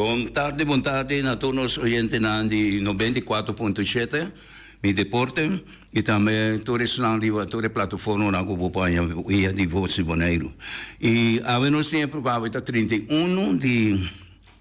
Bon tardi, bon tardi na tur nos oyentenan di 94.7 Mi Deporte y tambe tur esnan riba tur e plataformanan cu bo por haña via di Voz di Boneiru. Y awe nos tin e programa, awe ta 31 di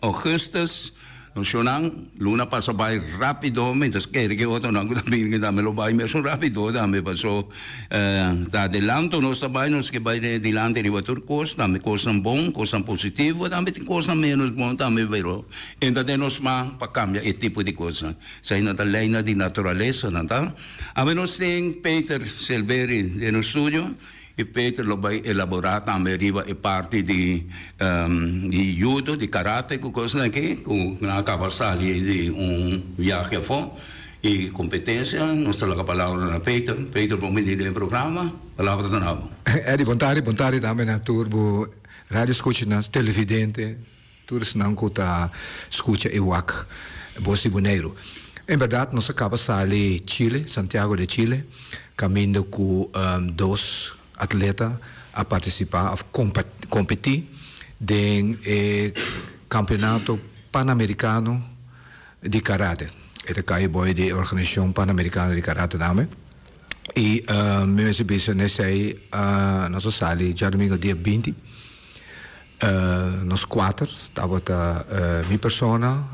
Augustus, nos shownan luna pasa bai rapido, mientras kere ke otronan ku ta bini tambe lo bai mesun rapido tambe paso ta adelanto nos ta bai, nos ke bai dilanti riba tur kos, tambe kosnan bon, kosnan positivo, tambe tin kosnan menos bon tambe pero e ta den nos man pa kambia e tipo di kosnan, esei nan ta leinan di naturalesa nan ta. Awe nos tin Peter Silveri den nos studio. E Peter lo bai elaborá tambe riba e parti di di judo, di karate ku kosnan aki ku nan a kaba sali di un viahe afó i kompetensia. Nos ta laga palabra na Peter. Peter bon bini den e programa. Palabra ta na bo. Eddy, bon tardi. Bon tardi tambe na tur bo radio skuchanan, televidente. Tur esnan ku ta skucha i wak Bos di Boneiru. En bèrdat nos a kaba sali Chile, Santiago de Chile, kaminda ku dos atleta a partisipá òf kompetí den e Kampeonato Panamerikano di Karate. E ta kai boi di e Organisashon Panamerikano di Karate tambe. I mi mester bisa n'esei nos a sali djadumingu dia 20. Nos kuater tabata mi persona,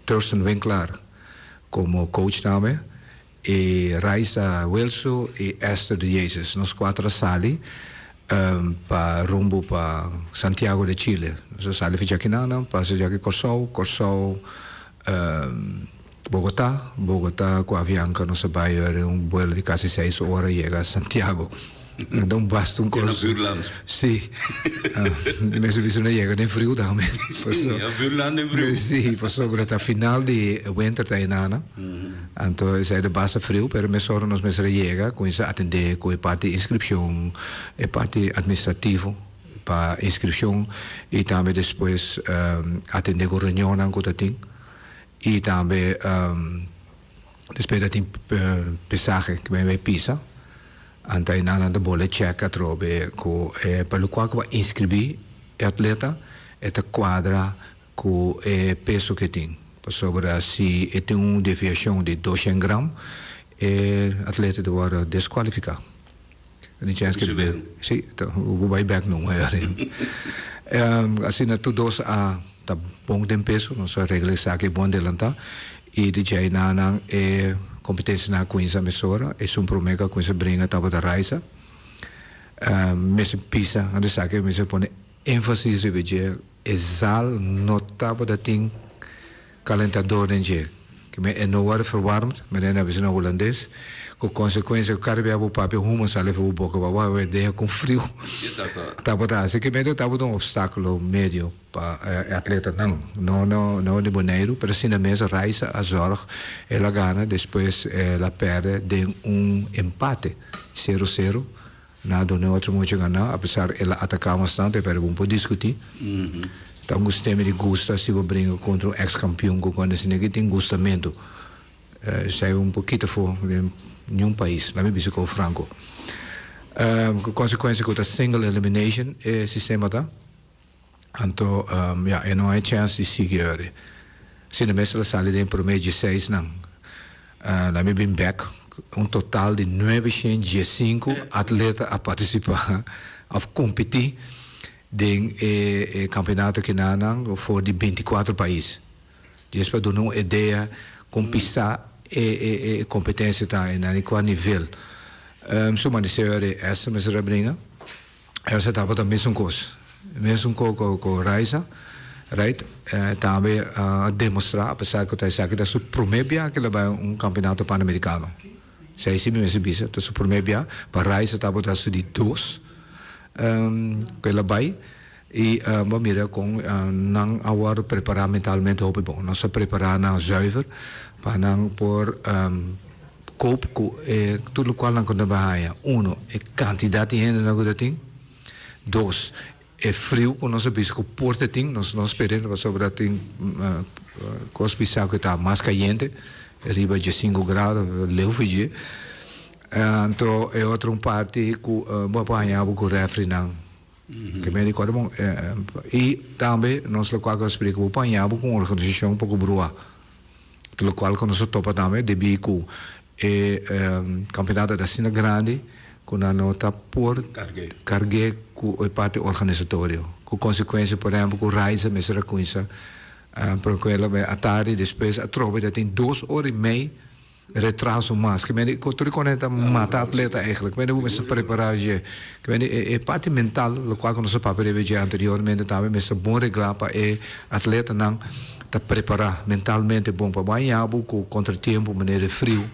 Thurston Winklaar komo coach tambe, i Raisa Wilso i Esther de Jesus. Nos kuater a sali pa rumbo pa Santiago de Chile. Nos a sali for djakinana, pasa djaki Kòrsou, Kòrsou Bogotá, Bogotá ku Avianca nos a bai ora un buelo di kasi seis ora yega Santiago. Ta un basta un kos. Na buurland. Si. Mi mester bisa no yega den friu tambe. Si, na buurland den friu. Si, pasobra ta final di winter ta enana. Anto esei ta basta friu, pero mesora nos mester a yega kuminsa atendé ku e parti inskripshon, e parti administrativo pa inskripshon i tambe despues atendé ku reunionnan ku ta tin. I tambe despues ta tin pesahe ku men bai pisa, anto einan nan ta bole chèk atrobe ku e pa lokual ku bo a inskribí e atleta e ta kuadra ku e peso ku e tin. Pasobra si e tin un deviashon di doshen gram e atleta ta wòrdu deskualifiká. Di chèns ke si bo bai bèk numa asina tur dos a ta bon den peso nos a regla esaki bon delantá i di djei na nan e kompetensianan a kuminsá mesora esun promé ku a kuminsá bringa tabata Raisa mester pisa anto esaki mester pone énfasis riba dje e zaal no tabata tin Calentador den dje, ke men e no wòrdu verwarmd, manera nan bisa na hulandes, ku konsekuensia ku kada bia bo papia huma sali for bo boka pa bo hawe deha kon friu tabata hasi. Ke men tabata un opstákulo medio pa e atletanan, no no di Boneiru, pero asina mes Raisa a zòrg el a gana, despues el a pèrdè den un empate, sero sero. Na done otro mucha gana, apesar el a ataká bastante, pero bo no por diskutí. Ta un gustemi di gusta si bo bringa kontra un eks kampion ku kònde asina ki tin gustamentu. Esei un pokito afó den niun pais, laat mi bisa ku franko. Ku konsekuensia ku ta single elimination e sistema ta. Anto, ya, e no hay chèns di sigui ori. Asina mes el a sali den e promé dieseisnan. Na mi bin bèk, un total di 915 atleta a partisipá òf kompetí den e kampeonato kinanan for di 24 pais. Djes pa duna un idea kon pisá e kompetensia ta i na kua nivel. Su manisé ori Esther mester a bringa. Elsa tabata mesun kos, mesun ko ku Raisa, right? Tambe a demostrá, apesar ku ta esaki ta su promé bia ku el a bai un kampeonato panamerikano. Esei si mi mester bisa, ta su promé bia. Pa Raisa tabata su di dos ku el a bai. I bo a mira kon nan a wòrdu prepará mentalmente hopi bon. Nos a prepará nan zuiver pa nan por cope ku e tur lokual nan ku ta bai haña. Uno, e kantidat di hendenan ku ta tin. Dos, e friu ku nos a bisa ku por ta tin. Nos no spera pasobra tin kos bisa ku ta mas kayente, riba diesinku grado, leu for dje. Anto e otro un parti ku bo a por haña bo ku refrinan. Ke men di kòrda bon i tambe nos lokual ku a splika bo paña bo ku un organisashon poko bruá. Lokual ku nos a topa tambe debí ku e kampeonato ta asina grandi ku nan no ta por karg'é ku e parti organisatorio. Ku konsekuensia por ehèmpel ku Raiza mester a kuminsá ku el a atardi despues atrobe ta tin dos ora i mei Retraso mas. Ke mende ku tur e kone ta mata atleta eigenlijk. Mende bo mester prepara dje. Ke mende e parti mental lokual ku nos a papia riba dje anteriormente tambe mester bon reglá pa e atletanan ta prepara mentalmente bon pa bo a yabu ku kontratiempo manera e friu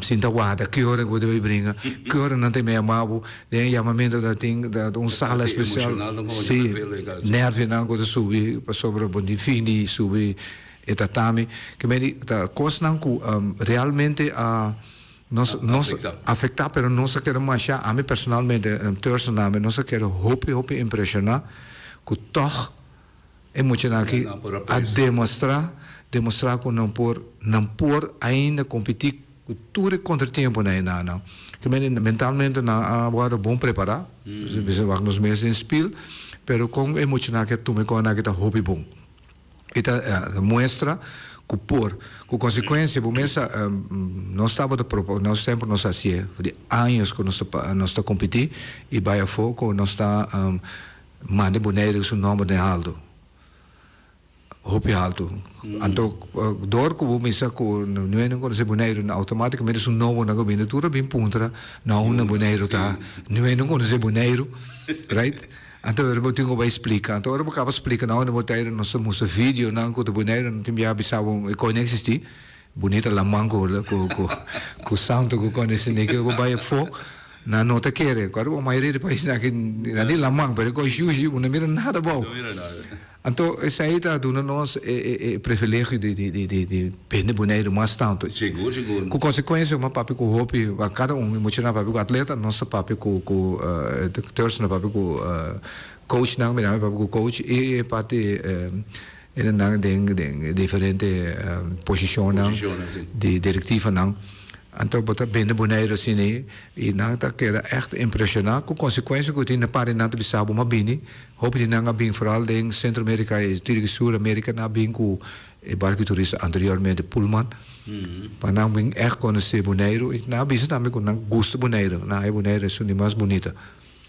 sinta warda ki ora ku bo ta bai bringa ki ora nan ta bai yama bo den e yamamentu ta tin un sala espesial si nervionan ku ta subi pasobra bo tin fin di subi. E ta tami ke men di ta kosnan ku realmente a nos nos afektá pero nos a keda masha ami personalmente Thurston ami nos a keda hopi hopi impreshoná ku tòg e muchanan aki a demostrá demostrá ku nan por nan por ainda kompetí ku tur e kontratiemponan e nan nan ke men di mentalmente nan a wòrdu bon prepará bisa wak nos mes den spil pero kon e muchanan aki a tuma e kònan aki ta hopi bon. E ta muestra cu por, cu consecuencia bo mes a, nos tabata propo, nos semper nos a hacié, for di años cu nos ta, nos ta competi y bay afo cu nos ta manda Bonaire su nomber den halto, hopi halto. Anto door cu bo misa cu nu hende conoce Bonaire, automaticamente su nomber nan a bini, tur a bin puntra na unda Bonaire ta, nu hende conoce Bonaire, right? Anto ora bo tin ku bai splika. Anto ora bo kaba splika nan unda bo ta nos ta mustra videonan ku ta Boneiru nan tin bia bisa bo e kos no eksistí. Bunita laman ku ku ku ku santu ku kos esei ke bo bai afó nan no ta kere. Kòrda bo mayoria di paisnan aki nan tin laman pero e kos shushi bo no mira nada abou. Anto esei ta duna nos e e e privilegio di di di di di bende Boneiru mas tantu. Sigur, sigur. Ku konsekuensia bo a papia ku hopi, kada un mucha nan a papia ku atleta, nos ta papia ku ku Thurston a papia ku coachnan, mi tambe a papia ku coach i e parti hendenan den den diferente posishonnan Posishonnan, si. di direktivanan. Anto bo ta bende Boneiru asina ei i nan ta keda ègt impreshoná ku konsekuensia ku tin na parti nan ta bisa bo ma bini. Hopi di nan a bin foral den Centro America y Tiri Sur America nan a bin cu e barco turista anteriormente Pullman pa nan bin echt conoce Boneiru y nan a bisa tambe cu nan gusta Boneiru nan haya Boneiru esun di mas bunita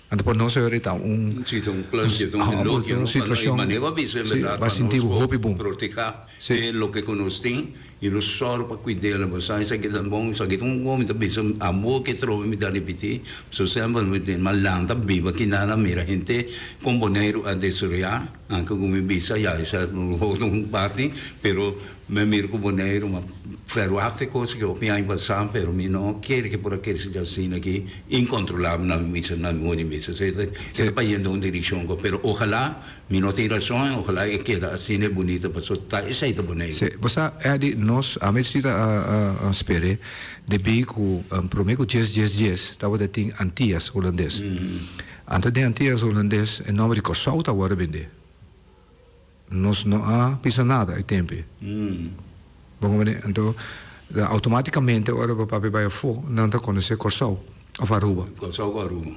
anto pa nos ahora ta un Si ta un plus ta un elogio no situacion y manera bo a bisa en si berdad ba pa sinti nos bo por hopi bon proteha si. e loke cu nos tin y nos sòru pa cuid'el. Bo sa esaki ta bon, esaki ta un mi ta bisa amo ke trobe mi ta ripití, so semper mi tin mas lanta biba kinan a mira hende kon Boneiru a desaroyá, anke ku mi bisa ya esa un parti, pero mi mira ku Boneiru a ferwagt e kos ke hopi aña pasá, pero mi no kere ke por a krese dje asina aki inkontrolabel na mi bisa na mi modo di bisa. So e ta bayendo un direkshon ku pero ojalá Mi no tin rason en ojalá e keda asina e bunita paso ta esei ta Boneiru. Sí, bo sa Eddy, nos ami si ta a spere debí ku promé ku djes djes djes tabata tin Antias Hulandes. Anto den Antias Hulandes e nòmber di Kòrsou ta wòrdu bendé. Nos no a bisa nada e tempu. Bo komprendé? Anto outomátikamente ora bo papia bai afó nan ta konosé Kòrsou òf Aruba. Kòrsou ku Aruba.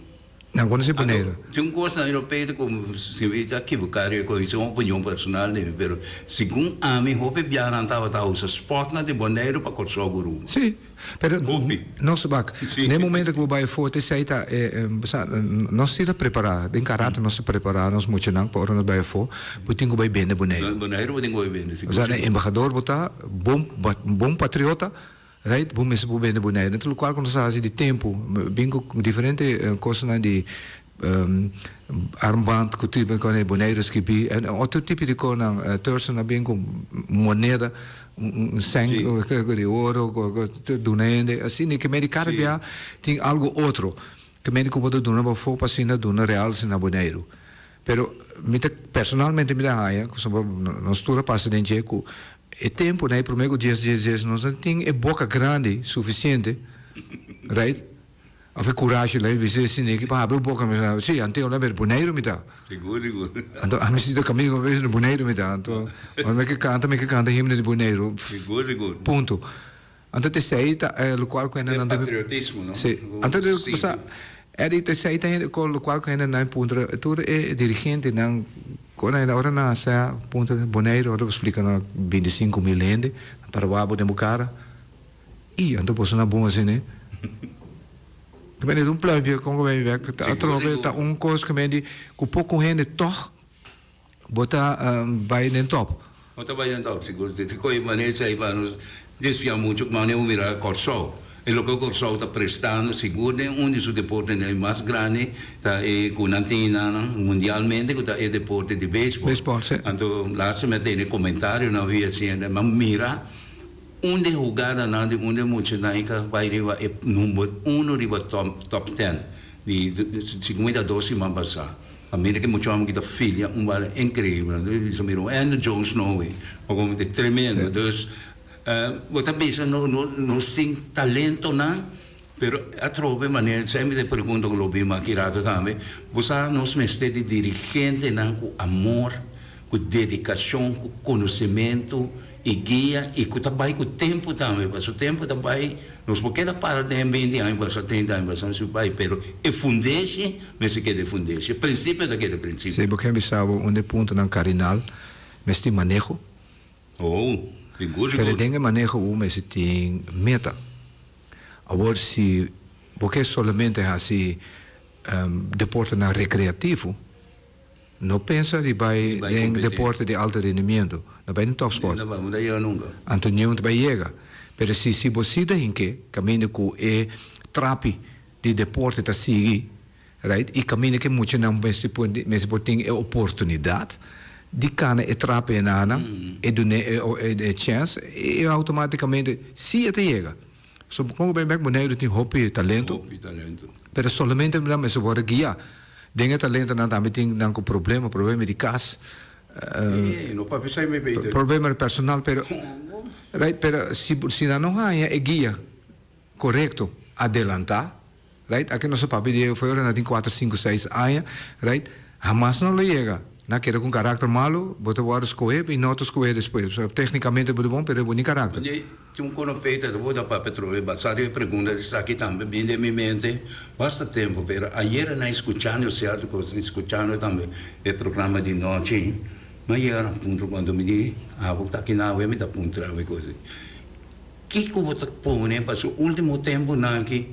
Nan konosé Boneiru. Anto, tin un kos na Europeo ku si mi ta ekiboká riba e kos, esei un opinion personal di mi, pero segun ami hopi biaha nan tabata usa spòtnan di Boneiru pa Kòrsou ku Aruba. Sí, pero Hopi. nos wak, Sí. na e momento ku bo bai afó te esei ta e bo sa, nos si ta prepará, den karate nos ta prepará nos muchanan pa ora nos bai afó, bo tin ku bai bende Boneiru. Boneiru bo tin ku bai bende, sigur, Osea, sigur. embahador bo ta, bon, bon patriota, Right, bo mester por bende Bonaire. Nan ta lokual ku nos a hasi di tempu. Bin ku diferente kosnan di armband ku tipo ku Bonaire skibí. En otro tipo di kosnan. Thurston a bin ku moneda, un sèn di oro ku ta duna hende. Asina ke mei di kada bia tin algu otro. Ke mei ku bo ta duna bo afó pa asina duna realse na Boneiru. Pero mi ta personalmente mi ta haña ku nos tur a pasa den dje ku E tempunan e prome ku dies dies dies nos no tin e boka grandi sufisiente right of e kurashi lai bisa e sineki pa habri boka mi sa si ante ora mi Boneiru mi ta Sigur sigur. Anto ami si ta kaminda ku mi Boneiru mi ta anto ora mi ke kanta mi ke kanta himno di Boneiru Sigur sigur. Punto anto t'esei ta lokual ku E patriotismo no Si anto sa. Eddie, ta esei ta hende ku lokual ku hende nan puntra tur e dirigentenan ku ora ora nan a sa puntra Boneiru ora bo splika nan 25.000 hende nan para wak bo den bo kara i anto boso na bon asina e ta mende un pluimpje kon ku bai bek ta atrobe ta un kos ku mende ku poko hende tog bo ta bai den top. Bo ta bai den top sigur. Te koe manera esei pa nos desvia mucho manera bo mira Kòrsou. E loke Kòrsou ta prestando sigur den un di su deportenan mas grandi ta e ku nan tin nan mundialmente ku ta e deporte di beisbòl. Beisbòl, si. Anto laatste mi a tene komentarionan via CNN mi a mira un di e hugadanan di un di e muchanan ka bai riba e number uno riba top top ten di segun mi ta dos siman pasá. A mira ki mucho homber ki ta filia un bala increibel. Anto mi bisa mira un Andrew Jones no wey. Bo como ta tremendo. Dus bo ta bisa no no nos tin talentonan pero atrobe manera esei mi ta pregunta ku lo bin aki rato tambe bo sa nos mester di dirigentenan ku amor ku dedikashon ku konosementu i guia i ku ta bai ku tempu tambe pasobra tempu ta bai nos por keda para den binti aña pasa trinta aña pasa nos bai pero e fundeshi mester keda e fundeshi e prinsipio ta keda e prinsipio. Si bo ken bisa bo un di e puntonan kardinal mester tin maneho. Oh, sigur Pero sigur. den e maneho bo mester tin meta. Awor si bo ke solamente hasi deportenan rekreativo. No pensa di bai den deporte di alto rendimiento, no bai den topsport. Anto niun ta bai yega. Pero si si bo si ta hinke kaminda ku e trapi di deporte ta sigui, right, i kaminda ku e muchanan mester por mester por tin e oportunidat di kana e trapi enanan, e dun'é e chèns, e outomatikamente si e ta yega. So kon ku bai bek Boneiru tin hopi talento, pero solamente nan mester wòrdu guiá. Den e talentonan tambe tin nan ku problema, problema di kas, problema personal, pero right, pero si si nan no haña e guia korekto adelantá, right, aki nos a papia di e ora nan tin kuater, sinku, seis aña, right, hamas nan lo yega. Nan keda ku un karakter malu, bo ta wòrdu skohé i no ta skohé despues. Teknikamente bo ta bon, pero bo ni karakter. Tin un kono Peter ta bota papia trobe basá riba e pregunta di esaki tambe bin den mi mente basta tempu pero ayera na escuchando cierto cos y escuchando tambe e programa di nochi mi a yega na un punto cuando mi di abo ta aki na awe mi ta puntra awe cos kico bo ta pone pasobra ultimo temponan aki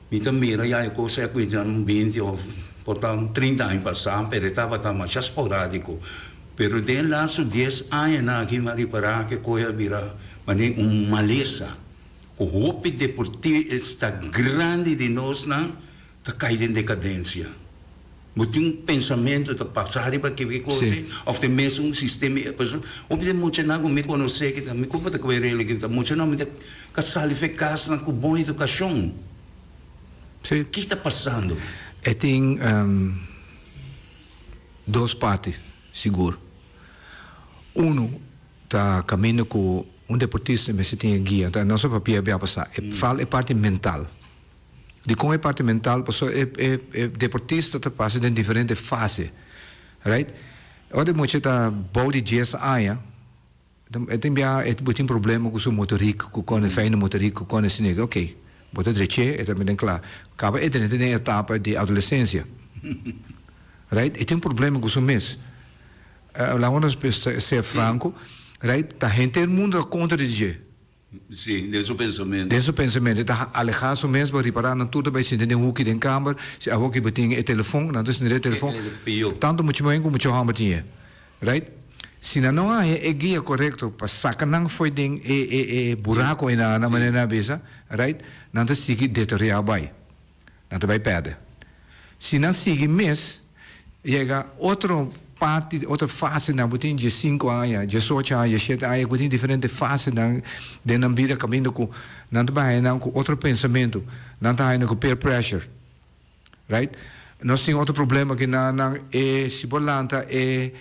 mi ta mira ya e cos a cuminsa un binti of por ta un trinta aña pasa pero e tabata masha sporadico. Pero den laatste dies añanan aki mi a ripará ke koe a bira manera un malesa ku hopi deportista grandi di nosnan ta kai den dekadensia. Bo tin un pensamentu ta pasa riba ke kos ei òf den mesun sistema ei. Pasobra hopi den muchanan ku mi konosé ki ta mi kumpa ta koe rela ki ta muchanan mi ta ka sali for e kasnan ku bon edukashon. Ki ta pasando? E tin. Dos parti sigur. Unu ta kaminda ku un deportista mester tin e guia. Ta nos a papia bia pasá. E fal e parti mental. Dikon e parti mental? Pasobra e e e deportista ta pasa den diferente fase, right? Ora e mucha ta bou di dies aña. E tin bia e bo tin problema ku su motorik, ku kon e fijne motorik, ku kon e sine. Ok, bo ta drech'é, e ta meten kla. Kaba e drenta den etapa di adolesensia. Right? E tin problema ku su mes. Laga nos ser franko, right? Ta henter mundu ta kontra di dje. Sí, den su pensamentu. Den su pensamentu. E ta alehá su mes, bo ripará nan tur ta bai sinta den huki den kamber. Si awor ki bo tin e telefon, nan ta sinta den e telefon. Tantu mucha muhé ku mucha hòmber tin e. Right? Si nan no haña e guia korekto pa saka nan fo'i den e e e buraku ei nan manera nan a bisa, right, nan ta sigui deteriorá bai. Nan ta bai pèrdè. Si nan sigui mes, yega otro parti, otro fasenan, bo tin diesinku aña, diesocho aña, diesshete aña, bo tin diferente fasenan den nan bida kaminda ku nan ta bai haña nan ku otro pensamentu, nan ta haña nan ku peer pressure. Right? Nos tin otro problema ki nan nan e si bo lanta e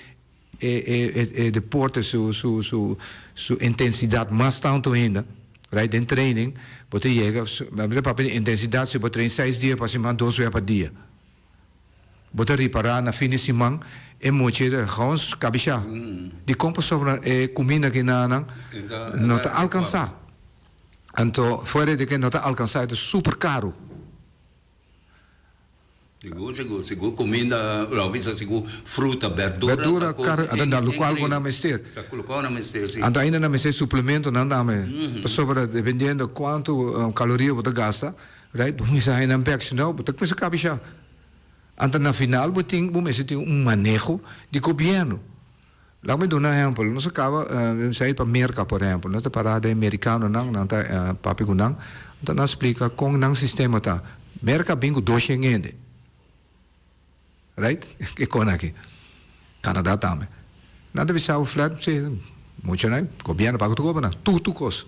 e e e deporte su su su su intensidad mas tanto ainda, right, den training bo ta yega mi ta papia di intensidad si bo train seis dia pa siman dos wea pa dia bo ta ripara na fin di siman e mucha ta gewoon kabisha dikon pasobra e kuminda ki nan nan no ta alkansa anto fuera di ke no ta alkansa e ta super karu. Sigur, sigur, sigur kuminda, lo bisa sigur fruta, berdura, Berdura, kar, anto nan lokual ku nan mester. Ta lokual nan mester, si. Anto ainda nan mester suplementonan tambe, pasobra dependiendo kuantu kaloria bo ta gasta, right, bo mester haña nan bèk, si no bo ta kuminsá kabishá. Anto na final bo tin, bo mester tin un maneho di gobièrnu. Laga mi duna un ehèmpel, nos a kaba sa pa Merka por ehèmpel, nos ta para den merikanonan, nan ta papia ku nan, anto nan splika kon nan sistema ta. Merka a bin ku doshen hende, right? E kon aki. Kanada tambe. Nan ta bisa bo flat, si, muchanan, gobièrnu paga tur kos pa nan, tur tur kos.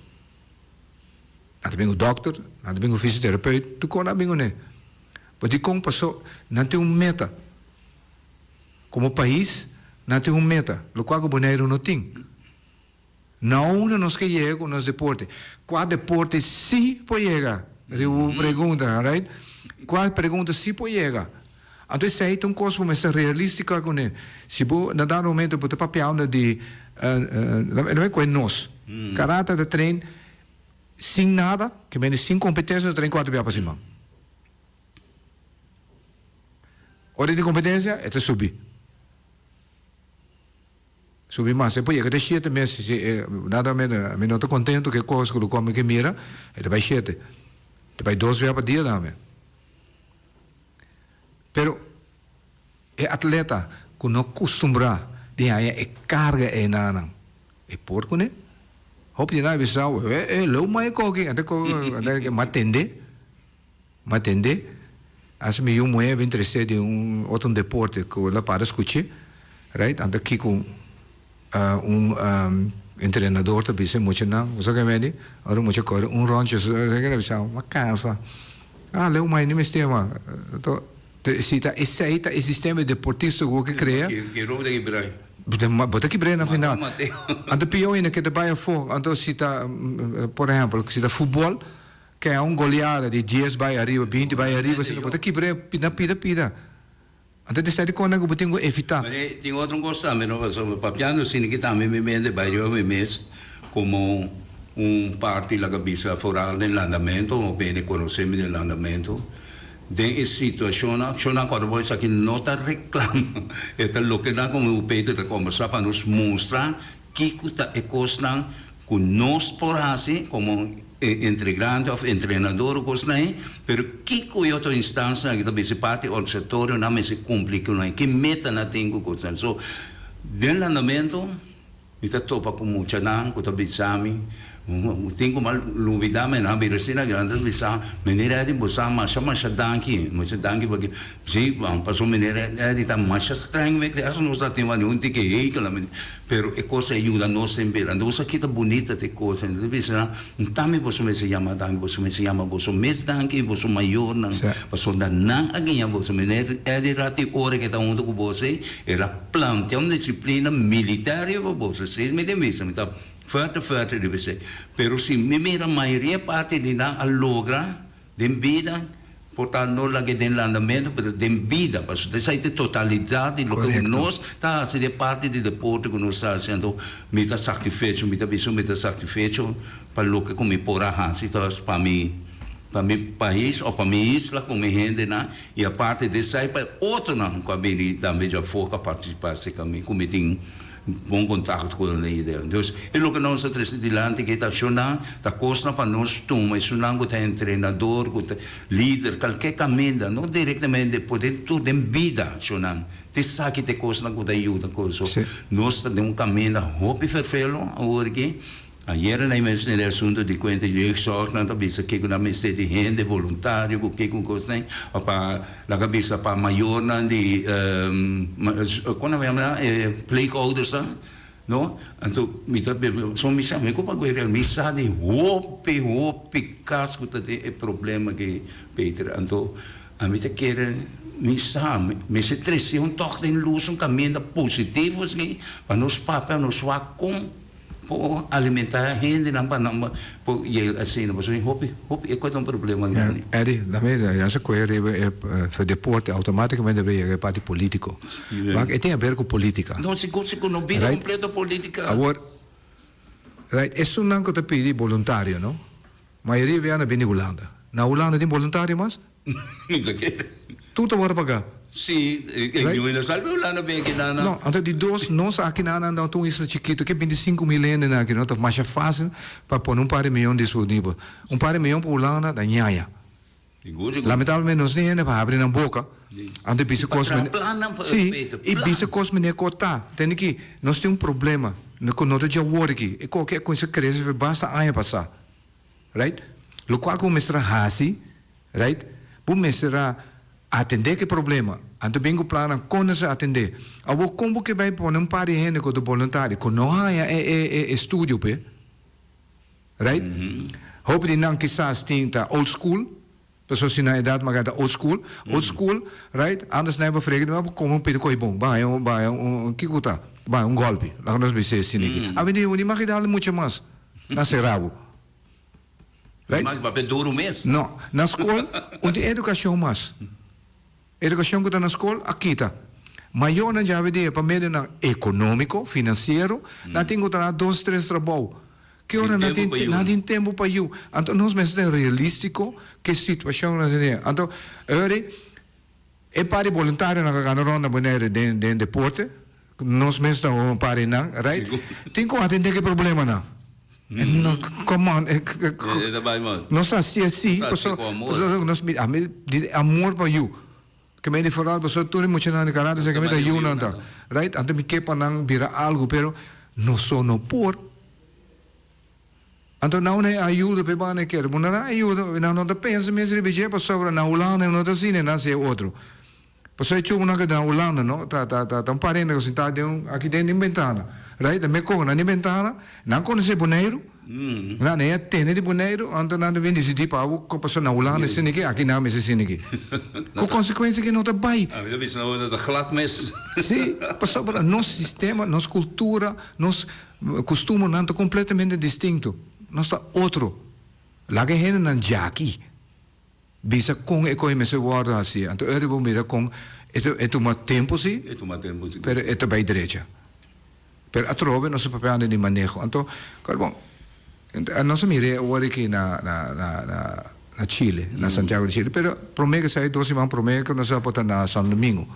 Nan ta bin ku dòkter, nan ta bin ku fisioterapeut, tur kos nan a bin kuné. Bo dikon? Paso nan tin un meta. Komo pais, nan tin un meta, lokual ku Boneiru no tin. Na unda nos ke yega ku nos deporte? Kua deporte sí por yega? Riba bo pregunta, right? Kua pregunta sí por yega? Anto esei ta un kos ku mester realístika kuné. Si bo na dado momento bo ta papiando di, lo mi kohe nos, karate ta train sin nada, ke mende sin kompetensia ta train kuater bia pa siman. Ora di kompetensia e ta subi. Subi mas. E por yega te shete mes si e nada meno mi no ta kontento ku e kos ku lokual mi ke mira, e ta bai shete. Ta bai dos bia pa dia tambe. Pero e atleta ku no kustumbrá di haña e karga einanan, e por kuné? Hopi di nan a bisa, e e leu mai e koki, ante koki, m'a tende. M'a tende, as mi yu muhé bin tresé di un otro deporte ku el a para skuch'é, right, anto kiko un entrenador ta bisa e muchanan, bo sa ke medi? Ora e mucha kore un ròntje so, el a bisa, m'a kansa. Ah, leu mai ni mester ma. Anto, si ta esei ta e sistema di deportista ku bo ke krea. Ke robo ta kibra. Bo ta kibr'é na final. Anto pió ainda ke ta bai afó, anto si ta, por ehèmpel, si ta futbòl. Kea un goleada di dies bai ariba, binti bai ariba, asina bo ta kibr'é na pida pida. Anto ta esei di kona ku bo tin ku evitá. Mane, tin otro kos tambe no, pasobra papiando asina ki tambe mi mente bai riba mi mes komo un parti laga bisa foral den landamentu, o bene konosé mi den landamentu, den e situashonnan, akshonnan ku ora bo esaki no ta reklama, e ta loke nan ku mi Peter ta kombersá pa nos mustra Kiko ta e kosnan ku nos por hasi komo entregrante òf entrenador o kosnan ei? Pero kiko e otro instansianan ku ta bisa parti organisatorionan mester kumpli ku nan? Ki meta nan tin ku kosnan? So, den landamentu mi ta topa ku muchanan ku ta bisa mi, tin ku mal lubida mi nan bira asina grandi ta bisa, Meneer Eddy bo sa masha masha danki, masha danki pasobra si pasobra meneer Eddy ta masha streng mi, esta nos ta tin wak un tiki hekel. Pero e kos a yuda nos den bira. Anto boso a kita bunita te kos. Anto ta bisa nan, Ntami boso mester yama danki, boso mester yama boso mes danki i boso mayornan, pasobra nan a guiña boso. Meneer Eddie Ratti ora ke ta huntu ku boso ei, el a plantea un disiplina militar riba boso. Esei mi den bisa, mi ta fuerte fuerte riba esei. Pero si mi mira mayoria parti di nan a logra Den bida, por ta no laga den landamentu, pero den bida, pasobra esei ta e totalidat di loke ku nos ta hasi den parti di deporte ku nos ta hasi. Anto mi ta saktifecho, mi ta bisa mi ta saktifecho pa loke ku mi por a hasi pa mi pa mi pais òf pa mi isla ku mi hendenan i aparte di esei pa e otronan ku a bini tambe djafó ku a partisipá serka mi ku mi tin Bon kontakto ku nan lider. Dus, e loke nos a trese dilanti ke ta akshonnan, ta kosnan pa nos tuma. Esunnan ku ta entrenador, ku ta lider, kalke kaminda, no direktamente por den tur den bida akshonnan. Ta esaki ta e kosnan ku ta yuda ku. So, nos ta den un kaminda hopi ferfelo awor aki. Ayera nan mester e asunto di cuenta jeugdzorg nan ta bisa kico nan mester di hende voluntario cu kico cosnan pa laga bisa pa mayornan di con nan yama e pleegoudersnan no anto mi ta so mi sa mi cu pa guerrero mi sa di hopi hopi cas cu ta den e problema aki Peter anto ami ta kere mi sa mester trece un tog den luz un caminda positivo así pa nos papia nos wak con. Por alimentá hendenan pa nan por yega asina pasobra hopi hopi e kos ta un problema grandi. Eddy, dame ya se kohe riba e deporte automaticamente debe yega e parti politico. Wak e tin haber ku politica. No sigur sigur no bida completo politica. Awor right esunnan ku ta pidi boluntario no mayoria bia na bini Hulanda. Na Hulanda tin boluntario mas? Mi ta kere. Tur ta wòrdu pagá. Sí, e yu no salbi Hulanda bin aki nan. No, anto di dos, nos aki nan nan ta un isla chikitu, ke 25.000 hendenan aki, no ta masha fásil pa pone un par di miyon disponibel. Un par di miyon pa Hulanda ta ñaña. Sigur, sigur. Lamentablemente nos ni hende pa habri nan boka, anto e bisa Pa kos traha mene, plannan pa sí, Peter, i plan. bisa kos mene ku ta. Tende ki nos tin un problema ku no ta djawor aki, e koke a kuminsá krese for basta aña pasá. Right? Lokual ku bo mester a hasi, right? Bo mester a atendé ku e problema. Anto bin ku plannan kon nos a atendé. Awor kon bo ke bai pone un par di hende ku ta boluntario ku no haña e e e estudio p'e? Right? Hopi di nan kisas tin ta old school, pasobra si nan edat maga ta old school. Old school, right? Antes nan e bo frega di bo kome un pida koe bon, bo haña un bo haña un kiko ta? Bo haña un gòlpi, laga nos bis'é asina aki. Awendia bo no mag dal mucha mas. Na sera bo. Right? Mas papia duro mes. No. Na skol, un tin edukashon mas. Edukashon ku ta na skol a kita. Mayornan djawe dia pa medionan ekonómiko, finansiero, nan tin ku traha dos, tres trabou. Ki ora nan tin, nan tin tempu pa yu. Anto nos mester ta realístiko ku e situashon nos tin. Anto, eri, E par di boluntarionan ku a gana ronda Bonaire den den deporte, nos mes ta un par di nan, right? Tin ku atendé ku e problemanan. No, come on. E ta bai mas. Nos ta hasi asi, Nos ta hasi pasobra ku amor. pasobra nos mi ami di amor pa yu. Ke mi di foral pasobra tur e muchanan di karate sa ke mi ta yunan ta, right? Anto mi ke pa nan bira algu, pero nos so no por. Anto nan una e ayuda pa e banda e kere. Bo no nan ayuda, nan no ta pensa mes riba dje pasobra na Hulanda no ta asina, nan hasi e otro. Pasobra e chubunan ku ta na Hulanda no ta ta ta un parente ku sinta den un aki den den bentana. Right? Ta mekon nan di bentana, nan konosé Boneiru, nan e a tende di Boneiru, anto nan ta bin disidí pa abo pasobra na Hulanda asina aki, aki nan mester asina aki. Ku konsekuensia ku no ta bai. Ami ta bisa nan ta glad mes. Sí, pasobra nos sistema, nos kultura, nos Kustumbernan ta kompletamente distinto. Nos ta otro. Laga e hendenan djaki bisa kon e koe mester wòrdu hasi. Anto ora bo mira kon e ta e tuma tempu si, E tuma tempu si. pero e ta bai drecha. Pero atrobe nos ta papiando di maneho. Anto, kòrda bon, nos a mira e ora aki na na na na na Chile, na Santiago di Chile. Pero promé ku esei, dos siman promé ku nos a por ta na Santo Domingo.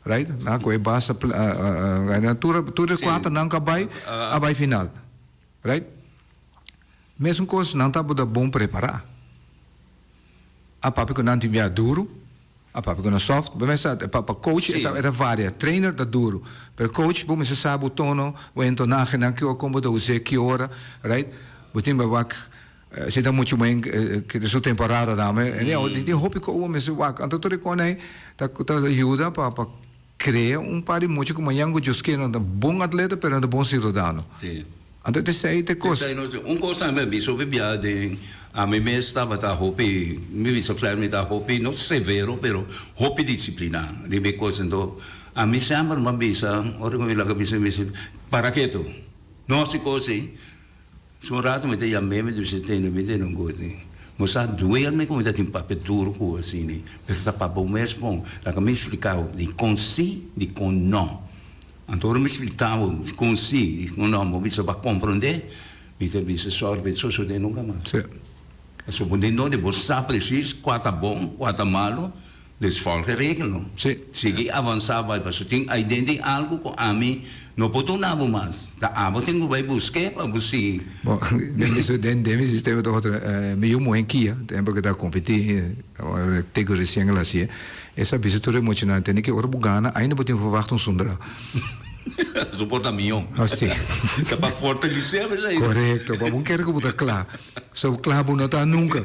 Right? Nan ku e basta tur tur e kuater nan ku a bai a bai final. Right? Mesun kos nan tabata bon prepará. A papia ku nan tin bia duru, a papia ku nan soft. Bo mester sa pa pa coach e ta e ta varia. Trainer ta duru, pero coach bo mester sa bo tono, bo entonahenan, ki ora kon bo ta us'é, ki ora, right? Bo tin bai wak Si ta muchu men ke su temporada tambe. Anyhow, di tin hopi koe mester wak. Anto tur e kon ei ta ta yuda pa pa krea un par di mucha ku mañan ku Dios kier nan ta bon atleta pero nan ta bon siudadano. Si. Anto esei ta e kos. Esei no un kos tambe a bisa hopi bia den ami mes tabata hopi mi bisa Fler mi ta hopi no severo pero hopi disiplina riba e kos. Anto ami semper mi a bisa ora ku mi laga bisa mi bisa para ketu no hasi kos ei. Su un rato mi ta yam'é, mi ta bisa, Tende, mi tende un goti. Bo sa duerme ku mi ta tin papia duru ku bo asina, pero ta pa bo mes bon. Laga mi splika bo dikon si, dikon no. Anto ora mi splika bo dikon si, dikon no, bo bisa bo a komprondé, mi ta bisa, Sòri, pero sosodé nunka mas. Pasobra bo den donde bo sa presis kua ta bon, kua ta malu. Dus volg e regel no. Sí. Sigui avansá bai pasobra tin aiden tin algu ku ami no por duna bo mas. Ta abo tin ku bai busk'é pa bo sigui. Bon, den mi den den mi sistema ta otro. Mi yu muhé kia, tempu ku e ta kompetí, te ku resien el hasié, e sa bisa tur e muchanan, tende ki ora bo gana ainda bo tin verwacht un zundra. Su por ta mihó. Así. Ta pa fortalesé bo esei. Korekto, pa bo kere ku bo ta kla. So kla bo no ta nunka.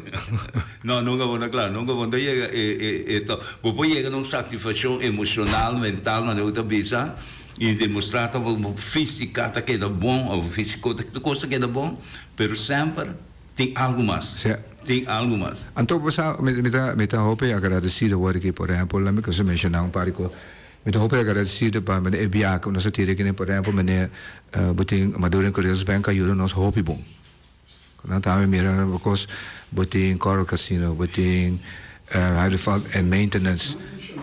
No, nunka bo no kla. Nunka bo no ta yega e e e to. Bo por yega na un satisfakshon emoshonal, mental, manera bo ta bisa, i demostrá ta bo físika ta keda bon òf físiko ta tur kos ta keda bon, pero semper tin algu mas. Sí. Tin algu mas. Anto bo sa, mi mi ta mi ta hopi agradesido awor aki, por ehèmpel, lami kuminsá menshoná un par di kos. Mi ta hopi agradesido pa mene e biaha ku nos a tira akí, por ehèmpel, mene bo tin Maduro en Curiosas Bank a yuda nos hopi bon. Nan tambe mira bo kos, bo tin Coral Casino, bo tin Hydrofoil en maintenance.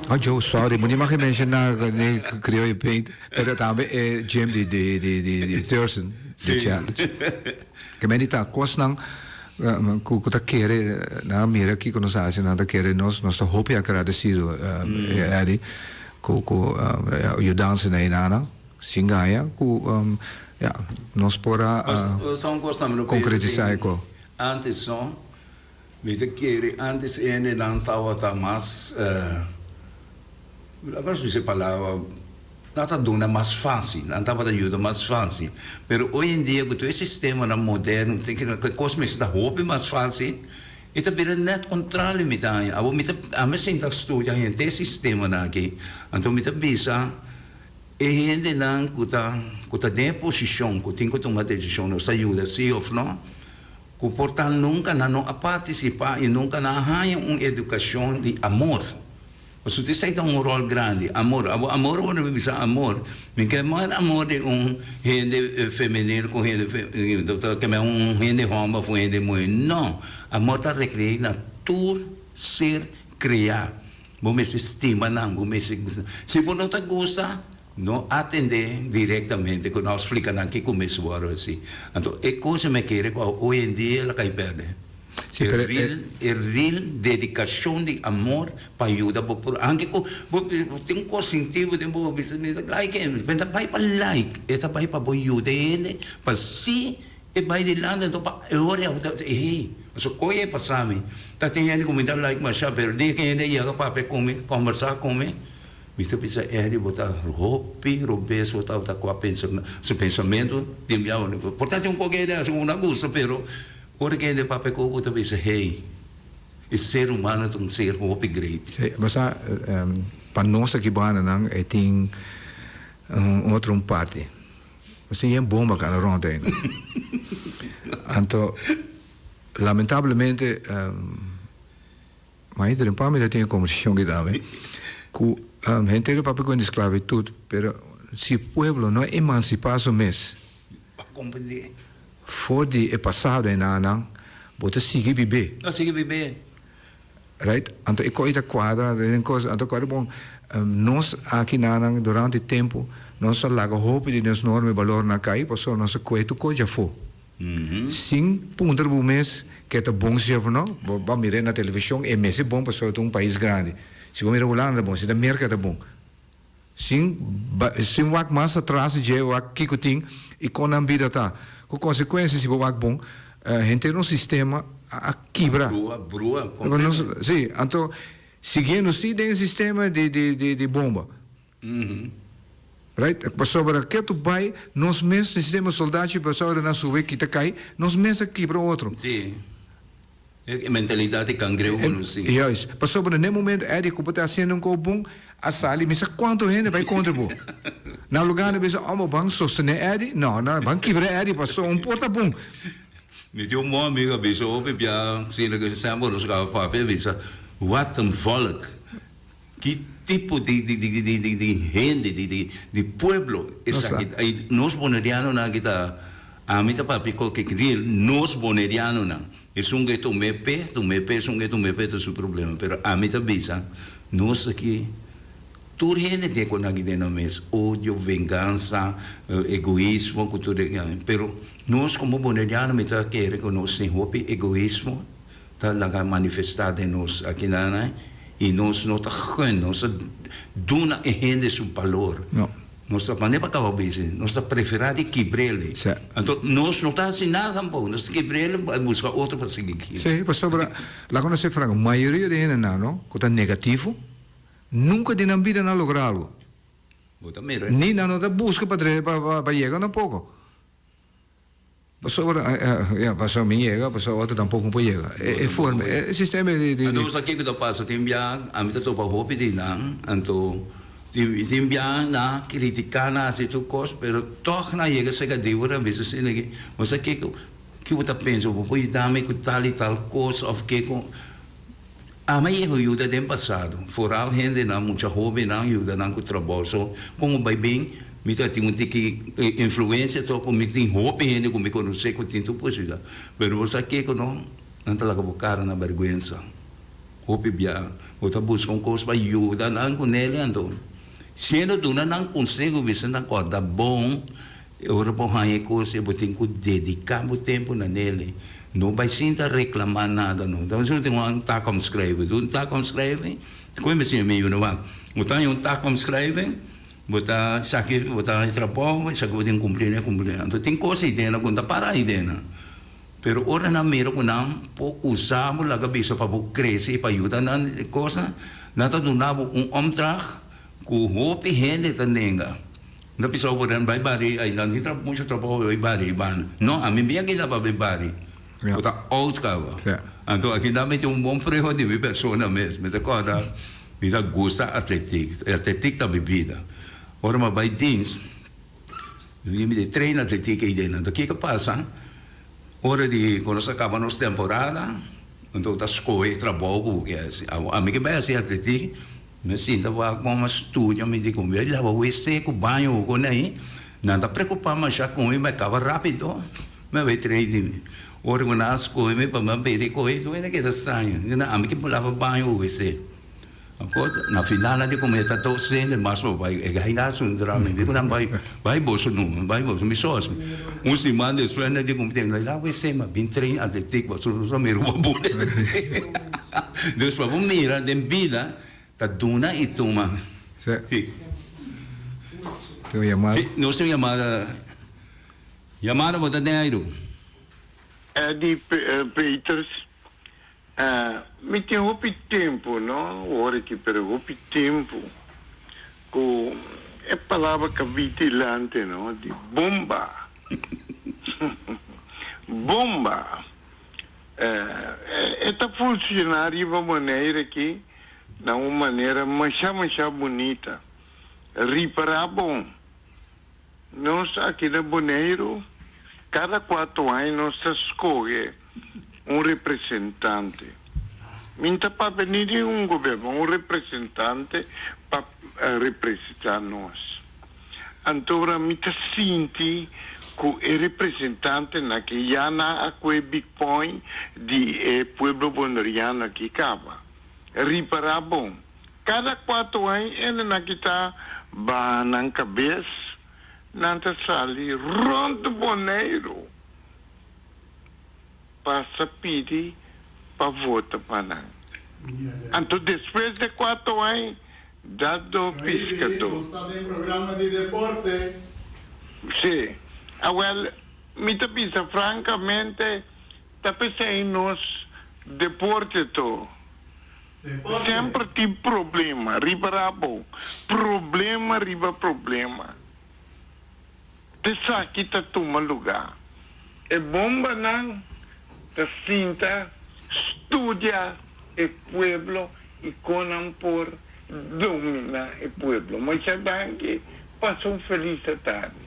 Oh Joe, sorry, bo ni mag menciona ni Criolla Paint, pero tambe e gym di di di di di Thurston, di Challenge. Ke men di ta kosnan. Ku ku ta kere nan a mira kiko nos a hasi nan ta kere nos nos ta hopi agradesido Eddy ku ku yudansa na enanan sin gaña ku ya nos por a konkretisá e ko. Antes no mi ta kere antes e hendenan tabata mas laga nos bisa e palabra Nan ta duna mas fácil, nan tabata yuda mas fácil. Pero hoy en dia ku tur e sistemanan moderno tin ku e kos mester ta hopi mas fácil, e ta bira nèt kontrario mi ta haña. Awor mi ta ami a sinta studia henter e sistemanan aki, anto mi ta bisa e hendenan ku ta ku ta den e posishon ku tin ku tuma desishon nos ta yuda si òf no, ku por ta nunka nan no a partisipá i nunka nan a haña un edukashon di amor. Pasobra esei ta un ròl grandi, amor. Abo amor ora mi bisa amor, mi ke mas amor di un hende femenino ku hende ke men un hende hòmber òf un hende muhé. No, amor ta rekerí na tur ser kreá. Bo mester stima nan, bo mester gusta. Si bo no ta gusta, no atendé direktamente ku nan splika nan kiko mester wòrdu hasi. Anto e kos mi kere ku awe en dia el a kai pèrdè. Sí, pero E real, e real dedicacion di amor pa yuda bo por anke cu bo tin un cos sinti bo den bo bisa mi ta like e mi ta bay pa like e ta bay pa bo yuda e hende pa si e bay dilanti anto pa e ora ya bo ta hey pasobra koe e pasa mi ta tin hende cu mi ta like masha pero dia cu e hende a yega papia cu mi combersa cu mi. Mi ta bisa Eddie bo ta hopi robes bo tabata cua pensa su pensamentu di mi awe por ta tin un poco hende haci una gusta pero ora cu hende papia cu bo ta bisa hey e ser humano ta un ser hopi great. Si, bo sa pa nos aki bandanan e tin un otro un parti bo sa yen bomba cana rond ainda anto lamentablemente. Ma inter pa mi ta tin e conversacion ki tambe cu henter lo papia cu di sclavitud pero si pueblo no emancipa su mes for di e pasado enanan bo ta sigui bibe. Ta sigui bibe. Right? Anto e coy ta cuadra den cos anto cuadra bon nos aki nanan durante tempo nos a laga hopi di nos norma y balornan cay pasobra nos a cohe tur coy djafo. Sin puntra bo mes ke ta bon si of no, bo bo a mira na television e mes e bon pasobra ta un pais grandi. Si bo mira Hulanda ta bon, si ta Merka ta bon. Sin sin wak mas atras di dje wak kiko tin i kon nan bida ta. Ku konsekuensia si bo wak bon henter nos sistema a kibra. Brua, brua kompletamente. Si, anto siguiendo si den e sistema di di di bomba. Right? Pasobra ke tu bai nos mes sistema soldachi pasobra nan sube kita kai nos mes a kibra otro. Sí. E mentalidad di cangreu cu nos tin. Juist. Pasobra na e momento Eddie cu bo ta haciendo un cos bon a sali mi sa cuanto hende bai contra bo. Na lugar di bisa oh bo ban sostene Eddie no no ban kibra Eddie pasobra un por ta bon. Mi tin un bon amigo a bisa hopi bia asina cu semper nos caba papia a bisa wat een volk. Ki tipo di di di di di di hende di di di pueblo esaki ta? I nos bonerianonan aki ta ami ta papia koke real nos bonerianonan esun ke tum'é p'e tum'é p'e esun ke tum'é p'e ta su problema pero ami ta bisa nos aki tur hende tin e kon aki den nan mes odio vengansa egoismo ku tur e pero nos komo boneriano mi ta kere ku nos tin hopi egoismo. Ta laga manifestá den nos akinan i nos no ta gun, nos ta duna e hende su balor. No. Nos ta manera pa kaba bisi, nos ta preferá di kibr'el. Sí. Anto nos no ta hasi nada tampoco, nos ta kibr'el i buska otro pa sigui kibra. Sí, pasobra laga nos ser franco, mayoria di hendenan no ku ta negativo, nunka den nan bida nan a logra algo. Bo ta mira. Ni nan no ta buska pa pa yega tampoco. Pasobra, ya, pasobra mi yega, pasobra otro tampoco no por yega. E forma, e sistema di, di. Anto sa kiko ta pasa? Tin bia ami ta topa hopi di nan, anto tin bia nan critica, nan haci tur cos, pero toch nan yega cerca di bo, nan bisa asina aki, bo sa kiko, ki bo ta pensa, bo por yuda mi cu tal y tal cos of kiko? Ami a yega yuda den pasado, foral hendenan, mucha hobennan, yuda nan ku trabou. So, komo bai bin, mi ta tin un tiki influensia tok ku mi tin hopi hende ku mi konosé ku tin tur posibilidat. Pero bo sa kiko no? Nan ta laga bo kara na bèrgwensa. Hopi bia bo ta buska un kos pa yuda nan ku nele, anto siendo duna nan konseho bisa nan kòrda bon, ora bo haña e kos bo tin ku dediká bo tempu na nele. No bai sinta reclama nada no. Ta mester tin un taakomschrijving. Un taakomschrijving, koe mi siña mi yunan wak. Bo ta haña un taakomschrijving, bo ta esaki bo ta haña trabou, esaki bo tin cumpli, ne cumpli. Anto tin cos ei-dena cu no ta para ei-dena. Pero ora nan mira cu nan por usa bo laga bisa pa bo crece y pa yuda nan e cosnan, nan ta duna bo un opdracht cu hopi hende ta nenga. No bisa bo nan bai bari ay nan tin mucho trabou bai bari banda. No, ami mi a keda pa bai bari. Bo ta oud caba. Anto aki nan mi tin un bon prueba di mi persona mes. Mi ta corda mi ta gusta atletiek. Atletiek ta mi bida. Ora mi a bai dienst mi di train atletiek eyden. Anto kiko a pasa? Ora di ku nos a kaba nos temporada, anto ta skohe trabou ku bo ke hasi. Ami ke bai hasi atletik, mi a sinta wak kon a studia, mi di ku mi a laba wc ku baño ku kon ei, nan ta preokupa masha ku mi, mi a kaba rapido, mi a bai training. Ora ku nan a skohe mi pa mi a bini kohe, tur hende a keda straño. Ami ke laba baño ku wc. Ancor na final nan di como e ta docente mas bo bai e gai na su drama mi di nan bai bai boso no bai boso mi sos un siman despues nan di como ten la wc ma bin train atletic boso no sa mira bo bo dus pa bo mira den bida ta duna y tuma Si. Tin un yamada. Si nos tin un yamada yamada bo ta den airu. Eddie Peters Mi tin hopi tempu, no awor aki, pero hopi tempu ku e palabra ka bin dilanti, no, di bomba. Bomba. E ta funshoná riba Bonaire aki na un manera masha masha bunita. Ripará bon, Nos aki na Boneiru kada kuatu aña nos ta skohe un representante. Mi no ta papia ni di un gobierno, un representante pa representá nos. Anto ora mi ta sinti ku e representantenan aki ya nan a kue big point di e pueblo boneriano aki kaba. Ripará bon. Kada kuatu aña hendenan ki ta baha nan kabes, nan ta sali rònt Boneiru pasa pidi pa vota pa nan. Anto despues de kuatu aña dado piskadó. Sí. Awèl, mi ta bisa frankamente, ta p'esei nos deporte to. Semper tin problema riba rabo, problema riba problema. T'esaki ta tuma luga. E bombanan ta sinta studia e pueblo y con nan por domina e pueblo. Masha danki, pasa un feliz atardi.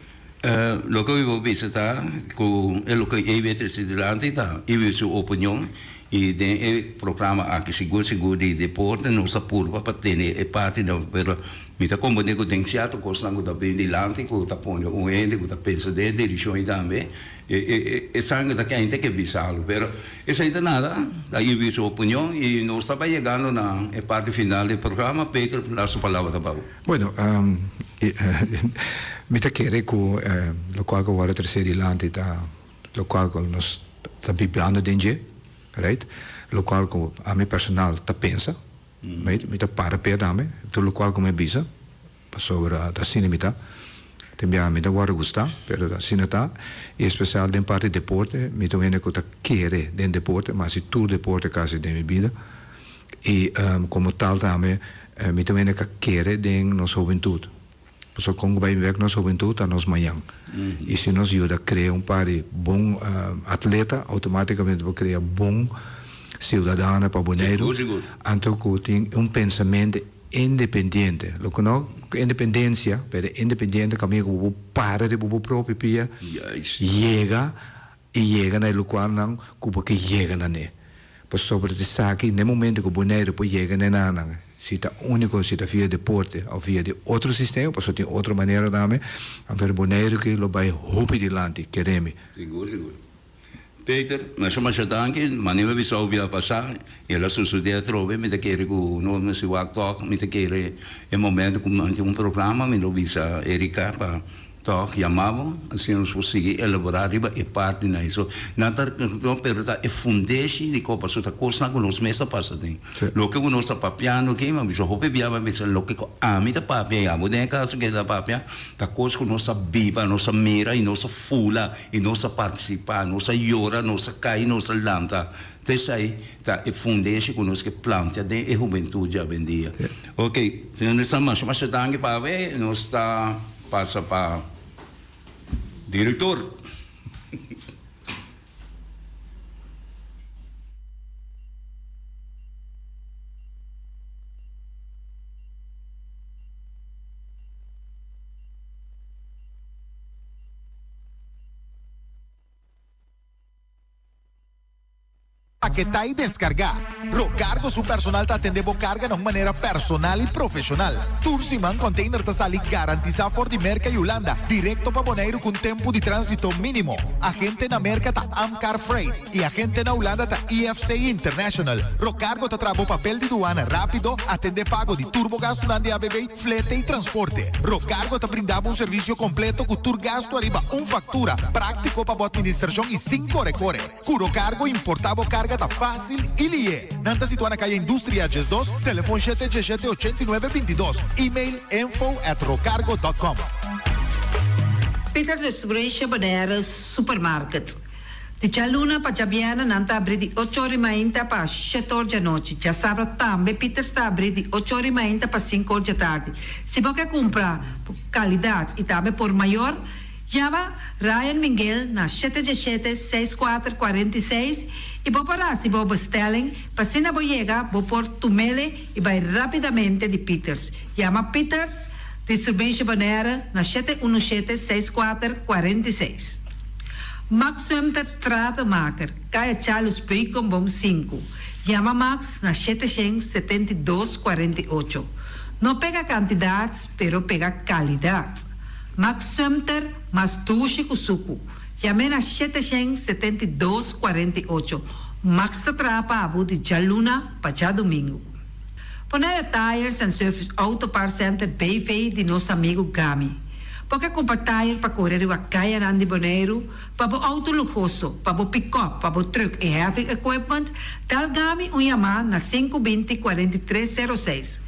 Loke mi por bisa ta ku e loke ei wet trese dilanti ta ibi su opinion i den e programa aki sigur sigur di deporte nos ta purba pa tene e parti nan pero mi ta komprende ku den sierto kosnan ku ta bin dilanti ku ta pone un hende ku ta pensa den e direkshon ei tambe e e sangre ta kente ke bisalo pero esei ta nada ta ibi su opinion i nos ta bai yegando na e parti final di e programa Peter laatste palabra ta pa bo. Bueno, mi ta kere ku lokual ku wòrdu tresé dilanti ta lokual ku nos ta bibiando den dje, right? Lokual ku ami personal ta pensa, right? Mi ta para p'e tambe, tur lokual ku mi a bisa, pasobra ta asina mi ta. Tin biaha mi ta wòrdu gustá, pero ta asina ta. I espesial den parti deporte, mi ta un hende ku ta kere den deporte, mi a hasi tur deporte kasi den mi bida. I komo tal tambe mi ta wende ka kere den nos hubentut. Pasobra kon ku bai wek nos hubentut ta nos mañan. I si nos yuda krea un par di bon atleta outomatikamente bo krea bon siudadano pa Boneiru. Anto ku tin un pensamente independiente. Loke no independensia pero independiente kaminda ku bo por para riba bo propio pia yega I yega na e lukuarnan ku bo ke yega na ne. Pasobra esaki na e momento ku Boneiru por yega na e nannan, si ta úniko, si ta via deporte òf via di otro sistema, pasobra tin otro manera tambe, anto di Boneiru ki lo bai hopi dilanti, kere mi. Sigur, sigur. Peter, masha masha danki. Manera mi bisa bo bia pasá, i el a sucedé atrobe, mi ta kere ku nos mester wak tòg, mi ta kere e momento ku mi tin un programa, mi lo bisa Erika pa. Tòg yama bo, asina nos por sigui elaborá riba e partinan ei. So, nan ta, pero ta e fundeshi di kopa, so ta kosnan ku nos mes ta pasa den. Loke ku nos ta papiando aki, mi a bisa hopi bia, mi a bisa loke ku ami ta papia i abo den e kaso ke ta papia, ta kos ku nos ta biba, nos ta mira i nos ta fula i nos ta partisipá, nos ta yora, nos ta kai, nos ta lanta. Ta esei ta e fundeshi ku nos ke plantia den e hubentut djawendia. Oke, señor Nissan, masha masha danki pa awe. Nos ta. Pasa pa director. Paketá i deskargá. Rocargo su personal ta atendé bo karga na un manera personal i profeshonal. Tur siman kònteiner ta sali garantisá for di Merka i Hulanda direkto pa Boneiru ku un tempu di tránsito mínimo. Agente na Merka ta Amcar Freight i agente na Hulanda ta IFC International. Rocargo ta traha bo papel di duana rápido, atendé pago di tur bo gastunan di ABB, flete i transporte. Rocargo ta brinda bo un servisio kompleto ku tur gastu ariba un faktura, práktiko pa bo atministrashon i sin kore kore. Ku Rocargo importá bo karga ta fásil i lié. Nan ta situá na Kaya Industria 12, telefon shete djeshete 89 22, email info at rocargo dot com. Peters Distribution Bonaire Supermarket. Di djaluna pa djabièrnè nan ta abrí di ocho or i mainta pa shete or djanochi. Djasabra tambe Peters ta abrí di ocho or i mainta pa sinku or djatardi. Si bo ke kumpra kalidat i tambe por mayor, Yama Ryan Minguel na shete djeshete seis kuater 46 i bo por hasi bo bestelling pa asina bo yega bo por tumele i bai rapidamente di Pieters. Yama Pieters Distribution Bonaire na shete unu shete seis kuater 46. Max Sumter Stratenmaker, Kaya Charles Beukenboom sinku. Yama Max na 772 48. No pega kantidat pero pega kalidat. Max Sumter mas dushi ku suku. Yam'é na 772 48. Max ta traha pa abo di djaluna pa djadumingu. Bonaire Tires and Service Auto Parts Center BV di nos amigu Gami. Bo ke kumpra tire pa kore riba kayanan di Boneiru, pa bo outo luhoso, pa bo pikòp, pa bo trùk i heavy equipment, dal Gami un yamá na sinku binti 43 sero seis.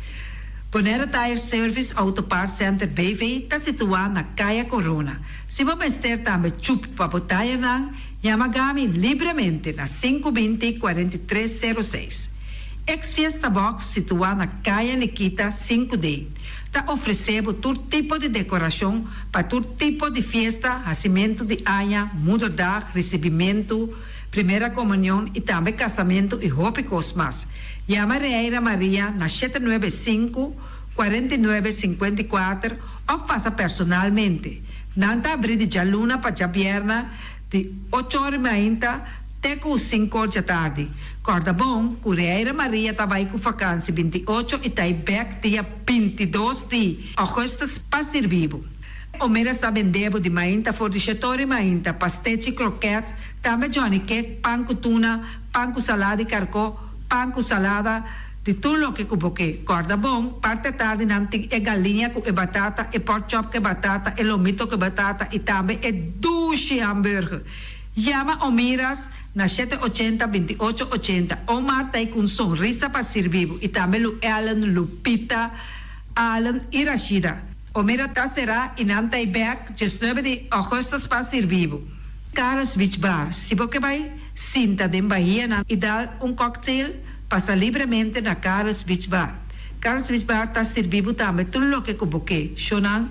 Bonaire Tire Service Auto Parts Center BV ta situá na Kaya Corona. Si bo mester tambe chup pa bo tayernan, yama Gami libremente na sinku binti 43 sero seis. Ex Fiesta Box situá na Kaya Nikita sinku D ta ofresé bo tur tipo di dekorashon pa tur tipo di fiesta, hasimentu di aña, moederdag, risibimentu, primera komunion i tambe kasamentu i hopi kos mas. Yama Reira Maria na shete nuebe sinku, 49, 54 òf pasa personalmente. Nan ta abrí di djaluna pa djabièrnè di ocho or i mainta te ku sinku or djatardi. Kòrda bon ku Reira Maria ta bai ku fakansi 28 i ta i bèk dia 22 di ògùstus pa sirbi bo. Omeras ta bende bo di mainta for di shete or i mainta, pastechi, krokèt, tambe johnny cake, pan ku tuna, Pan ku salada di karkó, pan ku salada di tur loke ku bo ke. Kòrda bon, parti atardi nan tin e galiña ku e batata, e pork chop ku e batata, e lomito ku e batata i tambe e dushi hamburger. Yama Omiras na shete 80 28 80. Omar ta ei ku un sonrisa pa sirbi bo i tambe Lu Ellen, Lupita, Allen i Rashida. Omira ta será i nan ta ei bèk 19 di ògùstus pa sirbi bo. Carlos Beach Bar, si bo ke bai sinta den bahianan i dal un cocktail, pasa libremente na Carlos Beach Bar. Carlos Beach Bar ta sirbi bo tambe tur loke ku bo ke. Shownan,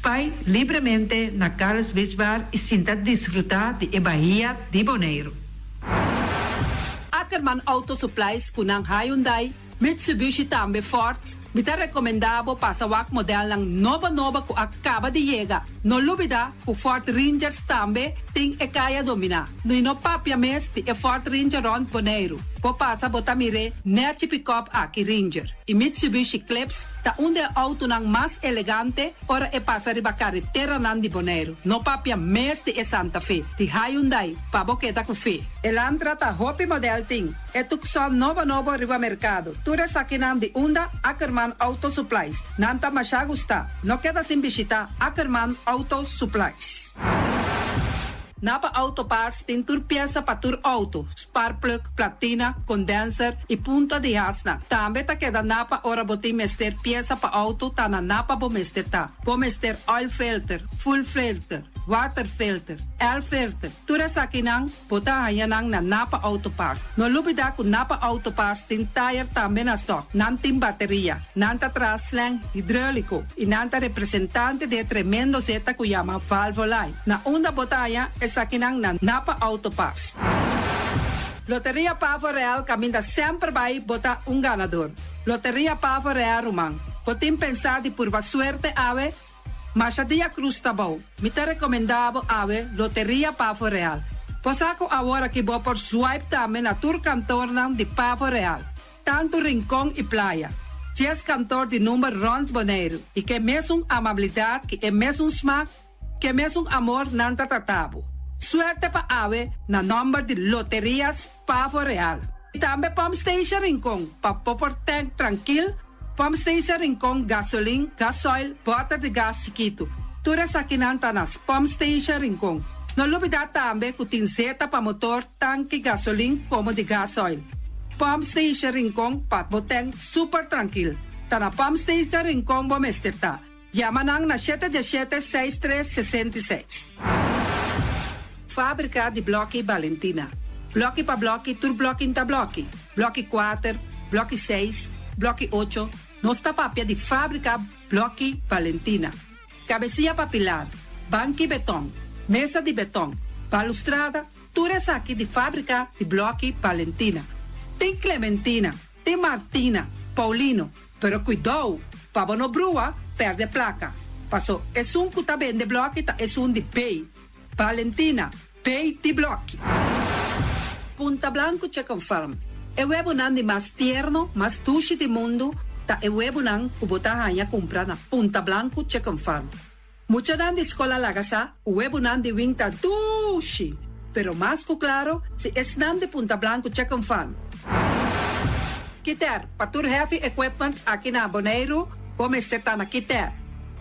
bai libremente na Carlos Beach Bar i sinta disfrutá di e bahia di Boneiru. Ackerman Auto Supplies ku nan Hyundai, Mitsubishi tambe Ford, mi ta recomenda bo pasa wak modelnan nobo nobo cu a caba di yega. No lubida cu Ford Rangers tambe tin e caya domina. No y no papia mes di e Ford Ranger rond Boneiru. Bo pasa bo ta mir'é nèchi pikòp aki Ranger i Mitsubishi Eclipse ta un di e outonan mas elegante ora e pasa riba kareteranan di Boneiru. No papia mes di e Santa Fe di Hyundai pa bo keda ku fe. Elantra ta hopi modèl tin e Tucson nobo nobo riba merkado. Tur esakinan di unda Ackerman Auto Supplies. Nan ta masha gustá. No keda sin bishitá Ackerman Auto Supplies. Napa Auto Parts tin tur piesa pa tur auto, sparkplug, platina, condenser y punta di hasnan. Tambe ta keda Napa ora bo tin mester piesa pa auto ta na Napa bo mester ta. Bo mester oil filter, fuel filter, water filter, air filter, tur esakinan bo ta haña nan na Napa Auto Parts. No lubida cu Napa Auto Parts tin tire tambe na stock, nan tin bateria, nan ta traha slang hidreulico y nan ta representante di e tremendo zeta cu yama Valvoline. Na unda bo ta haña esakinan na Napa Auto Parts. Loteria Pavo Real caminda semper bay bo ta un ganador. Loteria Pavo Real ruman, bo tin pensa di purba suerte awe? Masha dia cruz ta bou. Mi ta recomenda bo awe Loteria Pavo Real. Bo sa cu awor aki bo por swipe tambe na tur kantornan di Pavo Real. Tantu Rincon i Playa. Dies kantor di number rond Boneiru i ke mesun amabilidad ki e mesun smak Ke mesun amor nan ta trata bo. Suerte pa awe na nomber di Loterias Pavo Real. I tambe Pump Station Rincon pa bo por tank trankil, Pump Station Rincon gasolin, gasoil, boter di gas chikitu. Tur esakinan ta na Pump Station Rincon. No lubida tambe ku tin zeta pa motor, tanki gasolin komo di gasoil. Pump Station Rincon pa bo tank super trankil. Ta na Pump Station Rincon bo mester ta. Yama nan na shete diesshete seis tres 66. Fábrika di blòki Balentina. Blòki pa blòki tur blòki n'ta blòki. Blòki kuater, blòki seis, blòki ocho, nos ta papia di fábrika blòki Balentina. Kabesia pa pilar, banki betòn, mesa di betòn, balustrada, tur esaki di fábrika di blòki Balentina. Tin Clementina, Tin Martina, Paulino, pero kuidou pa bo no brua perde plaka, paso esun ku ta bende bloki ta esun di bay. Valentina, bay di bloki. Punta Blanco Chicken Farm, E webonan di mas tierno, mas dushi di mundu ta e webonan ku bo ta haña kumpra na Punta Blanco Chicken Farm. Muchanan di skol a laga sa ku webonan di wing ta dushi, pero mas ku klaro si esnan di Punta Blanco Chicken Farm. Kiter, pa tur heavy equipment aki na Boneiru, bo mester ta na Kiter.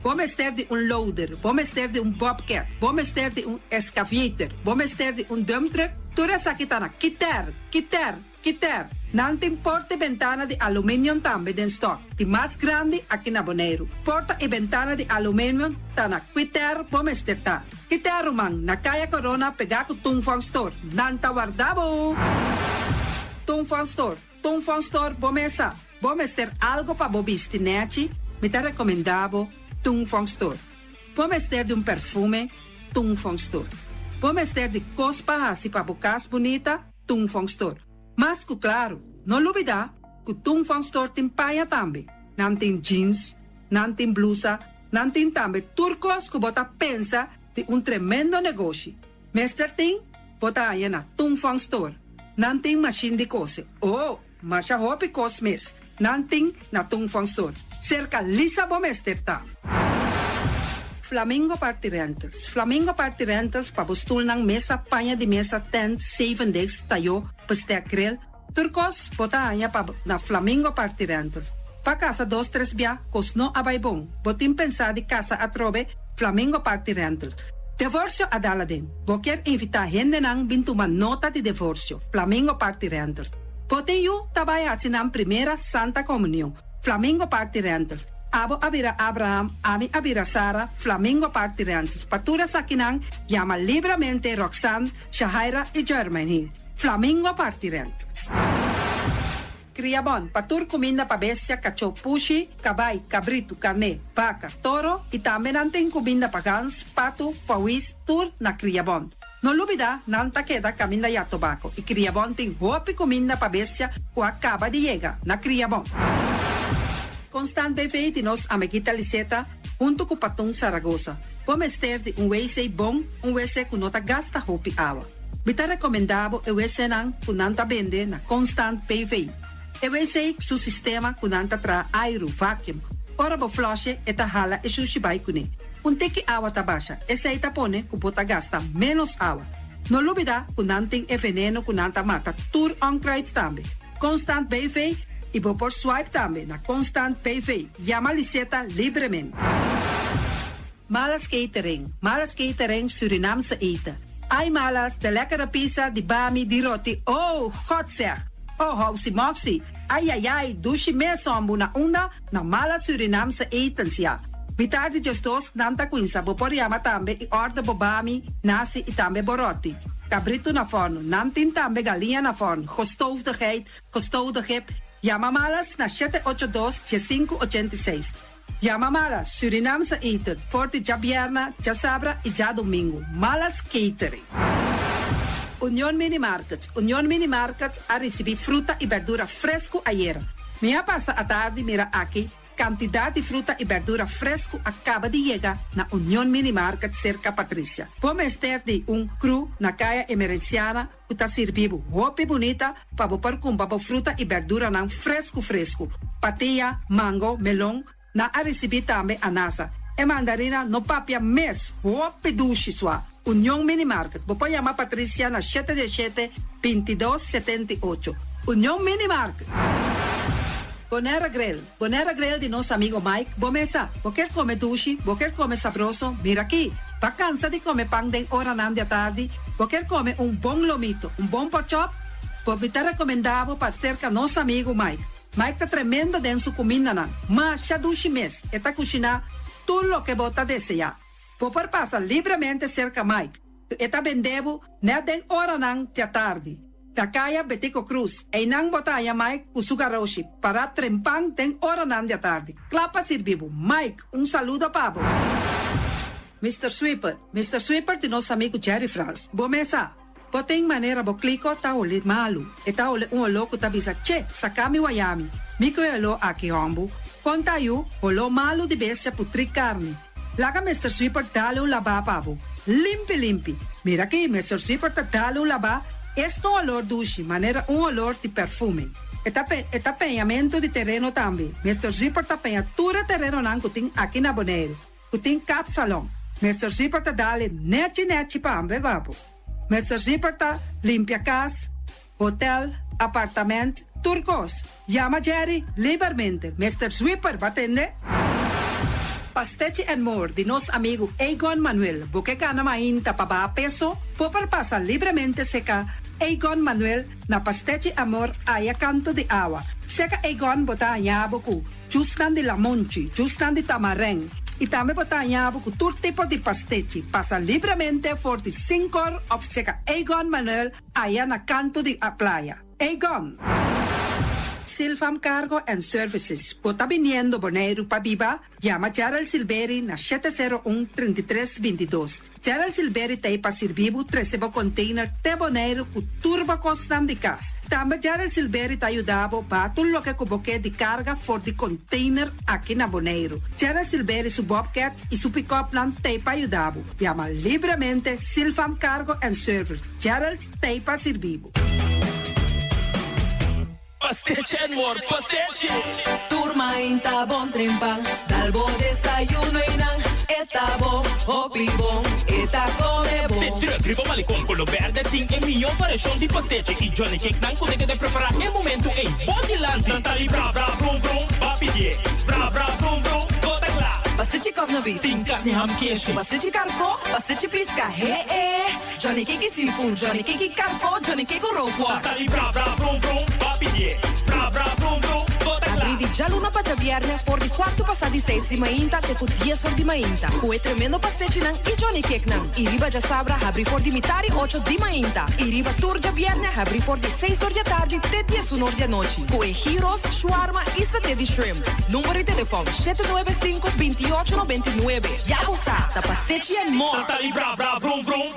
Bo mester di un loader, bo mester di un bobcat, bo mester di un excavator, bo mester di un dump truck, tur esaki ta na Kiter, Kiter. Kiter, nan tin porta i bentana di aluminium tambe den stock, di mas grandi aki na Boneiru. Porta i bentana di aluminium ta na Kwiter bo mester ta. Kiter ruman, na Kaya Corona pegá ku Tung Fong Store. Nan ta warda bo! Tung Fong Store, Tung Fong Store bo mesa. Bo mester algo pa bo bisti nèchi, mi ta rekomendá bo Tung Fong Store. Bo mester di un perfume, Tung Fong Store. Bo mester di kos pa hasi pa bo kas bunita, Tung Fong Store. Mas ku klaru, no lubidá ku Tung Fong Store tin paña tambe. Nan tin jeans, nan tin blusa, nan tin tambe tur kos ku bo ta pensa di un tremendo negoshi. Mester tin, bo ta haña na Tung Fong Store. Nan tin mashin di kose. Oh, masha hopi kos mes nan tin na Tung Fong Store. Serka Lisa bo mester ta. Flamingo Party Rentals Flamingo Party Rentals pa bo stulnan, mesa, paña di mesa, tent, zeven deks, tayó, bestek, grill, tur kos bo ta haña pa na Flamingo Party Rentals. Pa kasa dos tres bia kos no a bai bon, bo tin pensá di kasa atrobe, Flamingo Party Rentals. Devorsio a dal aden, bo kier invitá hendenan bin tuma nota di devorsio, Flamingo Party Rentals. Bo tin yu ta bai hasi nan primera Santa Komunion, Flamingo Party Rentals. Abo a bira Abraham, ami a bira Sara, Flamingo Party Rentals. Pa tur esakinan, yama libramente Roxanne, Shahaira i Jermaine. Flamingo Party Rentals. Kriabon, pa tur kuminda pa bestia, kachó, pushi, kabai, kabritu, karné, baka, toro i tambe nan tin kuminda pa gans, patu, pawis, tur na Kriabon. No lubida, nan ta keda kaminda ya tobako i Kriabon tin hopi kuminda pa bestia ku a kaba di yega na Kriabon. Constant BV di nos amiguita Liseta huntu ku Patun Saragosa. Bo mester di un wc bon, un wc ku no ta gasta hopi awa. Mi ta rekomendá bo e wc-nan ku nan ta bende na Constant BV. E wc su sistema ku nan ta traha airu, vacuum, ora bo flush'e e ta hala e shushi bai kuné. Un tiki awa ta basha, esei ta pone ku bo ta gasta ménos awa. No lubidá ku nan tin e veneno ku nan ta mata tur onkruid tambe. Constant BV i bo por swipe tambe na Constant BV. Yama Liseta libremente. Malas Catering, Malas Catering Surinaamse eten. Ai Malas, de lekkere pizza, di bami, di roti, oh, God zeg! Oh, housi moxi, ai ai ai, dushi mes hombu na unda? Na Malas Surinaamse etens, ya. Mitar di 12 nan ta cuinsa, bo por yama tambe y order bo bami, nasi y tambe bo roti. Cabrito na forno, nan tin tambe galiña na forno, gestoofde geit, gestoofde kip. Yama Malas na 782 1586. Yama Malas, Surinaamse eten, for di djabierna, djasabra y djadomingo. Malas Catering. Union Mini Market, Union Mini Market a ricibi fruta y berdura fresco ayera. Mi a pasa atardi mira aki cantidad di fruta y berdura fresco a caba di yega na Union Mini Market cerca Patricia. Bo mester di un crew na Caya Emerenciana cu ta sirbi bo hopi bunita pa bo por cumpra bo fruta y berduranan fresco fresco. Patia, mango, melon, nan a ricibi tambe anasa. E mandarina no papia mes, hopi dushi swa. Union Mini Market, bo por yama Patricia na 7 7 22 78. Union Mini Market. Bonaire Grill, Bonaire Grill di nos amigo Mike. Bo mesa, bo kier come dushi, bo kier come sabroso, mira aki. Bo a cansa di come pan den oranan di atardi, bo kier come un bon lomito, un bon porkchop, bo mi ta recomenda bo pa cerca nos amigo Mike. Mike ta tremendo den su cumindanan, masha dushi mes, e ta cushina tur loke bo ta desea. Bo por pasa libremente cerca Mike. E ta bende bo net den oranan di atardi. Na Caya Betico Croes, einan bo ta haya Mike cu su garoshi, para trempan den oranan di atardi. Cla pa sirbi bo. Mike, un saludo pa bo. Mr. Sweeper, Mr. Sweeper di nos amigo Jerry Frans. Bo mesa, bo tin manera bo kliko ta hole malu. E ta hole un oló ku ta bisa, che, saka mi wayami. Mi ku e oló aki hombu. Konta yu, oló malu di bestia putri karni. Laga Mr. Sweeper dal un labá pa bo. Limpi limpi. Mira aki, Mr. Sweeper ta dal un labá. Esta un olor dushi, manera un olor di perfume. E ta peñamento di tereno tambe. Mr. Sweeper ta peña tur e terenonan ku tin aki na Boneiru. Ku tin kapsalon. Mr. Sweeper ta dal e nechi nechi pa bo bo. Mr. Sweeper ta limpia kas, hotel, apartamento, tur kos. Yama Jerry liberamente. Mr. Sweeper, bo a tende? Pastechi and More di nos amigo Egon Manuel. Bo ke kana mainta pa baha peso, bo por pasa libremente serka Egon Manuel na Pastechi Amor aya kanto di awa. Serka Egon bo ta haña bo ku juicenan di lamunchi, juicenan di tamarijn. I tambe bo ta haña bo ku tur tipo di pastechi. Pasa libremente for di 5 òf serka Egon Manuel aya na kanto di a playa. Egon. Silvam Cargo and Services. Bo ta biniendo Boneiru pa biba? Yama Gerald Silveri na 701 3322. Gerald Silveri t'ei pa sirbi bo trese bo container te Boneiru ku tur bo kosnan di kas. Tambe Gerald Silveri ta yuda bo baha tur loke ku bo ke di karga for di container aki na Boneiru. Gerald Silveri su Bobcat i su pick-up nan t'ei pa yuda bo. Yama libremente Silvam Cargo and Service. Gerald t'ei pa sirbi bo. Pastechi and More, pastechi! Tur mainta bon trempan, dal bo desayuno einan, e ta bon, hopi bon, e ta come bon. De truck riba malecon color berde tin e mihó variashon di pastechi i Johnny Cake nan ku ta prepará e momento ei. Bo dilanti. Nan ta bra bra vrum vrum, b'a pidié. Bra bra vrum vrum, bo ta kla. Pastechi kosnabif. Tin karni ham keshi. Pastechi karkó, pastechi piska, he eh. Johnny Cake seafood, Johnny Cake karkó, Johnny Cake rookworst. Nan ta bra bra vrum vrum, b'a pidié. Bra bra vrum vrum, bo ta kla. Habrí di djaluna pa djabièrnè for di 6:15 di mainta te ku 10 or di mainta. Ku e tremendo pastechinan i Johnny Cake nan. I riba djasabra habrí for di 7:30 di mainta. I riba tur djabièrnè habrí for di 6 or di atardi te 11 or di anochi. Ku e gyros, shawarma i saté di shrimp. Number di telefòn 795 28 99. Ya bo sa, ta Pastechi and More. Nan ta bra bra vrum vrum.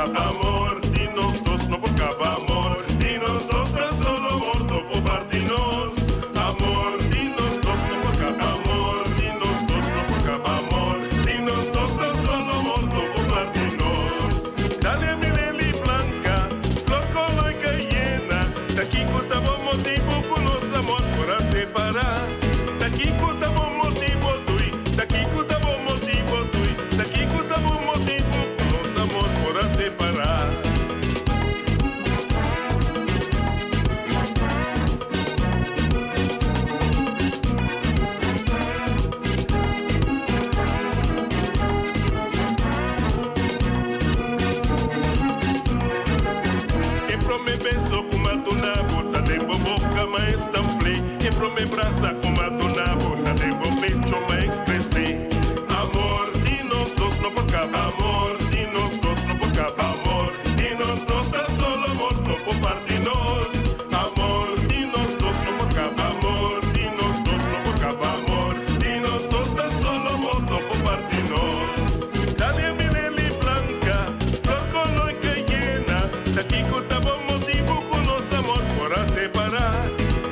kaba. Amor di nos dos no por kaba. Amor di nos dos tan solo morto por parti nos. Amor di nos dos no por kaba. Amor di nos dos no por kaba. Amor di nos dos tan solo morto por parti nos. Dale mi leli blanca, flor kolo y cayena. Ta kiko ta bo motibu ku nos amor por a separá? Ta kiko ta bo motibu dui? Ta kiko ta bo motibu dui? Ta kiko ta bo motibu ku nos amor por a separá? E prome beso ku m'a duna bo ta den bo boka m'a estampl'é E prome brasa ku m'a duna bo ta den bo pecho m'a ekspres'é Amor di nos dos no por kaba Amor di nos dos no por kaba Amor di nos dos ta solo morto por parti nos Amor di nos dos no por kaba Amor di nos dos no por kaba Amor di nos dos ta solo morto por parti nos Dale mi leli blanca, flor kolo y cayena Ta kiko ta bo motibu ku nos amor por a separá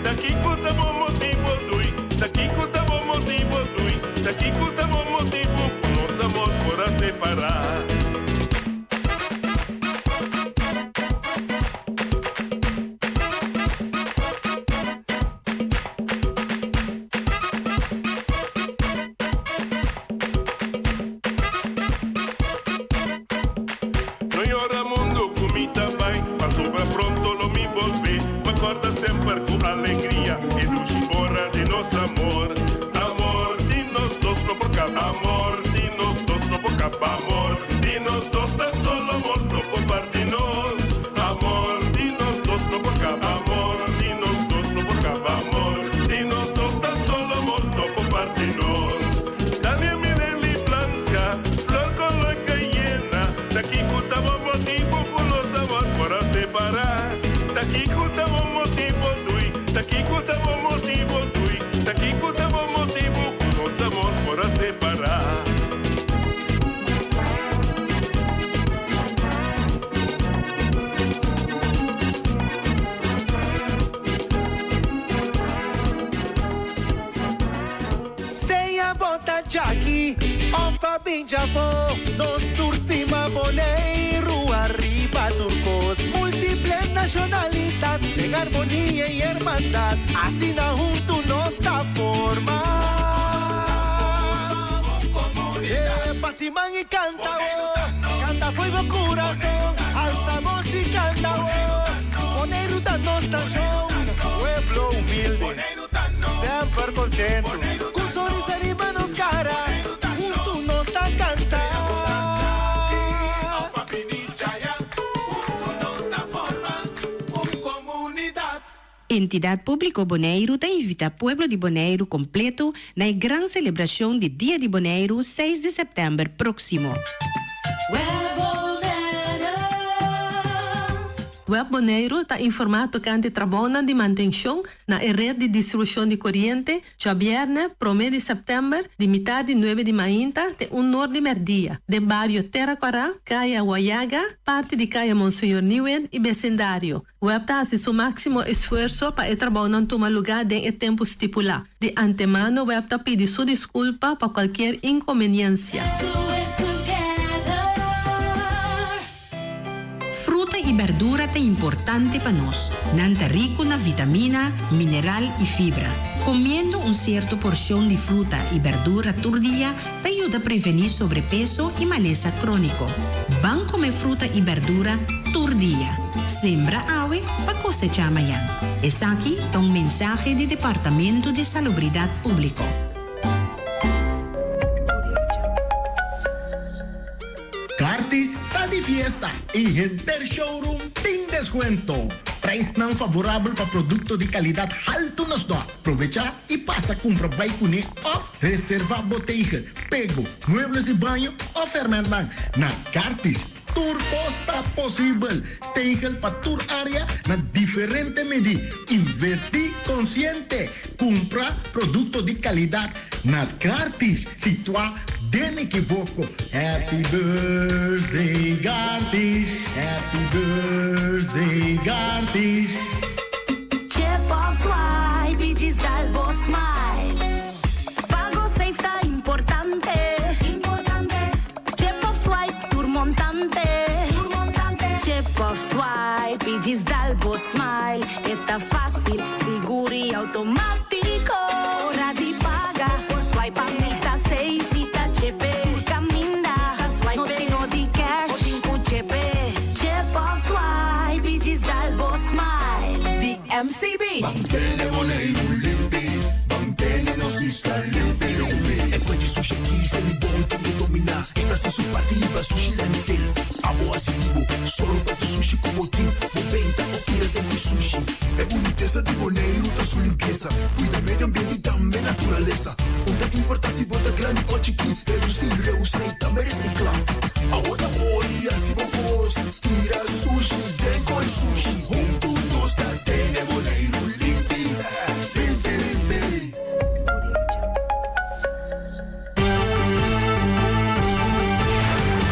Ta kiko ta bo motibu dui Ta kiko ta bo motibu dui Ta kiko ta bo motibu ku nos amor por a separá. No yora mundu ku mi ta bai, pasobra pronto lo mi bolbe. Ma kòrda semper ku alegria e dushi ora di nos amor. Amor di nos dos no por kaba, amor di nos dos no por kaba, amor di nos dos ta solo morto por parti nos. Amor di nos dos no por kaba, amor di nos dos no por kaba, amor di nos dos ta solo morto por parti nos. Dale mi leli blanca, flor color cayena, ta kiko ta bo motibu ku nos amor por a separá. Ta kiko ta bo motibu dui, ta kiko ta bo motibu dui, ta kiko ta bo motibu ku nos amor por a separá. Sea bo ta djaki òf pa bin djafó, nos tur stima Boneiru ariba tur kos. Múltiple nashonalidat den armonia i hermandat, asina huntu nos ta forma. E bati man i kanta bo, kanta fo'i bo kurason, alsa bos i kanta bo. Boneiru ta nos nashon, pueblo humilde. Semper kontentu, ku sonrisa riba nos kara, huntu nos ta kanta. Entidat Públiko Boneiru ta invitá pueblo di Boneiru kompleto na e gran selebrashon di Dia di Boneiru seis di sèptèmber próksimo. Web Boneiru ta informá tokante trabounan di mantenshon na e ret di distribushon di koriente djabièrnè promé di sèptèmber di mitar di nuebe di mainta te un nor di mèrdia den bario Tera Kòrá, Kaya Wayaga, parti di Kaya Monseñor Nieuwind i besindario. Web ta hasi su máksimo esfuerso pa e trabounan tuma lugá den e tempu stipulá. Di antemano web ta pidi su diskulpa pa kualkier inkonbeniensia. Fruta i berdura ta importante pa nos. Nan ta riku na vitamina, mineral i fibra. Komiendo un sierto porshon di fruta i berdura tur dia ta yuda prevení sobrepeso i malesa króniko. Ban kome fruta i berdura tur dia. Sembra awe pa kosechá mañan. Esaki ta un mensahe di Departamento di Salubridat Públiko. Cartis ta di fiesta y henter showroom tin descuento. Prijsnan favorabel pa producto di calidad halto na stock. Probecha y pasa cumpra bay cune of reserva bo tegel, pego, muebles di baño of hermentnan na Cartis. Tur cos ta posibel. Tegel pa tur area na diferente medi. Inverti consciente. Cumpra producto di calidad na Cartis, situa. Den ekiboko. Happy birthday Gartis, happy birthday Gartis. Chip of swipe i djis dal bo smile. Pago safe ta importante. Importante. Chip of swipe tur montante. Tur montante. Chip of swipe i djis dal bo smile. E ta fácil, sigur i automátiko. Ora di paga por swipe mi ta safe, mi ta chepe. Tur kaminda ta swipe. No tin no di cash, bo tin ku chepe. Chip of swipe i djis dal bo smile. Di MCB. Mantene Boneiru limpi, mantene nos isla limpi limpi. E fuente sushi aki sali bon tin ke dominá. E ta hasi su parti riba sushi landfill. Abo hasi di bo, sòru pa tur sushi ku bo tin. Bo benta o tira den di sushi. E bunitesa di Boneiru ta su limpiesa. Kuida medio ambiente i tambe naturalesa. Un ta importá si bo ta grandi o chikí, redusí, reusá i tambe resiklá. Awor ta ora di hasi bo kos, tira sushi den koi sushi. Huntu nos ta tene Boneiru limpi, limpi, limpi.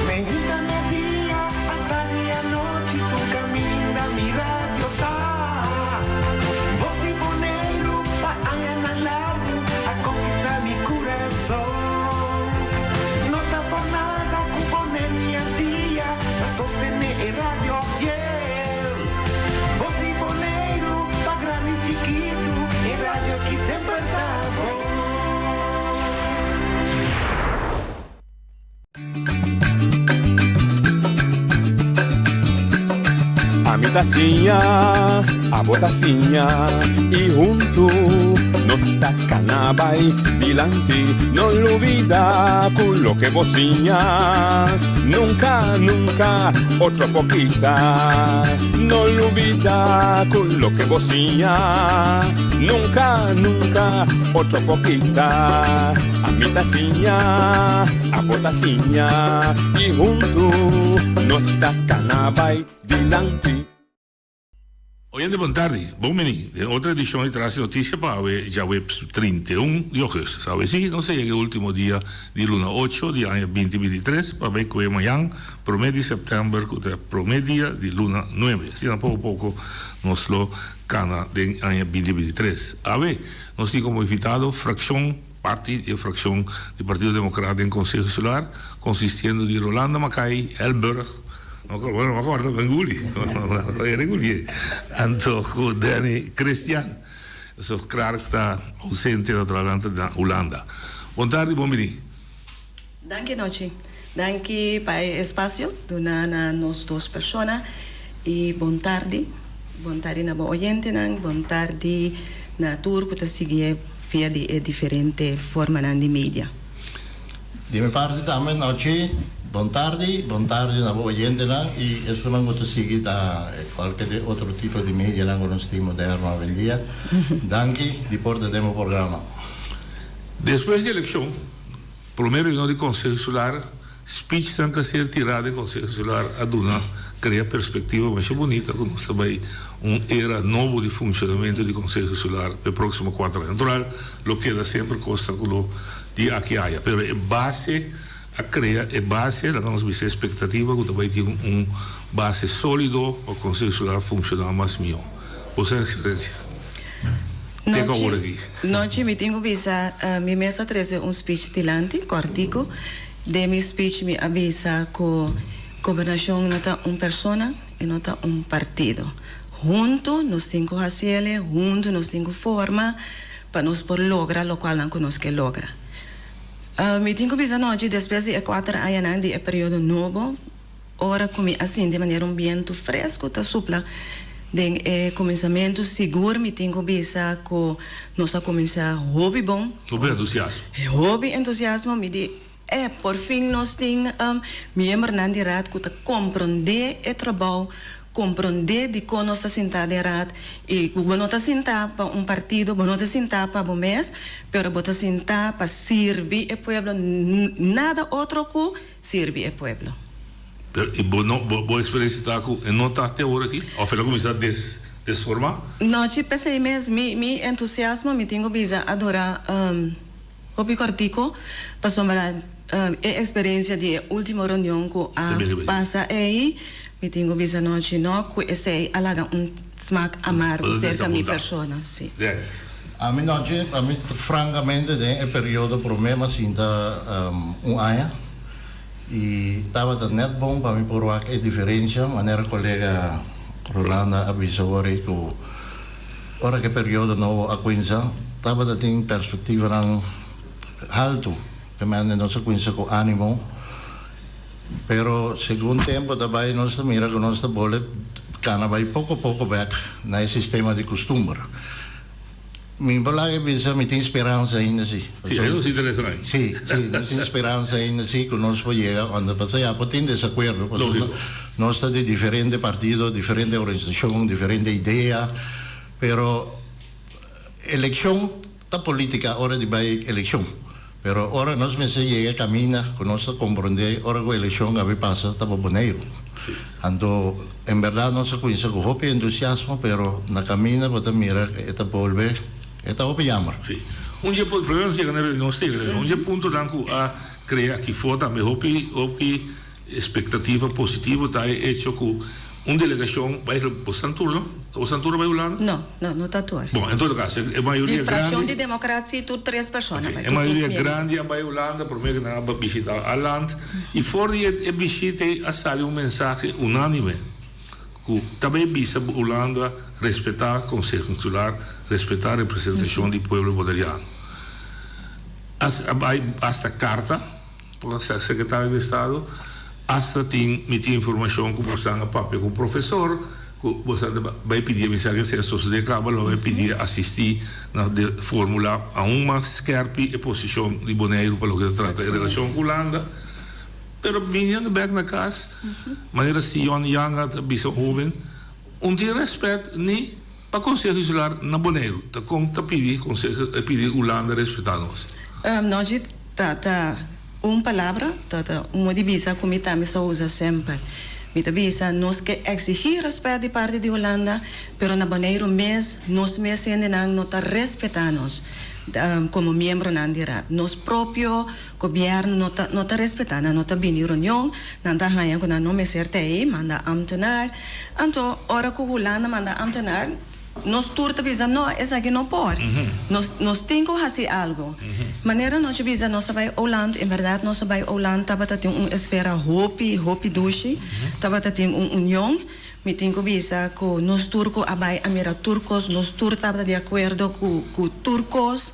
Meinta media, atardi anochi tur caminda mi radio ta. Voz di Boneiru pa añanan largu a conquista mi curason. No ta por nada cu Boneiru y Antia ta sostene e radio fiel. Voz di Boneiru pa grandi y chikitu e radio aki semper ta bon. Ami ta siña, abo ta siña y huntu nos ta cana bay dilanti. No lubida cu loke bo siña nunca, nunca otro por kita. No lubida cu loke bo siña nunca, nunca otro por kita. Ami ta siña, abo ta siña y huntu nos ta cana bay dilanti. Oyente bon tardi, bon bini den otro edicion di Tras di Noticia pa awe djaweps 31 di augustus. Awe si nos a yega e ultimo dia di luna ocho di aña binti 23 pa bay cue mañan prome di september cu ta e prome dia di luna nuebe. Asina poco poco nos lo cana den aña binti 23. Awe nos tin como invitado fraccion. Parti di e frakshon di Partido Demokrat den Konseho Insular, konsistiendo di Rolanda Makai, Elburg, no bueno, no acorda, Ben Guli, era Guli, anto ku Danny Christian. So Clark ta ausente naturalmente na Hulanda. Bon tardi, bon bini. Danki Nochi. Danki pa e espasio duna na nos dos persona y bon tardi. Bon tardi na bo oyentenan, bon tardi na tur cu ta siguié via di e diferente formanan di media. Di mi parti tambe Nochi, bon tardi, bon tardi na bo oyentenan y esunnan cu ta sigui na cualke di otro tipo di medianan cu nos tin moderno awendia. Danki di por ta den bo programa. Despues di eleccion. Prome reunion di Conseho Insular, speechnan ta ser tirá den Conseho Insular a duna crea perspectiva masha bunita cu nos ta bay un era nobo di funcionamento di Conseho Insular p'e proximo cuatro aña. Natural lo keda semper cosnan cu lo di aki aya, pero e base a crea e base, laga nos bisa expectativa cu ta bay tin un base solido pa Conseho Insular funciona mas miho. Bo sa experiencia? Te ku awor aki. Nochi mi tin ku bisa mi mes a trese un speech dilanti kòrtiku. Den mi speech mi a bisa ku gobernashon no ta un persona e no ta un partido. Huntu nos tin ku hasi el'e, huntu nos tin ku forma pa nos por logra lokualnan ku nos ke logra. Mi tin ku bisa nochi despues di e kuater añanan di e periodo nobo, Ora ku mi a sinti manera un bientu fresku ta supla den e kuminsamentu, sigur mi tin ku bisa ku nos a kuminsá hopi bon. Hopi entusiasmo. Hopi entusiasmo. Mi di, E, por fin nos tin miembronan di raad ku ta komprondé e trabou, komprondé dikon nos ta sintá den raad. I ku bo no ta sintá pa un partido, bo no ta sintá pa bo mes, pero bo ta sintá pa sirbi e pueblo, nada otro ku Sirbi e pueblo. Pero y bo no bo bo experiencia ta cu e no ta te ora aki? Of el a cuminsa des desforma? No chi pesey mes mi mi entusiasmo mi tin cu bisa a dura hopi cortico pasobra. E eksperensia di e último reunion ku a pasa ei, mi tin ku bisa nochi no ku esei a laga un smak amargo serka mi persona, si. Ami nochi, ami frankamente den e periodo promé mi a sinta un aña i tabata nèt bon pa mi por wak e diferensia manera kolega Rolanda a bisa wor ei ku ora ku e periodo nobo a kuinsa tabata tin perspektivanan haltu. Te mende nos a cuminsa cu animo, pero segun tempo ta bay nos ta mira cu nos ta bole cana bay poco poco bek na e sistema di custumber. Mi por laga bisa mi tin speransa ainda si. Si, ahí nos interesa nan. Si, si, nos tin speransa ainda si cu nos por yega unda pasobra ya por tin desacuerdo, pasobra nos ta di diferente partido, diferente organisacion, diferente idea, pero eleccion Ta politica ora di bay eleccion, pero ora nos mester yega camina cu nos ta comprende ora cu eleccion a bay pasa ta pa Boneiru. Anto en berdad nos a cuminsa cu hopi entusiasmo pero na camina bo ta mira e ta bolbe e ta hopi jammer. Si. Un dje punto, primero nos yega na reunion, nos yega na reunion, un dje puntonan cu a crea aki for tambe hopi hopi Expectativa positivo ta e hecho cu un delegacion bay bosan tur no? Ta bosan tur a bay Hulanda? No, no, no ta tur. Bon, en todo caso e mayoria Di fraccion grandi di democratie tur tres persona Ok, bay, e tur dos mayoria miembro. grandi a bay Hulanda prome cu nan a bishita a land y for di e bishita ey a sali un mensahe unanime cu ta bay bisa Hulanda respeta Conseho Insular, respeta representacion di pueblo Boneriano. A bay hasta carta. Por Secretario di Estado, hasta tin mi tin informacion cu bosan a papia cu profesor cu bosan ta bay pidi mi sa ke sea sosode caba lo bay pidi asisti na de formula aun mas skerpi e posicion di Boneiru pa loke ta trata e relacion cu Hulanda. Pero biniendo bek na cas, manera Sion Janga ta bisa un hoben, un tin respet ni pa Conseho Insular na Boneiru ta kon ta pidi Conseho e pidi Hulanda respeta nos. Nochi ta ta un palabra ta ta un modo di bisa ku mi tambe sa usa semper. Mi ta bisa nos ke eksigí rèspèt di parti di Hulanda pero na Boneiru mes nos mes hendenan no ta respetá nos komo miembronan di Raad. Nos propio Gobièrnu no ta no ta respetá, nan no ta bini reunion, nan ta haña ku nan no mester ta ei, manda ámtenar. Anto ora ku Hulanda manda ámtenar, nos tur ta bisa no, esaki no por. Nos nos tin ku hasi algu. Manera nos a bisa nos a bai Oland, en bèrdat nos a bai Oland tabata tin un esfera hopi hopi dushi, tabata tin un union. Mi tin ku bisa ku nos tur ku a bai a mira tur kos, nos tur tabata di akuerdo ku ku tur kos.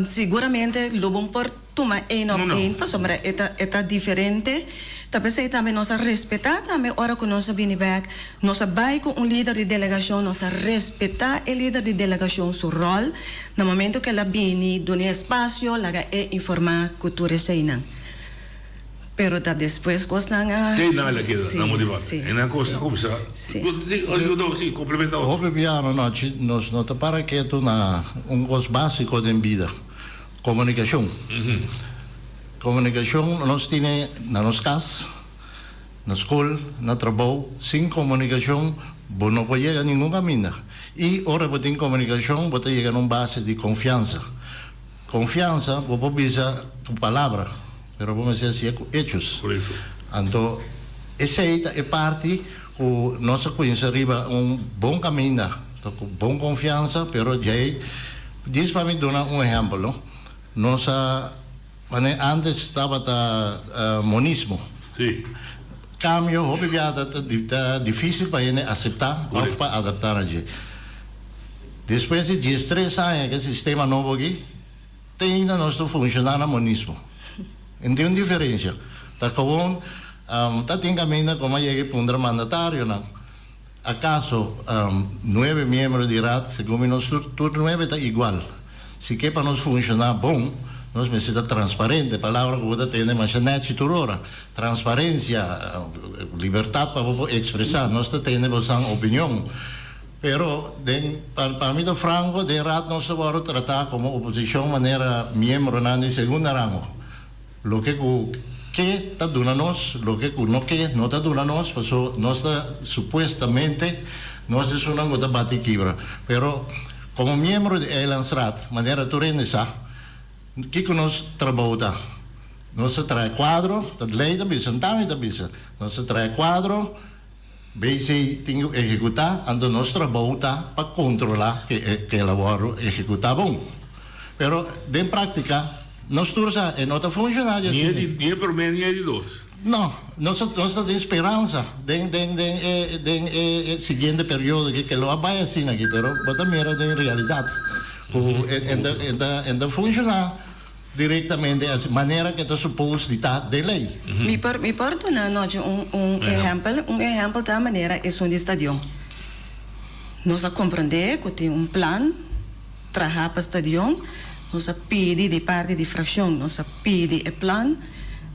Siguramente lo bon por tuma een op een pasobra e ta e ta diferente. Ta p'esei tambe nos a respetá tambe ora ku nos a bini bèk. Nos a bai ku un lider di delegashon, nos a respetá e lider di delegashon su ròl na momento ku el a bini dun'é espasio laga e informá ku tur eseinan. Pero ta despues cosnan a. Te nan a keda Sí, na motivá. sí, E nan cos sí, a cuminsa. sí. Sí, no, sí, complementa otro. Hopi piano nochi nos no ta para ketu na un cos basico den bida, comunicacion. Comunicacion nos tine na nos cas, na scol, na trabou. Sin comunicacion bo no por yega ningun caminda. Y ora bo tin comunicacion bo ta yega na un base di confiansa. Confiansa bo por bisa cu palabra, pero bo mester hacié cu hechos. Correcto. Anto esey ta e parti cu nos a cuminsa riba un bon caminda, ta cu bon confiansa, pero djey, djis pa mi duna un ehempel, no, nos a, manera antes tabata monismo. Si. Cambio hopi bia ta ta dificil pa hende acepta of pa adapta na dje. Despues di diestres aña ku e sistema nobo aki, te ainda nos ta funshoná na monismo. No tin un diferensia. Ta kowon ta tin kaminda komo a yega e puntra mandatarionan. Akaso nuebe miembro di Raad, segun mi nos tur tur nuebe ta igual. Si ke pa nos funshoná bon, nos mester ta transparente, palabra ku bo ta tende masha nèchi tur ora. Transparensia, libertat pa bo por ekspresá, nos ta tende bosan opinion. Pero den pa pa mi ta franco den Raad nos ta wòrdu tratá komo oposishon manera miembronan di segunda rango. Loke ku ke ta duna nos, loke ku no ke no ta duna nos, paso nos ta supuestamente nos esunnan ku ta bati kibra. Pero komo miembro di Eilandsraad, manera tur hende sa, kiko nos trabou ta? Nos a traha kuadro, ta lei ta bisa, tambe ta bisa, nos a traha kuadro, BC tin ku ehekutá, anto nos trabou ta pa kontrolá ke e ke el a wòrdu ehekutá bon. Pero den práktika nos tur sa e no ta funshoná di Ni e asina. di ni e promé ni e di dos. No, nos ta nos ta tin speransa den den den e den e e siguiente periodo aki ke lo a bai asina aki, pero bo ta mira den realidat ku e e ta e ta e ta funshoná. Directamente as manera ke ta suppose di ta den ley. Mi por mi por duna nochi un un ehempel, un ehempel ta manera esun di stadion. Nos a comprende cu tin un plan traha pa stadion, nos a pidi di parti di fraccion, nos a pidi e plan,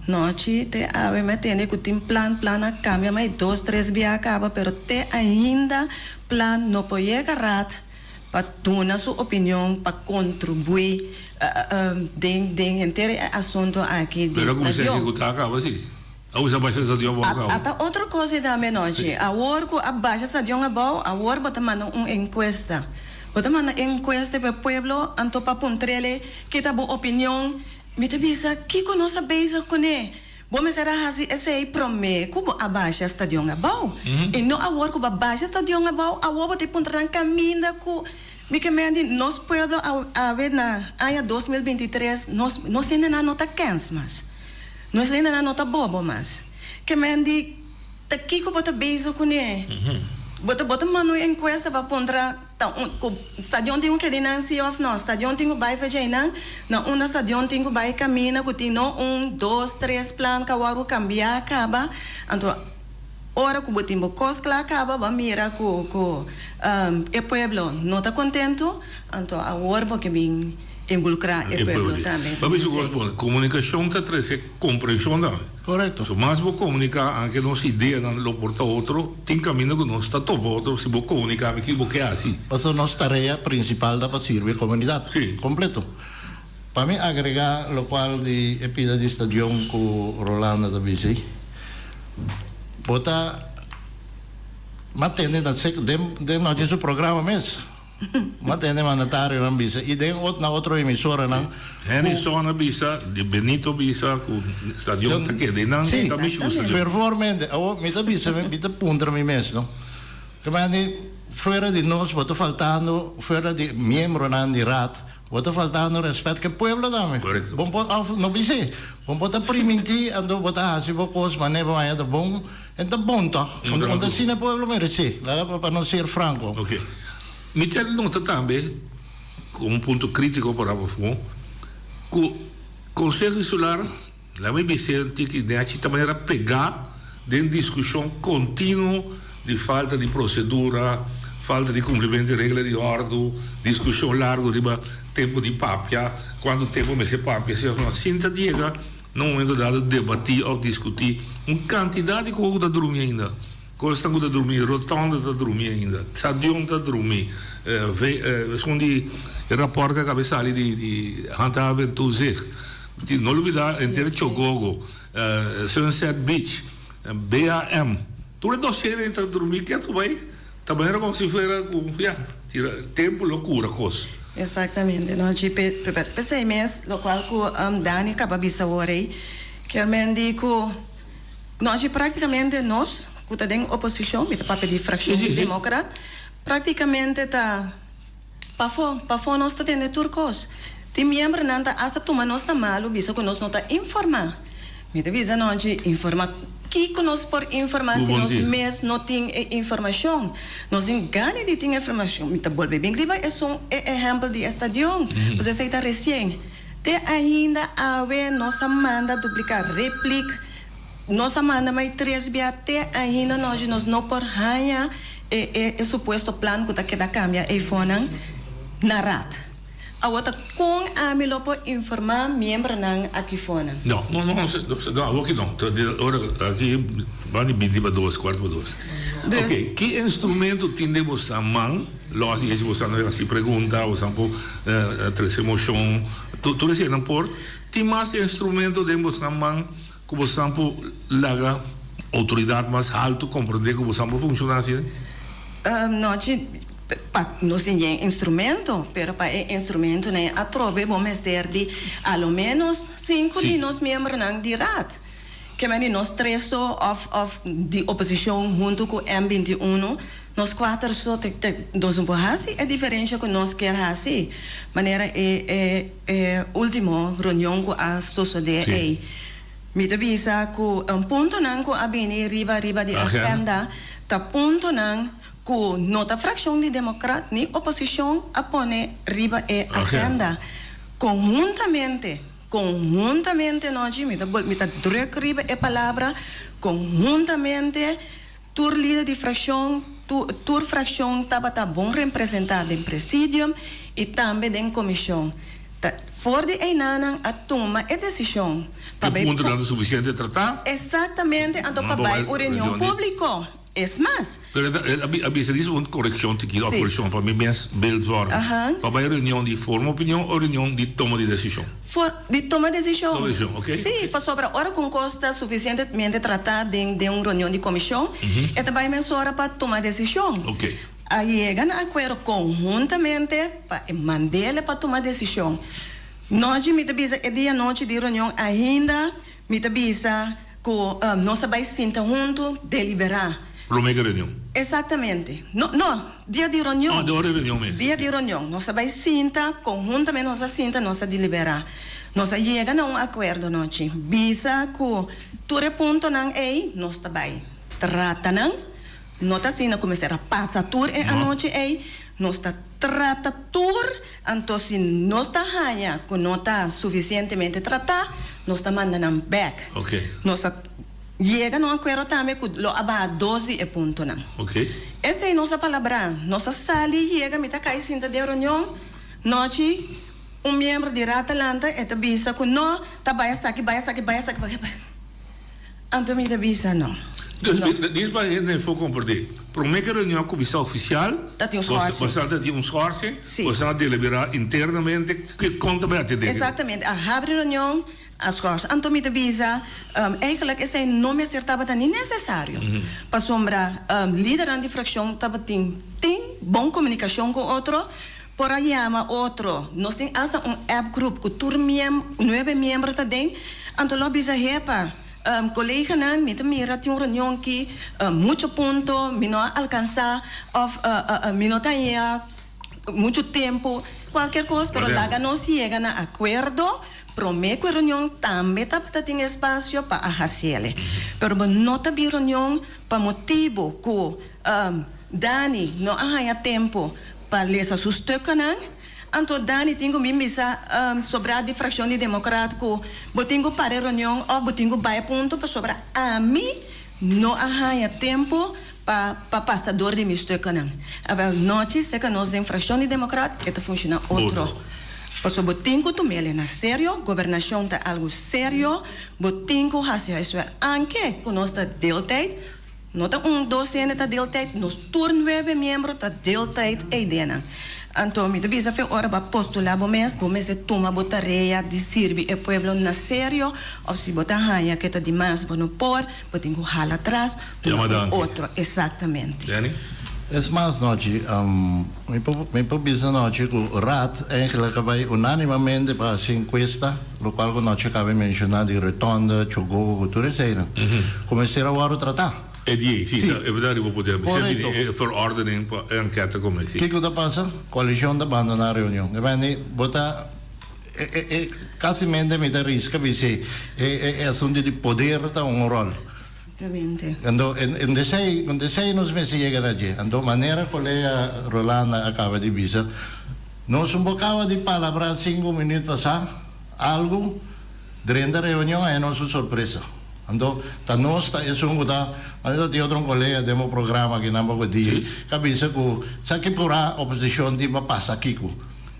nochi te awe mi a tende cu tin plan, plan a cambia mai dos tres bia a caba pero te ainda plan no por yega raad. pa duna su opinion pa contribui den den henter e asunto aki di Pero cuminsa stadion. ehecuta caba si. A usa basha stadion abao caba. Ata otro cos e tambe nochi. Awor cu a basha stadion abao, awor bo ta manda un encuesta. Bo ta manda encuesta pa e pueblo anto pa puntrele ki ta bo opinion. Mi ta bisa kico nos ta bezig cune. Bo mester a hasi esei promé ku bo a basha stadion abou. I no awor ku bo a basha stadion abou, awor bo ta e puntra nan kaminda ku mi ke men di nos pueblo awe na aña 2023 nos nos hendenan no ta kens mas. Nos hendenan no ta bobo mas. Ke men di ta kiko bo ta bezig kuné? Bo ta bo ta manda un enkuesta pa puntra. Ta un ku stadion tin ku keda einan si òf no? Stadion tin ku bai fecha einan? Na unda stadion tin ku bai kamina ku tin no un, dos, tres plan ku a wòrdu kambiá kaba? Anto ora ku bo tin bo kos kla kaba bo a mira ku ku e pueblo no ta kontentu, anto awor bo ke bin involukrá e pueblo tambe. Papi su kos bon, komunikashon ta trese komprenshon tambe. Korekto. So mas bo komuniká anke nos ideanan lo por ta otro, tin kaminda ku nos ta topa otro si bo komuniká mi ki bo ke hasi. Pasobra nos tarea prinsipal ta pa sirbi e komunidat kompleto. Pa mi agregá lokual di e pida di stadion ku Rolanda ta bisa, bo ta matende na den nochi su programa mes. Ma tende mandatarionan bisa y den ot na otro emisoranan Henry cu. Son a bisa, di Benito bisa cu stadion ta keda y nan Sí, ta mishi cu stadion. fervormente. Awor mi ta bisa, mi ta puntra mi mes, no. Ke mandi fuera di nos bo ta faltando, fuera di miembronan di Raad, bo ta faltando respet ke pueblo tambe. Correcto. Bo por, of no bis'é, bo por ta priminti anto bo ta haci bo cos manera bo haña ta bon. E ta bon toch? No Un ta asina e pueblo meresé, laga pa nos ser franco. Ok. Mi ta nota tambe, como un punto critico por abo, cu Conseho Insular, laga mi bis'é un tiki nechi, ta manera pegá den discusion continuo di falta di procedura, falta di cumplimento di regla di ordo, discusion largo riba tempo di papia, cuanto tempo mester papia, si of no. Sin ta yega. Na un momento dado debatí òf diskutí un kantidat di kos ku ta drumi ainda. Kosnan ku ta drumi, rotonde ta drumi ainda, stadion ta drumi, esun di e rapòrt ku a kaba sali di di Handhaven en Toezicht. No lubidá henter Chogogo, Sunset Beach, BAM, tur e dosiernan ta drumi ketu bai. Ta manera como si fuera cu ya, tira, tempo lo cura cos. Exactamente, no GP, p'esey mes locual cu Dani caba bisa awor ey, kier men di cu nochi practicamente nos cu ta den oposicion, mi ta papia di fraccion di Democrat, practicamente ta pafo, pafo nos ta tende tur cos. Tin miembronan ta hasta tuma nos na malu bisa cu nos no ta informa. Mi ta bisa nochi, informa kico nos por informa si nos mes no tin e informacion? Nos tin gana di tin informacion. Mi ta bolbe bin riba esun e ehempel di e stadion, pasobra esey ta recien. Te ainda awe nos a manda duplica replic, nos a manda mai tres bia, te ainda nochi nos no por haña e e e supuesto plan cu ta keda cambia eyfonan na raad. Awor ta kon ami lo por informá miembronan aki fonan? No, no, no, no, awor ki no. Ora aki ban di binti pa dos, kuarto pa dos. Ok, ki instrumento tin den boso man, lòs di esei boso a hasi pregunta, boso por trese moshon, tur eseinan por, tin mas instrumento den boso man ku boso por laga outoridat mas haltu komprendé ku boso por funshoná asina? No, chi. Pa nos tin yen instrumento, pero pa e instrumentonan atrobe bo mester di a lo menos sinku di nos miembronan di Raad. Ke men di nos tres so of of di oposishon huntu ku M 21, nos kuater so te te nos no por hasi e diferensha ku nos kier hasi. Manera e e e ultimo reunion ku a sosode ei. Mi ta bisa ku puntonan ku a bini riba riba di agenda ta puntonan ku no ta frakshon di Demokrat ni oposishon a pone riba e agenda. Konhuntamente, konhuntamente nochi, mi ta mi ta druk riba e palabra, konhuntamente tur lider di frakshon, tur frakshon tabata bon representá den presidium i tambe den komishon. Ta for di einanan a tuma e desishon pa E bai. puntonan ta sufisiente tratá? Eksaktamente, anto pa bai un reunion públiko. Es mas. Pero el a bisa dice un correccion chiquito, Sí. correccion pa mi mes beeldvorming. Aha. Pa bay reunion di forma opinion o reunion di toma di decision? For, di toma decision. Toma decision, ok. Sí, pasobra ora cu un cos ta suficientemente trata den den un reunion di comision, e ta bay mesora pa tuma decision. Ok. A yega na acuerdo conhuntamente pa e mandele pa tuma decision. Nochi mi ta bisa e dia nochi di reunion ainda Mi ta bisa ku nos a bai sinta huntu deliberá. Promé ku reunion? Exactamente. No, no, dia di reunion. Oh, di ora di reunion mes. Dia di reunion. Nos a bai sinta, konhuntamente nos a sinta, nos a deliberá. Nos a yega na un akuerdo nochi. Bisa ku tur e puntonan ei nos ta bai trata nan. No ta asina ku mester a pasa tur e anochi ei. Nos ta trata tur, anto si nos ta haña ku no ta sufisientemente tratá, nos ta manda nan bèk. Nos ta yega na un akuerdo tambe ku lo a baha dos di e puntonan. Esei nos a palabrá. Nos a sali yega, mi ta kai sinta den reunion, nochi un miembro di Raad ta lanta, e ta bisa ku no, ta bai esaki, bai esaki, bai esaki, bai esaki. Anto mi ta bisa no. Dus dis pa hende for komprendé. Promé ku e reunion a kuminsá ofisial, Ta tin un schorsing. boso ta tin un schorsing, Sí. boso a deliberá internamente ke kon ta bai atendé. Exactamente. A habri reunion, a schors. Anto mi ta bisa, eigenlijk esei no mester tabata ni necesario. Pasobra lidernan di fraccion tabatin tin bon comunicacion cu otro, por a yama otro. Nos tin asta un app group cu tur miem, nuebe miembro ta den. Anto lo bisa, Hepa, coleganan, mi ta mira tin un reunion ki mucho punto, mi no a alcansa of mi no ta haña mucho tempo, cualkier cos, pero laga nos yega na acuerdo prome cu e reunion tambe tabata tin espacio pa a haciele. Pero bo no ta bin reunion pa motibo cu Dani no a haña tempo pa lesa su stukkennan. Anto Dani tin ku bin bisa sobrá di frakshon di Demokrat ku bo tin ku para e reunion òf bo tin ku bai punto pasobra ami no a haña tempu pa pa pasa dor di mi stukkennan. Awèl nochi serka nos den frakshon di Demokrat e ta funshoná otro. Pasobra bo tin ku tum'el na serio, gobernashon ta algu serio, bo tin ku hasi huiswerk anke ku nos ta deeltijd. No ta un dos hende ta deeltijd, nos tur nuebe miembro ta deeltijd eidenan. Anto mi ta bisa fe ora bo a postula bo mes, bo mester tuma bo tarea di sirbi e pueblo na serio, of si bo ta haña ke ta dimas bo no por, bo tin ku hala atras, duna un otro. Exactamente. Es mas nochi, mi por mi por bisa nochi ku Raad eigenlijk a bai unanimamente pa hasi enkuesta, lokual ku nochi a kaba menshoná di Rotonde, Chogogo, tur eseinan, ku mester a wòrdu tratá. E di ei, si, Sí. e berdad riba poder. Korekto. E verordening pa e anketa kome, si. Kiko ta pasa? Koalishon ta bandoná reunion. E bende bo ta e e e kasimente mi ta riska bisa e e e asuntu di poder ta un ròl. Exactamente. Anto, en desei, en desei nos mester yega na dje. Anto, manera kolega Rolanda a kaba di bisa, nos un bo kaba di palabrá sinku minüt pasá algu, drenta reunion a nos un sorpresa. Anto, ta nos ta esun ku ta, manera tin otro un kolega den bo programa akinan poko dia, ku a bisa ku sa ki purá oposishon tin pa pasa kiko.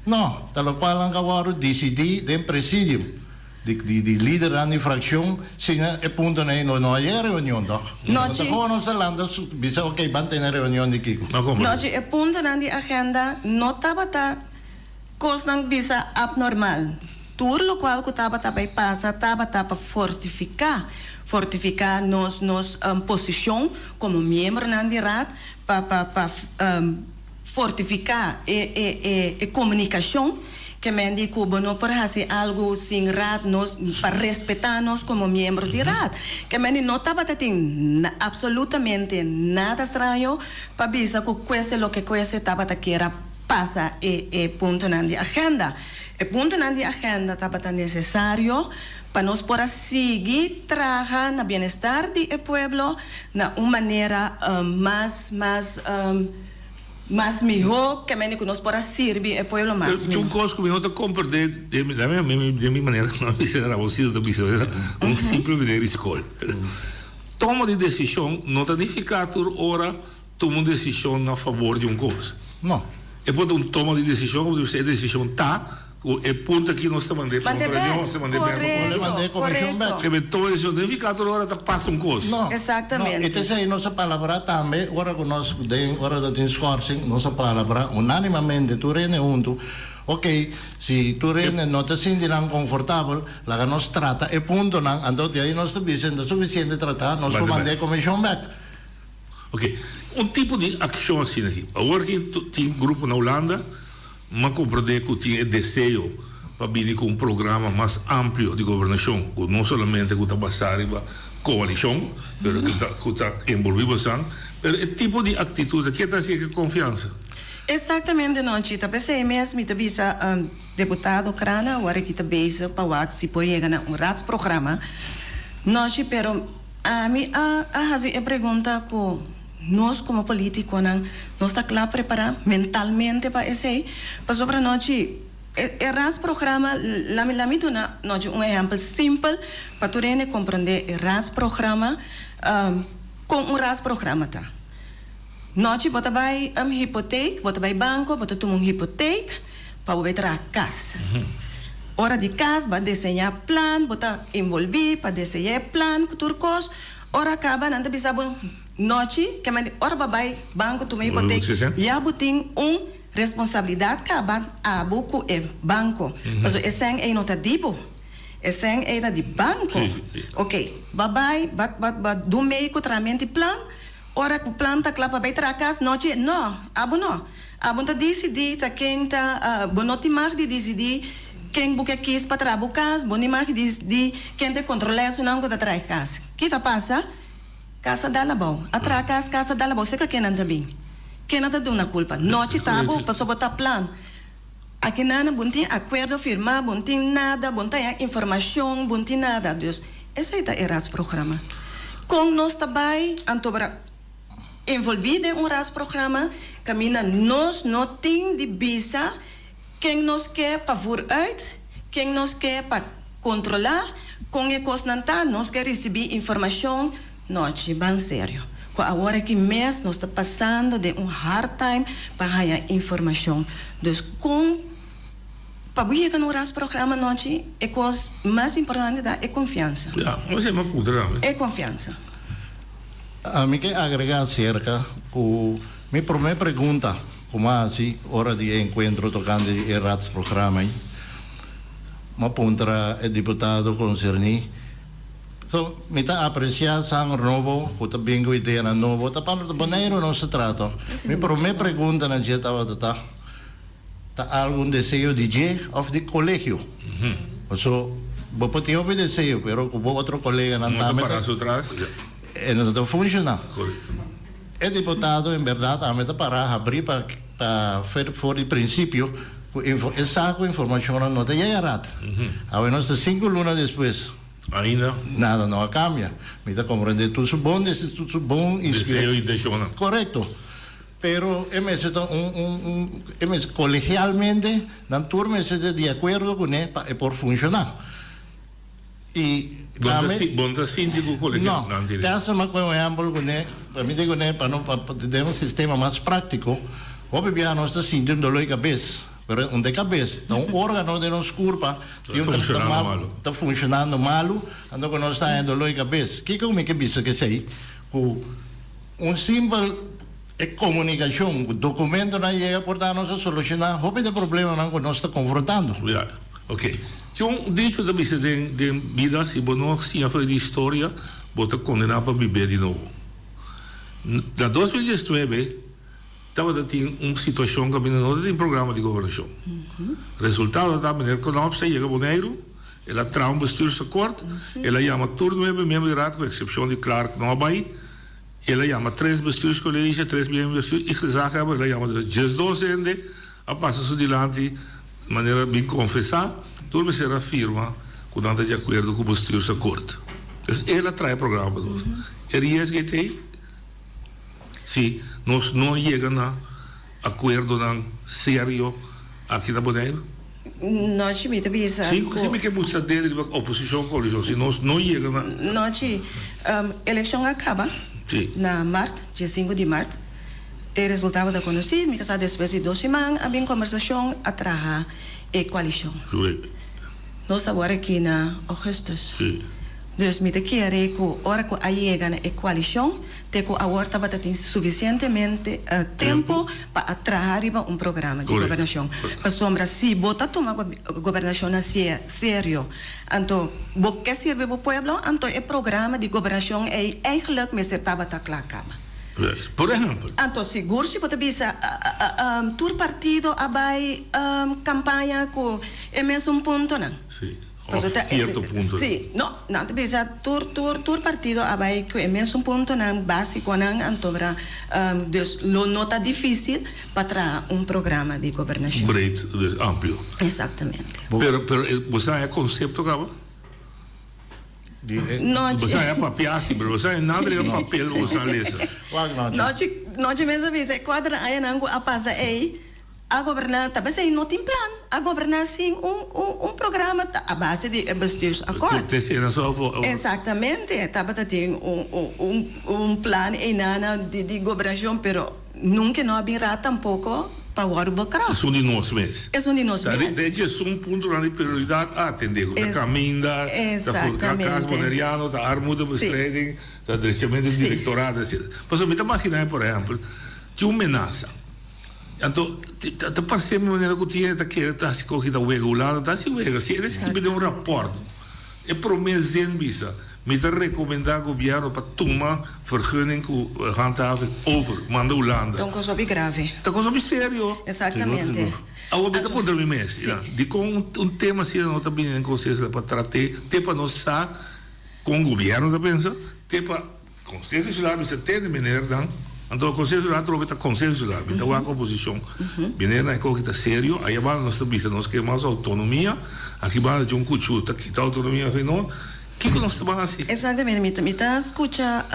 No, ta lokual nan ka wòrdu disidí den presidium. Di di lidernan di fraccion sina e puntonan ei no no a yega reunion toch? No, Ta chi. como nos ta lanta su bisa ok ban tene reunion di kico? No chi, e puntonan di agenda no tabata cosnan bisa abnormal. Tur locual cu tabata bay pasa tabata pa fortifica, fortifica nos nos posicion como miembronan di Raad pa pa pa. fortifiká e e e e komunikashon, ke men di ku bo no por hasi algu sin Raad nos pa respetá nos komo miembro di Raad. Ke men di no tabata tin absolutamente nada straño pa bisa ku kueste loke kueste tabata kier a pasa e e puntonan di agenda. E puntonan di agenda tabata nesesario pa nos por a sigui traha na bienestar di e pueblo na un manera mas mas mas mihó ke mende ku nos por a sirbi e pueblo mas mihó. Tin un kos ku mi no ta komprendé den mi den mi manera ku mi bisa Ramoncito ta bisa un simple meneer di skol. Toma di desishon no ta nifiká tur ora tuma un desishon na fabor di un kos. No. E por ta un toma di desishon ku e desishon ta ku e punto aki nos ta mand'é pa otro reunion, nos ta mand'é bèk pa otro. Korekto, korekto. E toma di desishon no nifiká tur ora ta pasa un kos. No. Exactamente. No, e ta esei nos a palabrá tambe ora ku nos den ora ta tin schorsing nos a palabrá unánimamente tur hende huntu, ok, si tur hende no ta sinti nan konfortabel laga nos trata e puntonan, anto di ei nos ta bisa no ta sufisiente tratá, nos por mand'é komishon bèk. Ok, un tipo di accion asina aki. Awor ki tin grupo na Hulanda, m'a comprende cu tin e deseo pa bini cu un programa mas amplio di gobernacion, cu no solamente cu ta basa riba coalicion, pero cu ta cu ta envolvi bosan. Pero e tipo di actitud aki ta haci e confiansa. Exactamente Nonchi, ta p'esey mes mi ta bisa deputado Craane awor aki ta bezig pa wak si por yega na un raadsprogramma. Nonchi, pero. Ami a a hasi e pregunta ku nos komo politikonan nos ta kla prepará mentalmente pa esei? Pasobra nochi e e rasprograma lami lami duna nochi un ehèmpel simpel pa tur hende komprondé e rasprograma kon un rasprograma ta. Nochi bo ta bai hipoteek bo ta bai banko bo ta tuma un hipoteek pa bo bai traha kas. Ora di kas bo a deseñá plan, bo ta envolví pa deseñá e plan ku tur kos. Ora kaba nan ta bisa bo nochi ke men ora bo a bai banko tuma hipotek ya bo tin un responsabilidat kaba abo ku e banko. Pasobra e sèn ei no ta di bo, e sèn ei ta di banko. Oke, bo a bai bo a dun mei ku trahamento di plan. Ora ku plan ta kla pa bai traha kas nochi, no, abo no. Abo ta disidí ta ken ta, bo no tin mag di disidí ken bo ke kis pa traha bo kas, bo ni mag di disidí ken ta kontrolá esunnan ku ta traha e kas. Ki ta pasa? Kas a dal abou. A traha kas, kas a dal abou. Seka kennan ta bin? Kennan ta duna kulpa? Nochi ta abo, pasobra bo ta plan. Akinan bo no tin akuerdo firmá, bo no tin nada, bo no ta haña informashon, bo no tin nada. Dus esei ta e raadsprogramma. Kon nos ta bai anto para envolví den un raadsprogramma kaminda nos no tin di bisa ken nos ke pa vooruit, ken nos ke pa kontrolá kon e kosnan ta, nos ke risibí informashon. Nochi, ban serio. Ku awor aki mes nos ta pasando den un hard time pa haña informashon. Dus kon pa bo yega na un rasprograma nochi, e kos mas importante ta e konfiansa. Ya, nos e mas puntra tambe. E konfiansa. Ami ke agregá aserka ku mi promé pregunta ku mi a hasi ora di e enkuentro tokante di e raadsprograma ei, mi a puntra e diputado konserní, So, mi ta apreciá sanger nobo cu ta bin cu ideanan nobo. Ta pa Boneiru nos ta trata. Mi prome pregunta na dje tabata ta, Ta algo un deseo di dje of di colegio? Paso, bo por tin hopi deseo, pero cu bo otro coleganan No ta tambe para ta, su tras. e no ta funciona. Correcto. E diputado en berdad tambe ta para habri pa pa for di principio cu info e sa cu informacionnan no ta yega raad. Awe nos ta cinco luna despues. Ainda? Nada no a cambia. Mi ta comprende tur su bon dese tur su bon inspira. Deseo y intencionnan. Correcto. Pero e mester ta un un un e mester colegialmente nan tur mester ta di acuerdo cune pa e por funciona. Y Bon ta tambe si bon ta sinti cu colegial No, nan tene. te hasta mi a coge un ehempel cune pa mi di cune pa no pa den un sistema mas practico hopi biaha nos ta sinti un dolor di cabes. Pero un de cabes, ta un organo den nos curpa Ta funcionando malo. Ta funcionando malo, anto cu nos ta haña dolor di cabes. Kico mi ke bisa kesey? Cu un simpel e comunicacion cu documentonan yega por ta nos a soluciona hopi de problemanan cu nos ta confrontando. Ya, ok. Tin un dicho ta bisa den den bida, si bo no siña for di historia, bo ta condena pa bib'é di nobo. Na 2019. tabata tin un situashon kaminda no ta tin programa di gobernashon. Resultado ta meneer Knops a yega Boneiru, el a traha un bestuursakkoord, el a yama tur nuebe miembro di raad ku eksepshon di Clark no a bai, el a yama tres bestuurscollege, tres miembro di bestuur i gezaghebber, el a yama dus diesdos hende a pasa su dilanti manera bin konfesá, tur mester a firma ku nan ta di akuerdo ku bestuursakkoord. Dus el a traha e programa pa nos. E riesgo ei ta ei. Si nos no yega na akuerdonan serio aki na Boneiru? Nochi mi ta bisa Si, ku. si mi ke busta dede riba oposishon koalishon, si nos no yega na. Nochi, elekshon a kaba Si. na mart, diesinku di mart. E resultado ta konosí, mi ta sa despues di dos siman a bin kombersashon a traha e koalishon. Correct. Nos ta wòrdu aki na ougùstùs. Si. Dus mi ta kere ku ora ku a yega na e koalishon te ku awor tabata tin sufisientemente tempu pa a traha riba un programa di gobernashon. Pasobra si bo ta tuma gobernashon na serio, anto bo ke sirbi bo pueblo, anto e programa di gobernashon ei eigenlijk mester tabata kla kaba. Por ehèmpel. Anto sigur si bo ta bisa tur partido a bai kampaña ku e mesun puntonan. Of cierto punto. Sí, no, nan ta bisa tur, tur, tur partido a bai cu e mesun puntonan basiconan, antobra, dus lo no ta dificil pa traha un programa di gobernacion. Breed, dus amplio. Exactamente. Pero, pero bo sa e concepto caba? No, Bo sa e papia si, pero bo sa e nada riba papel bo sa lesa. Nochi, nochi mes a bisa e cuater añanan cu a pasa ey, A goberná ta besei no tin plan, a goberná sin un un un programa ta a base di e bestuursakkoord. Cortesia na so afo. Exactamente, tabata tin un un un un plan einana di di gobernacion pero nunca no a bin raad tampoco pa wòrdu bekrap. Esun di nos mes. Esun di nos mes. De hecho esun puntonan di prioridad a atende cu ta caminda, ta for cas boneriano, ta armoedebestrijding, ta drechamento di directorado, etcetera. Pasobra mi ta magina por ehempel tin un menasa. Anto, ta parse mi manera ku tin hende ta kere ta hasi koki ta wega Hulanda ta hasi wega. Si el a skibi den un rapòrt, e promé zin bisa, Mi ta rekomendá gobièrnu pa tuma vergunning ku handhaving over, manda Hulanda. Ta un kos hopi grave. Ta kos hopi serio. Exactamente. Awor mi ta puntra mi mes, dikon un tema asina no ta bini den Konseho pa trat'é te pa nos sa kon gobièrnu ta pensa, te pa. Conseho Insular mester tende menernan, anto Conseho Insular atrobe ta Conseho Insular, mi ta wak oposicion. Menernan e koki ta serio, aya banda nos ta bisa nos ke mas autonomia, aki banda tin un cuchu ta kita autonomia afe no, kiko nos ta ban haci? Exactamente, mi ta mi ta scucha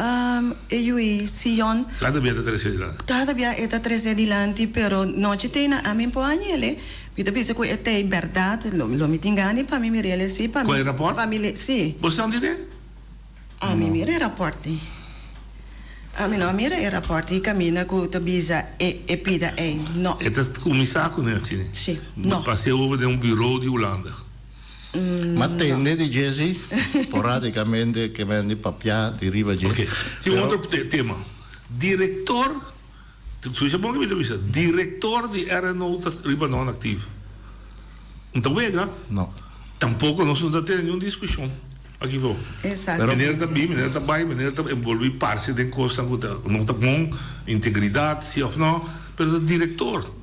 e yui Sion. Cada bia ta trece dilanti. Cada bia e ta trece dilanti, pero nochi te na ami por añele, mi ta bisa cu e ta e berdad, lo lo mi tin gana pa mi mirele si, pa mi. Cual e raport? Pa mi le, si. Bo santi te? Ami mira e rapòrt. Ami no a mira e rapòrt i kaminda ku ta bisa e e pida ei. No. E ta kuminsá ku ne asina. Sí. No. Pas'é over den un biro di Hulanda. Ma tende di dje si, sporadicamente ke men di papia di riba dje. Oké. Tin un otro tema. Direktor, Suisha bon ke mi ta bisa, direktor di RNO ta riba non actief. Un ta wega? No. Tampoko nos no ta tene niun diskushon. Aki fo. Exactamente. Meneer ta bin, meneer ta bai, meneer ta envolvi parse den cosnan cu ta no ta bon, integridad, si of no, pero ta director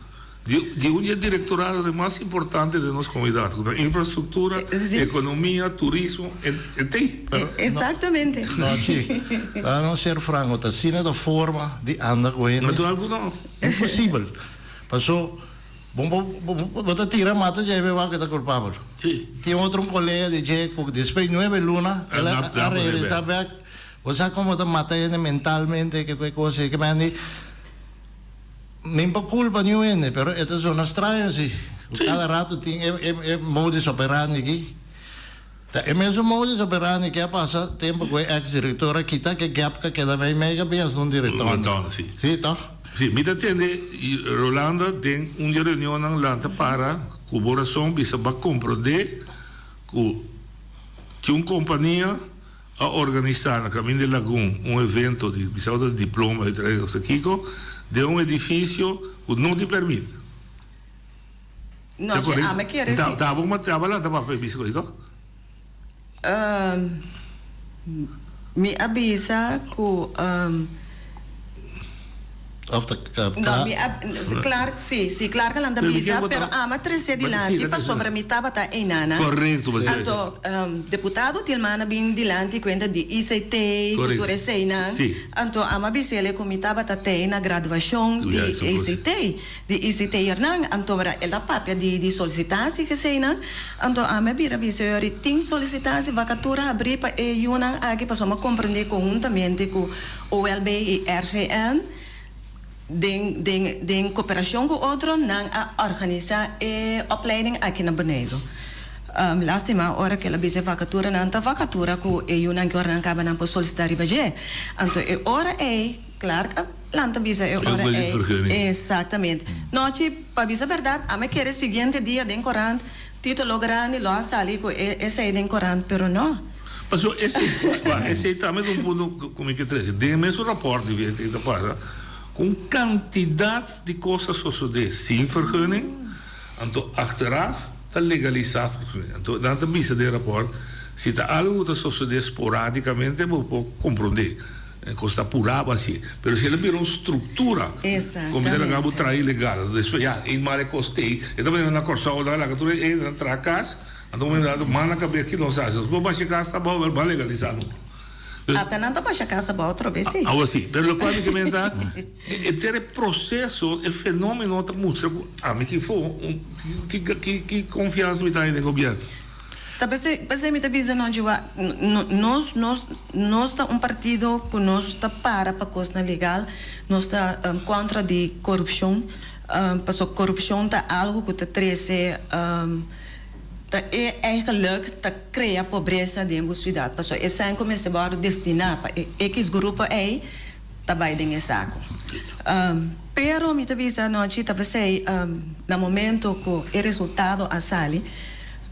di di un di e directorado de mas importante den nos comunidad, cu ta infrastructura, economia, turismo, en en tey. Exactamente. No, chi. Laga nos ser franco, ta asina ta forma di anda cu hende. Natural cu no. Imposibel. Paso. Bo bo ta tira mata dje be wak e ta culpabel. Sí. Tin otro un colega di dje cu despues nuebe luna el a regresa bek. Bo sa como ta mata hende mentalmente ke ke cosa ke men di min pa culpa niun hende pero e ta zona straño si. Cada rato tin e e e modus operandi aki. Ta e mesun modus operandi ke a pasa tempo cu e ex director a kita ke gap ka keda mei mei ka bin hasta un director. Director, si. Si, toch? Si, mi ta tende Rolanda den un di e reunionnan lanta para cu bo rason bisa bo a comprende cu tin un compania a organisa na Caminda di Lagun un evento di bisa bo ta diploma di trae cosa kico den un edificio cu no tin permit. No, si ami kere si. Ta bo ta bo lanta papia bisa koe toch? Mi a bisa ku. Of ta No, mi a, Clark, si, si, Clark a lanta bisa, pero ami a trece dilanti pasobra mi tabata einana. Correcto, bo Anto, deputado Tilman a bin dilanti cuenta di ICT, cu tur eseinan. Anto, ami a bis'ele cu mi tabata tei na graduacion di ICT, di ICT'ernan. Anto, ora el a papia di, di solicitatie eseinan. Anto, ami a bira bisa, Yori, tin solicitatie, vacatura habri pa e yunan aki, pasobra mi a comprende conhuntamente cu OLB i RCN den den den koperashon ku otro nan a organisá e opleiding aki na Boneiru. Lástima ora ku el a bisa e vakatura nan ta vakatura ku e yunan ki ora nan kaba nan por solisitá riba dje. Anto e ora ei Clark a lanta bisa e ora ei exactamente. Nochi pa bisa bèrdat ami a kere siguiente dia den korant Titulo grandi lo a sali ku e esei den korant, pero no. Pasobra esei, wak, esei tambe ta un punto ku mi ke trese. Den e mesun rapòrt di VNT ta pasa ku un kantidat di kos a sosodé sin vergunning, anto achteraf ta legalisá vergunning. Anto nan ta bisa den e rapòrt, si ta algu ku ta sosodé sporadikamente bo por komprondé. E kos ta purá bo hasié. Pero si el a bira un struktura, komo ta laga bo traha ilegal. Anto despues, ya, e mara e kos tei. E ta manera na Kòrsou, nan a laga tur e nan traha kas, anto un momento dado manda kabes ki nos hasi. Nos por basha kas abou, pero ban legalisá no. Dus, Ata nan ta basha kas abou otro bes, si. Awor si. Pero lokual mi ke menta, henter e proseso, e fenomeno ta mustra ku ami ki fo, ki ki ki konfiansa mi ta haña den gobièrnu. Ta p'esei, p'esei mi ta bisa no Jiwa, nos, nos, nos ta un partido ku nos ta para pa kosnan legal, nos ta kontra di korupshon, pasobra korupshon ta algu ku ta trese, ta e eigenlijk ta krea pobresa den bo siudat, pasobra esei ku mester wòrdu destiná pa e ekis grupo ei ta bai den e saku. Pero mi ta bisa anochi ta p'esei na momento ku e resultado a sali,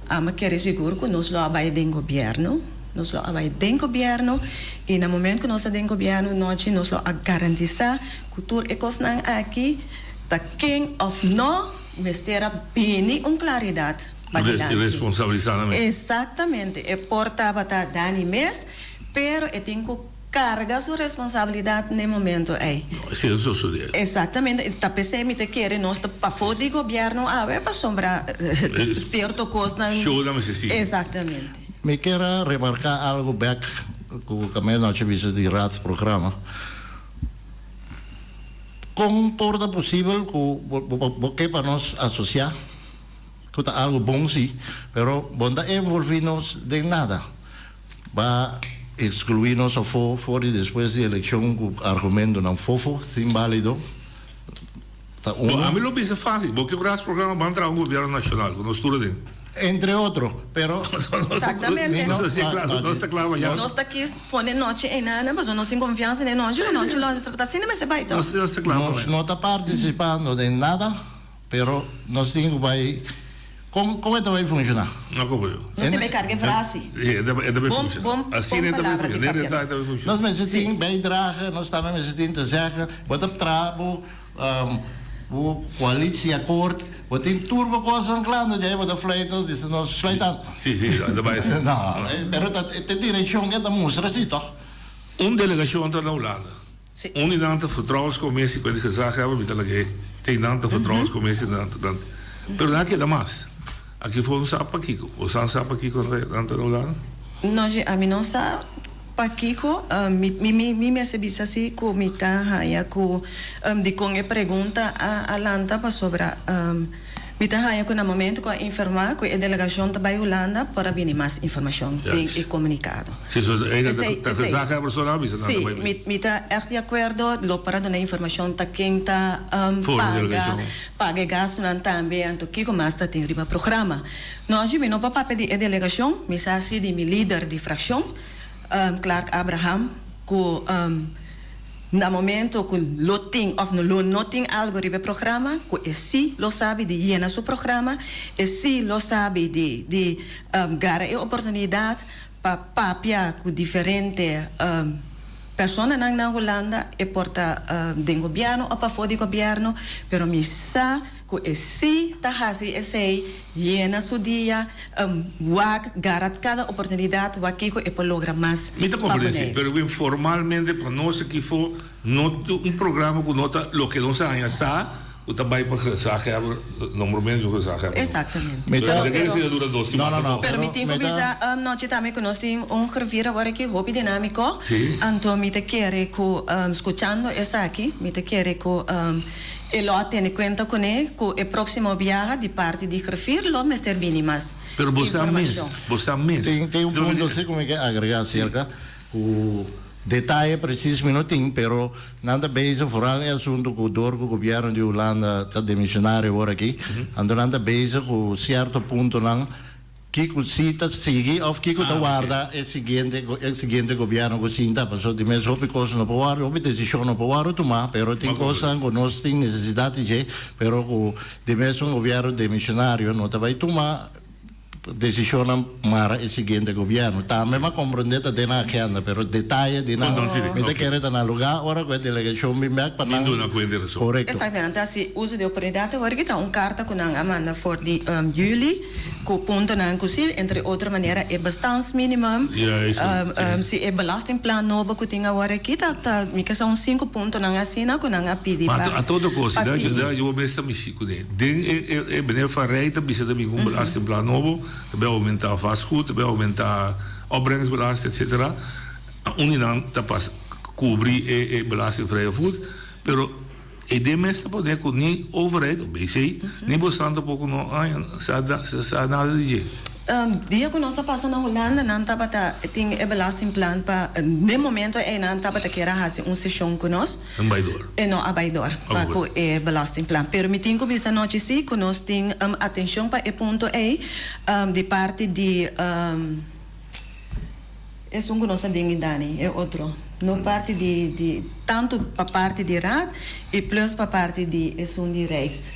Ami a kere sigur ku nos lo a bai den gobièrnu, nos lo a bai den gobièrnu i na momento ku nos ta den gobièrnu nochi nos lo a garantisá ku tur e kosnan aki ta ken òf no mester a bini un klaridat padilanti. Responsabilisá nan mes. Eksaktamente, e por tabata Dani mes, pero e tin ku. Carga su responsabilidad n'e momento ey. No, esey no sosode. Exactamente, ta p'esey mi ta kere nos ta pafó di gobierno awe pasobra cierto cosnan. Show nan mester sigui. Exactamente. Mi kier a remarca algo bek cu Camilo nochi bisa di raadsprogramma. Con por ta posibel cu bo ke pa nos asocia, cu ta algo bon si, pero bo no ta envolvi nos den nada. Ba exclui nos afo for di despues di eleccion cu argumentonan fofo, sin balido. Ta Bo, uno. ami lo bisa facil, bo ke un programa ban traha un gobierno nacional cu nos tur aden. Entre otro, pero. Exactamente. Nos ta así claro, nos ta claro mañana. Nos ta kis pone nochi einan, pasobra nos tin confiansa den nochi, pero nochi lo ta asina mester bai toch. Nos ta claro Nos no ta participando den nada. Pero nos tin ku bai, kon kon e ta bai funshoná? No komo yo. Nos tin bai karga e frase. Sí, e ta bai Bon, funshoná. bon, Asina bon e ta bai palabra di funshoná. Den papia. detaye ta bai funshoná. Nos mester tin bijdrage, nos tambe mester tin te zeggen, bo ta traha bo bo coalitieakkoord, bo tin tur bo kosnan kla, no djei bo ta fluit nos bisa nos sluit aan. Sí, sí, ta bai asina. No, pero ta e direkshon ke ta mustra si tòg. Un delegashon ta na Hulanda. Un di nan ta vertrouwenscommissie, cu e di gezaghebber, mi ta lag'é tin nan ta vertrouwenscommissie, nan ta nan. Pero nan a keda mas. Aki for no sa pakico. Bo sa sa pakico nan ta na Hulanda? No, dje, ami no sa pakico. Mi, mi, mi mester bisa si cu mi ta haya cu dicon e pregunta a, a lanta pasobra Mi ta haña ku na momento ku a informá ku e delegashon ta bai Hulanda por a bini mas informashon den e komunikado. Sí, so e ta gezaghebber so nan a bisa nan ta bai. Sí, mi mi ta ègt di akuerdo, lo por a duna informashon ta ken ta paga paga e gastunan tambe anto kiko mas ta tin riba programa. Nochi mi no por papia di e delegashon, mi sa si di mi lider di frakshon, Clark Abraham, ku. Na momento cu lo tin of lo no tin algo riba e programa, cu e si lo sabi di yena su programa, e si lo sabi di di gara e oportunidad pa papia cu diferente. Personanan na Hulanda, e por ta den gobièrnu òf pafó di gobièrnu, pero mi sa ku e sí ta hasi esei, yena su dia, wak, gara kada oportunidat, wak kiko e por logra mas Mi ta pa komprendé sí, Boneiru. pero bin formalmente pa nos aki fo no ta un programa ku no ta loke nos a haña sa ku ta bai pa gezaghebber, nombramentu di un gezaghebber. Exactamente. Mi ta kere si ta dura dos siman tampoco. Pero mi tin ku bisa nochi tambe ku nos tin un griffier awor aki hopi dinámiko. Sí. Anto mi ta kere ku skuchando esaki mi ta kere ku e lo a tene kuenta kuné ku e próksimo biaha di parti di griffier lo mester bini mas Pero bo sa mes, informashon. bo sa mes. Tin un punto si ku mi ke agregá aserka ku detaye presis mi no tin, pero nan ta bezig vooral e asunto ku dor ku gobierno di Hulanda ta demisionario awor aki, anto nan ta bezig ku sierto puntonan kiko si ta sigui of kiko ta warda e siguiente e siguiente gobierno ku sinta, pasobra di mes hopi kos no por wòrdu, hopi desishon no por wòrdu tumá, pero tin kosnan ku nos tin nesesidat di dje, pero ku di mes un gobierno demisionario no ta bai tuma. Desishonnan mara e siguiente gobièrnu. Tambe m'a komprendé ta den nan agenda, pero detaye di nan mi ta kere ta na lugá ora ku e delegashon bin bèk pa nan korekto. Exactamente, nan ta hasi uso di oportunidat awor ki ta un karta ku nan a manda for di juli ku puntonan ku si entre otro manera e bestaansminimum, si e belastingplan nobo ku tin awor aki ta ta mi ke sa un sinku puntonan asina ku nan a pidi pa Ma a todo kos, pa sigui. da yo mes ta mishi kuné. Den e e meneer Van Rij ta bisa ta bin ku un belastingplan nobo, ta bin oumentá vastgoed, ta bin oumentá opbrengstbelasting etcetera. Un di nan ta pa kubri e e belastingvrije voet, pero e den mes ta pone ku ni overheid of BC ni bosan tampoko no a sa sa nada di dje. Dia ku nos a pasa na Hulanda nan tabata tin e belastingplan pa den momento ei nan tabata kier a hasi un seshon ku nos. Nan bai dor. E no a bai dor pa ku e belastingplan. Pero mi tin ku bisa nochi si ku nos tin atenshon pa e punto ei di parti di esun ku nos a den i Dani, e otro. No parti di di tantu pa parti di Raad i plus pa parti di esun di Rijks.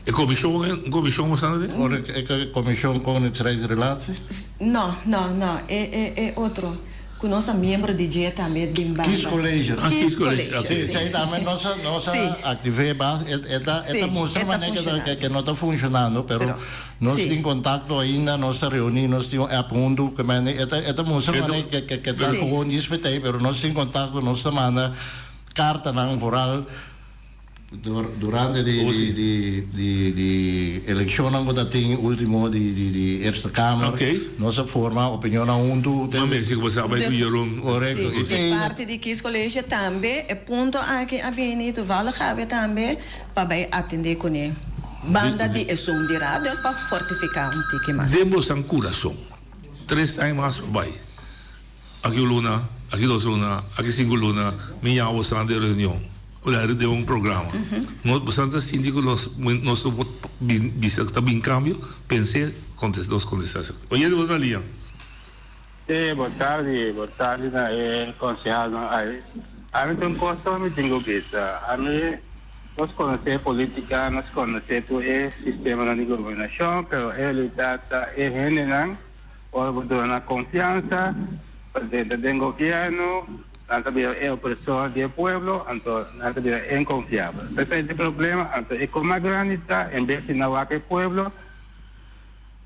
E komishon un komishon bo sa den? Ora e komishon Koningsrijksrelatie? No, no, no, e e e otro. Ku nos a miembro di dje tambe den banda. Kiescollege. Ah, kiescollege. Si, si tambe nos a nos a aktivé bas e e ta e ta mustra manera ke ta ke no ta funshonando pero nos tin kontakto ainda nos ta reuní nos tin un app huntu ke mende e ta e ta mustra manera ke ke ke ta gewoon dispetei pero nos tin kontakto nos ta manda kartanan vooral Durante di di di di elekshonnan ku ta tin ultimo di di di Eerste Kamer nos a forma opinionnan huntu. Ma mester ku bo sa bai ku Jeroen. Korekto. Si, di parti di Kiescollege tambe e punto aki a bini toevallig awe tambe pa bai atende kuné banda di esun di raad dus pa fortifiká un tiki mas. Den bosan kurason tres aña mas pa bai. Aki un luna, aki dos luna, aki sinku luna, mi yama bosan den reunion o den un programa. No, bosan ta sinti ku nos nos no por bin bisa ku ta bin kambio? Pens'é, kontes nos kontestá esaki. Oyente bo ta lia. Sí, bo tardi, bo tardi na e konsehalnan ai. Ami tin un kos ku mi tin ku bisa. Ami nos konosé polítika, nos konosé tur e sistemanan di gobernashon, pero e realidat ta e hendenan Ora bo duna nan konfiansa pa drenta den gobièrnu, nan ta bira e opresor di e pueblo, anto nan ta bira inkonfiabel. P'esei e problema, anto e kon mas grandi ta, en bes di nan wak e pueblo,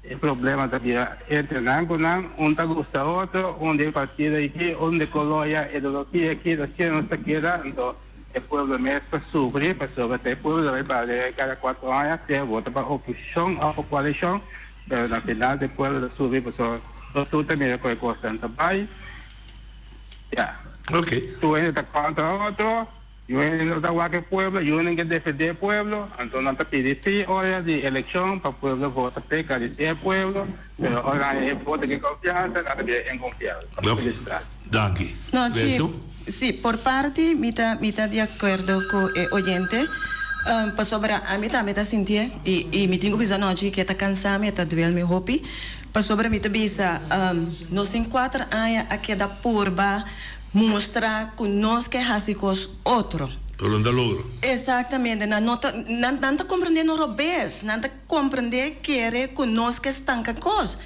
e problema ta bira entre nan ku nan, un ta gusta otro, un di e partido aki, un di kolor ya, ideologia aki, asina nos ta keda, anto e pueblo mes ta sufri, pasobra ta e pueblo ta bai barre kada kuatro aña, sea vota pa oposishon òf pa koalishon. Pero na final de pueblo ta subi pasobra nos tur ta mira cu e cosnan ta bay. Ya. Ok. Tur hende ta contra otro, yu hende no ta wak e pueblo, yu hende ke defende e pueblo, anto nan ta pidi si ora di eleccion pa pueblo vota p'e caricia e pueblo, pero ora nan e vota ke confiansa nan ta bira inconfiabel. Ok. Danki. No, chi, Beso. si, por parti mi ta mi ta di akuerdo ku e oyente, pasobra ami tambe ta sintié i i mi tin ku bisa nochi ke ta kansa mi, e ta duel mi hopi, pasobra mi ta bisa nos tin kuater aña a keda purba mustra ku nos ke hasi kos otro. Pero no ta logro. Exactamente, nan no ta nan nan ta komprendé no robes, nan ta komprendé kere ku nos ke stanka kos.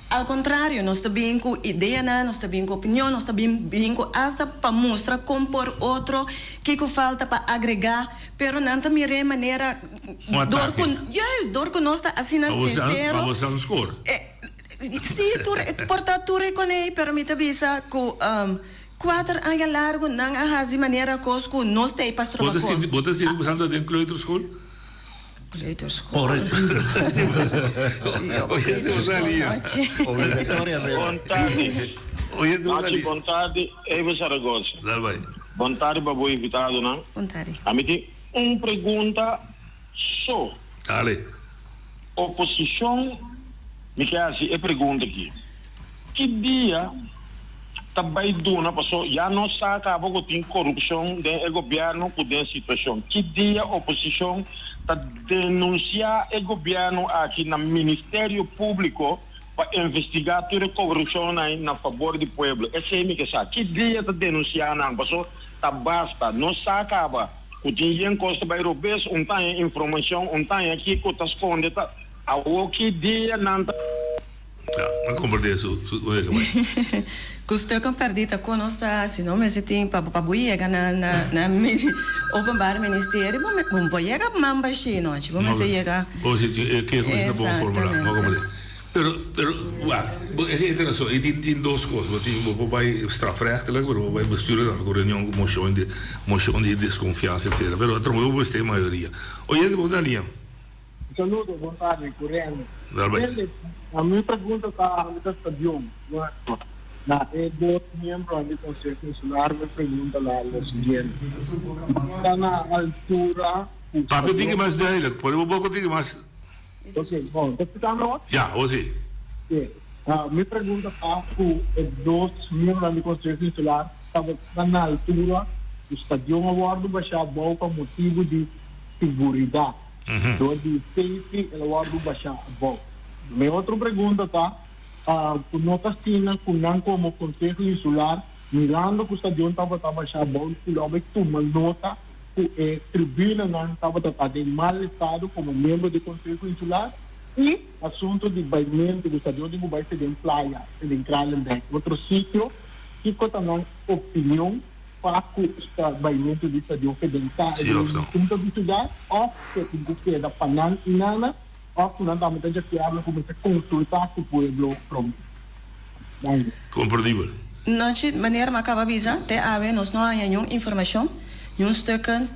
Al kontrario, nos ta bin ku ideanan, nos ta bin ku opinion, nos ta bin bin ku asta pa mustra kon por otro, kiko falta pa agregá, pero nan ta mir'é manera Un dor ku, atake. juist, dor ku nos ta asina Pa bo sa, sinsero. pa bo sa un score. Sí, tur, por ta tur e konei, pero mi ta bisa ku kuater aña largu nan a hasi manera kos ku nos ta ei pa Bo stroba ta kos. sinti, bo ta sinti ku bo ta den kleuterschool? Kleuterschool. Bon tardi. Nachi, bon tardi. Eva Zaragoza. Bon tardi pa bo invitadonan. Bon tardi. Ami tin un pregunta so. Dale. Oposicion, mi ke haci e pregunta aki. Ki dia ta bay duna, paso ya nos sa caba cu tin corupcion den e gobierno cu den situacion. Ki dia oposicion ta denuncia e gobierno aki na Ministerio Publico pa investiga tur e corupcionnan na fabor di pueblo? Esey mi ke sa. Ki dia ta denuncia nan? Paso ta basta. Nos sa caba cu tin yen cos ta bay robes, un taña informacion, un taña kico ta sconde ta. Awo ki dia nan ta. Ja, nan komprendé su su oe bai. Ku stukken pèrdí ta kon nos ta hasi no mester tin pa pa bo yega na na na openbaar ministerie bo bo no por yega man bashí nochi bo mester yega. Bo si tin e keho mester ta bon formulá no komprendé pero pero wak bo esei ta rason i tin tin dos kos bo tin bo por bai strafrechtelijk pero bo por bai bestuurlijk tambe ku reunion ku moshon di moshon di deskonfiansa etsetera pero atrobe bo mester mayoria oyente bo ta liña. Saludo, bon tardi, ku Rene. Dal bai. Rene, mi pregunta ta mi ta stadion. Bueno, na e dos miembronan di Conseho Insular mi pregunta la lo siguiente. Ta na altura ku Papia tin ki stadion. mas duidelijk, pone bo boka tin ki mas. Ok, bon, ta escucha mi awor? Ya, awor si. Ok, mi pregunta ta ku e dos miembronan di Conseho Insular tabata na altura ku stadion a wordo basha abou pa motibu di siguridat. Dor di safety el a wòrdu bashá abou. Mi otro pregunta ta, ku no ta asina ku nan komo Konseho Insular, mirando ku stadion tabata bashá abou, ku lo a bai tuma nota ku e tribunanan tabata ta den mal estado komo miembro di Konseho Insular i asuntu di baimentu ku stadion tin ku bai ser den playa, ser den Kralendijk, otro sitio, kiko ta nan opinion? Pa ku sta baimentu di stadion fedentá e Sí of no? punto di siudat òf ke tin ku keda pa nan i nana òf ku nan tambe ta djakiablo ku mester konsultá ku pueblo promé. Danki. Komprendibel. Nochi, manera mi a kaba bisa, te awe nos no haña niun informashon, niun stukken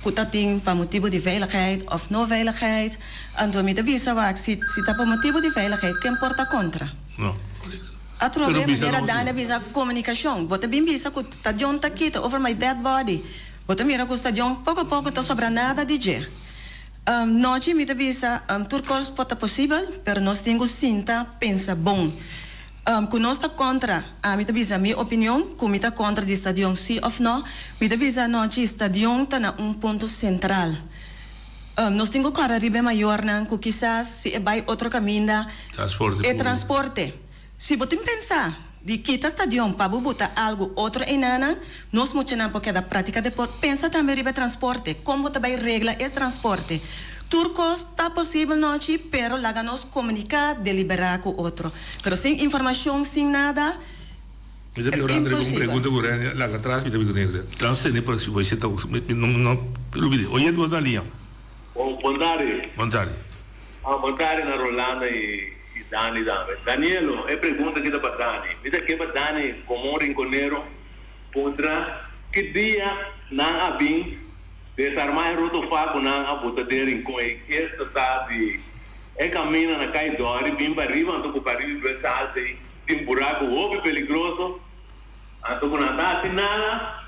ku ta tin pa motibu di veiligheid òf no veiligheid. Anto mi ta bisa wak, si si ta pa motibu di veiligheid, ken por ta kontra? No, korekto. Atrobe Pero bisa manera nos Dani a bisa comunicacion. Bo ta bin bisa cu stadion ta kita over my dead body. Bo ta mira cu stadion poco poco ta sobra nada di dje. Nochi mi ta bisa tur cos por ta posibel pero nos tin cu sinta pensa bon. Cu nos ta contra ami ta bisa mi opinion cu mi ta contra di stadion si of no. Mi ta bisa nochi stadion ta na un punto central. Nos tin cu corda riba e mayornan cu kisas si e bay otro caminda Transporte e público. transporte. Si bo tin pensa di kita stadion pa bo buta algu otro einanan, nos muchanan por keda pratica deport. Pensa tambe riba e transporte, con bo ta bay regla e transporte. Tur cos ta posibel nochi, pero laga nos comunica, delibera cu otro. Pero sin informacion, sin nada, Mi ta biba riba un pregunta ku Rene laga atras, mi ta biba ku Rene. Laga nos tende pa si bo ta mi no no lubid'é. Oye bo ta liña. Bon bon tardi. Bon tardi. Ah bon tardi na Rolanda y y Dani tambe. Danielo e pregunta aki ta pa Dani. Mi ta ke pa Dani komo un rinkonero puntra ki dia nan a bin desarma e rotofa ku nan a buta den rincon ei esta ta di e kaminda na kai dori bin pa riba anto ku pa riba e salsa ei tin buraku hopi peligroso anto ku nan ta hasi nada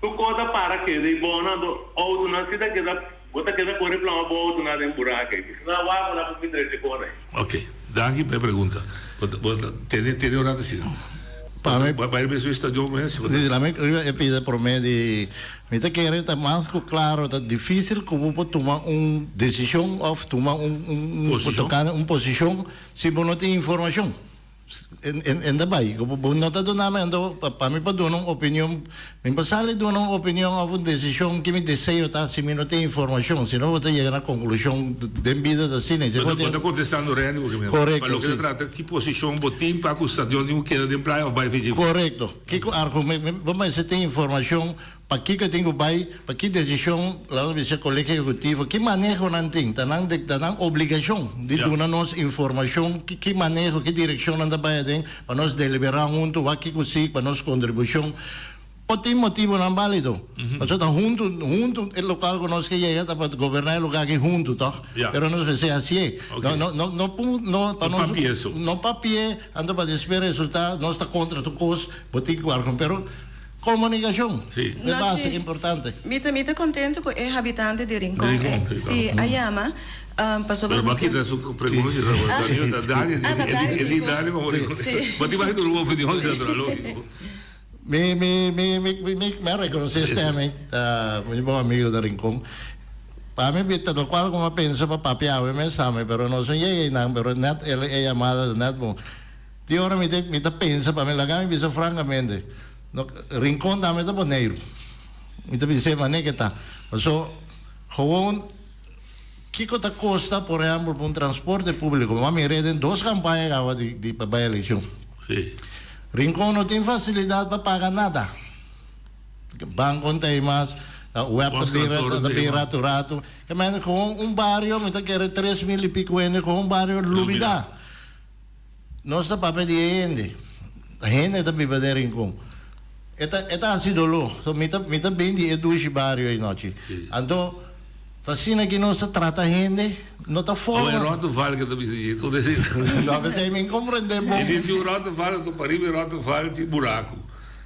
tur kos a para keda ei bono anto outonan si ta keda Bo ta keda kore plama bo auto na den buraca ei. Bisa na wak bo na por bin drecha kona ei. Ok, danki pa e pregunta. Bo ta bo ta tene tene un rato asina. Pa mi. Bai riba e stadion mes si bo ta. Si, laat mi riba e pida prome di mi ta kere ta mas ku klaro ta difisil ku bo por tuma un desishon of tuma un un un Posishon. un posishon si bo no tin informashon. En ta bai. Bo no ta duna mi anto pa mi por duna un opinion. Mi por sali duna un opinion of un desishon ki mi deseo ta si mi no tin informashon. Si no bo ta yega na konklushon den bida ta asina. Bo ta kontestando Randy porque mi Korekto pa loke ta trata ki posishon bo tin pa ku stadion tin ku keda den playa of bai VGV. Korekto. Kiko argumento bo mester tin informashon Pakiko e tin ku bai? Pa ki desishon laga nos bisa Kolegio Ehekutivo? Ki maneho nan tin? Ta nan ta nan obligashon di duna nos informashon ki ki maneho, ki direkshon nan ta bai aden pa nos deliberá huntu wak kiko si pa nos kontribushon. Por tin motibonan bálido. Pasobra ta huntu huntu e lokal ku nos ke yega ta pa goberná e lugar aki huntu tòg? Pero nos mester hasié. No no no no no pa nos no papi'é anto pa despues resultá nos ta kontra tur kos bo tin ku algu pero Comunicacion e base importante. Mi ta mi ta contento cu e habitante di Rincon e si a yama pasobra Pero bo a kita su pregunta si ta Dani e di Dani como Rincon bo tin mas duru opinion si ta logico. Mi mi mi mi mi a reconoce Stanley ta mi bon amigo di Rincon pa mi ta locual cu mi a pensa pa papia awe mes tambe pero nos no yega einan pero net e yamada ta net bon. Tin ora mi ta mi ta pensa pa mi laga mi bisa francamente no Rincon tambe ta Boneiru mi ta bisa e manera ke ta paso gewoon kiko ta kosta por ehempel pa un transporte publico mi a mira den dos campaña caba di di pa bai eleccion Rincon no tin facilidad pa paga nada banco no ta ei mas web ta bira ta bira ratu ratu ke men gewoon un bario mi ta kere 3000 y pico hende gewoon un bario lubida. Nos ta papia di e hende. Hende ta biba den Rincon. E ta e ta hasi doló. So mi ta mi ta bin di e dushi bario ei nochi. Anto ta asina ki nos ta trata hende, no ta forma. Oh e Rotteval ke ta bisa dje. Kon esei? No, p'esei mi komprende bon. E di tin un Rotteval anto pariba e Rotteval tin buraku.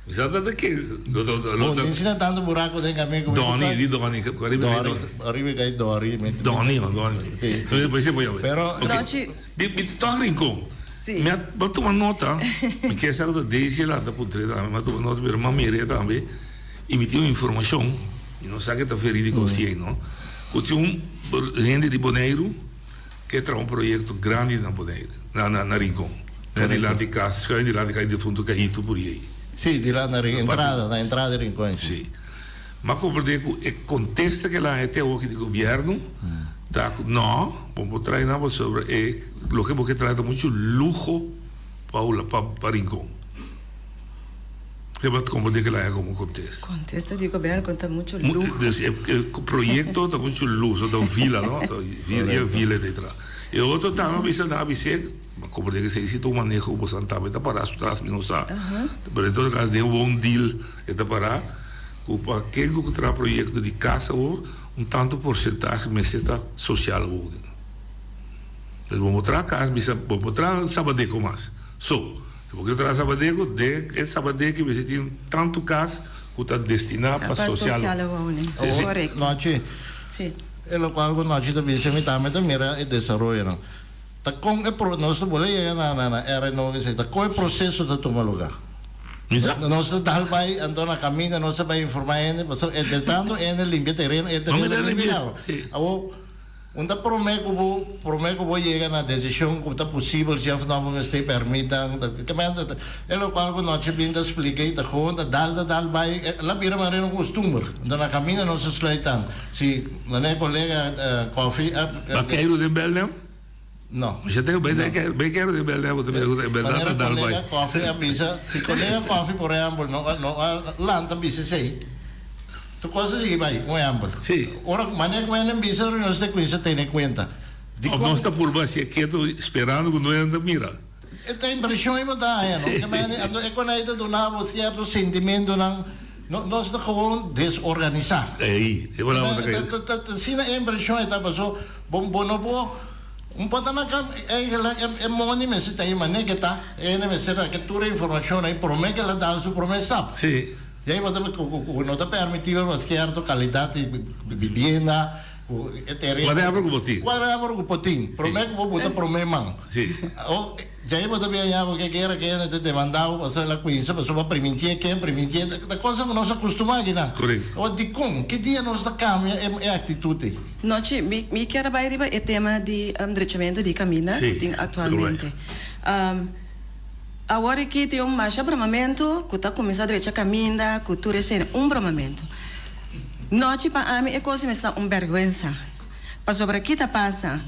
Mi sa ta ke lo ta lo ta. Bon, tin asina tantu buraku den kaminda ku mi. Doni, di Doni, pariba e Doni. Pariba kai Dori. Doni, Doni. Si. P'esei bo yama. Pero. Nochi. Mi mi ta tòg Rincon. Sí. Mi a bo tuma nota, mi kier sa ku ta Daisy a lanta puntr'é tambe, mi a tuma nota pero mi a mir'é tambe i mi tin un informashon, mi no sa ke ta verídiko si ei no, ku tin un hende di Boneiru ke traha un proyekto grandi na Boneiru, na na na Rincon, na dilanti kas, schuin dilanti kas di difuntu Kahito por ei. Sí, dilanti na entrada, na entrada di Rincon. Sí. Mi a komprendé ku e kontesta ke el a haña te awoki di gobièrnu ta ku nò, bo por trae nan pasobra e loke bo ke trae ta muchu luho pa hula pa pa Rincon. Ke bo a komprendé ke el a haña komo kontesta. Kontesta di gobièrnu ku ta muchu luho. Dus e proyekto ta muchu luho, ta un vila no, ta e vila e ta traha. E otro tambe a bisa nan a bis'é, mi a komprendé ke esei si ta un maneho ku boso tambe ta pará su tras mi no sa, pero en todo kaso den un bon deal e ta pará. Ku pa ken ku traha proyekto di kas awor, un tantu porsentahe mester ta sosial woning. Dus bo por traha kas, bisa bo por traha Sabadeco mas. So, si bo ke traha Sabadeco, den e Sabadeco mester tin tantu kas ku ta destiná pa sosial woning. Si, si. Korekto. Nochi. Si. E lokual ku Nochi ta bisa mi tambe ta mira e desaroyonan. Ta kon e pro, nos ta bole yega na na na RNO esei, ta kon e proseso ta tuma luga. Nos ta dal bai anto na kaminda nos ta bai informa hende pasobra entre tanto hende limpia tereno e tereno ta limpia awa. Awor un ta prome ku bo prome ku bo yega na desishon ku ta posibel si òf no bo mester pèrmitnan e lokual ku nochi bin ta splika ei ta kon ta dal ta dal bai el a bira manera un kostumber anto na kaminda nos ta sluit tan si manera kolega Kofi a. Bakeiru den Belnem? No. Mi sa tengo bai no. Bai kero di berdad bo ta mira ku ta berdad ta dal bai. Manera kolega Kofi a bisa, si kolega Kofi por ehempel no no a lanta bisa esei, tur kos a sigui bai, un ehempel. Si. Ora manera ku hende bisa ora nos ta kuminsa tene kuenta. Of nos ta purba hacia ketu sperando ku no hende ta mira. E ta impresion ei bo ta haña no. Si. Anto e konai ta duna bo sierto sentimentonan, no nos ta gewoon desorganisa. Ei, e palabra ta kai. Ta asina e impresion ei ta paso bo bo no por un por ta na kam eigenlijk e moni mester ta ei mane ke ta, e hende mester ta ke tur e informacion ei prome ke el a dal su prome stap. Si. Di ei bo ta ku ku no ta permitible pa sierto calidad di bibienda. Ku e tereno. Whatever ku bo tin. Whatever ku bo tin. Promé ku bo buta promé man. Si. O djei bo ta bin aña bo ke guera ke hende ta demandá bo pasobra el a kuinsa pasobra bo a primintié ken primintié ta cosa ku nos a kustumá akinan. Korekto. Awor dikon? Ki dia nos ta kambia e e aktitut ei? Nochi, mi mi kier a bai riba e tema di drechamentu di kaminda ku Si. tin aktualmente. Awor aki tin un masha bromamentu ku ta kuminsá drecha kaminda ku tur esei un bromamentu. Nochi pa ami e kos mester ta un bèrgwensa. Pasobra ki ta pasa?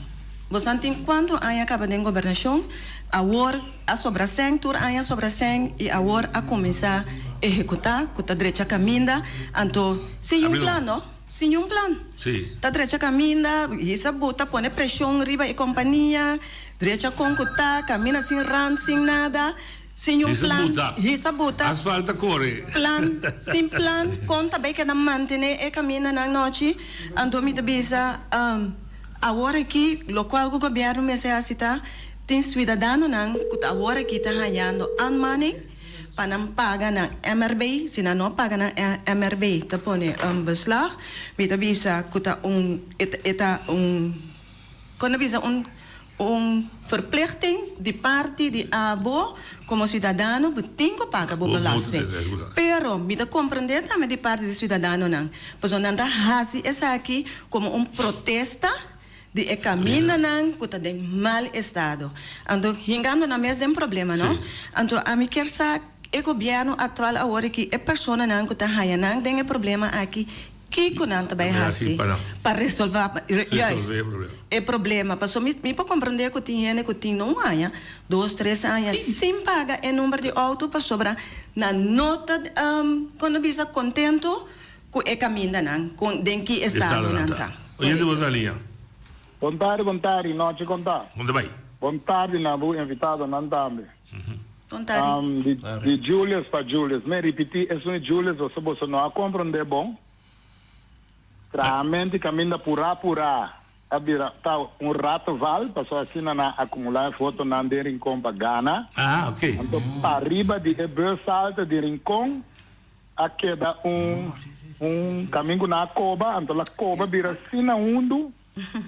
Bosan tin kuantu aña kaba den gobernashon, awor a sobra sèn, tur aña a sobra sèn i awor a kuminsá ehekutá ku ta drecha kaminda, anto sin un plan no, sin un plan. Ta drecha kaminda, hisa bo ta pone preshon riba e kompania, drecha kon ku ta, kaminda sin rant, sin nada. Sin un plan, hisa buta. Asfalt ta kore. Plan, sin plan, kon ta bay keda mantene e kamindanan nochi? Anto mi ta bisa, awor aki lokual ku gobièrnu mester hasi ta, tin suidadanonan ku ta awor aki ta hañando aanmaning pa nan paga nan MRB, si nan no paga nan MRB ta pone un beslag. Mi ta bisa ku ta un, e ta un. Kon a bisa un un verplichting di parti di abo komo siudadano bo tin ku paga bo belasting. Pero mi ta komprendé tambe di parti di siudadanonan pasobra nan ta hasi esaki komo un protesta di e kamindanan ku ta den mal estado. Anto hingando nan mes den problema no. Anto ami kier sa e gobièrnu aktual awor aki e personanan ku ta haña nan den e problema aki Kiko nan ta bai hasi pa resolva juist e problema? Pasobra mi mi por comprende cu tin hende cu tin no un aña, dos, tres aña sin paga e number di auto pasobra nan no ta con ta bisa contento cu e camindanan con den ki estado nan ta. Oyente bo ta liña. Bon tardi bon tardi nochi con ta. Con ta bai. Bon tardi na bo invitadonan tambe. Bon tardi. Di Julius pa Julius. Mi ripití esun di Julius boso boso no a komprondé bon. Trahamento kaminda purá purá a bira ta un ratteval pasobra asina nan a akumulá e fotonan den Rincon pa gana. Ah, ok. Anto pariba di e bushalte di Rincon a keda un un kamin ku nan a koba anto la koba bira asina hundu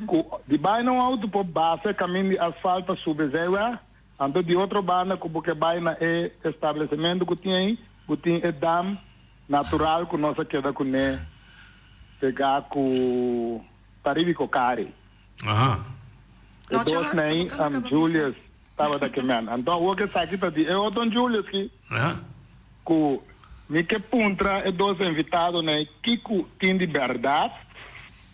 ku di bai na un outo por basa e kamin di asfalt pa sube zijweg. Anto di otro banda ku bo ke bai na e establesimentu ku tin ei, bo tin e dam natural ku nos a keda kuné pegá ku Paribi Kokari. Aha. E dos nei, Julius tabata ke men. Anto awor ku esaki ta di e otro Julius ki ku mi ke puntra e dos invitadonan ei kiko tin di bèrdat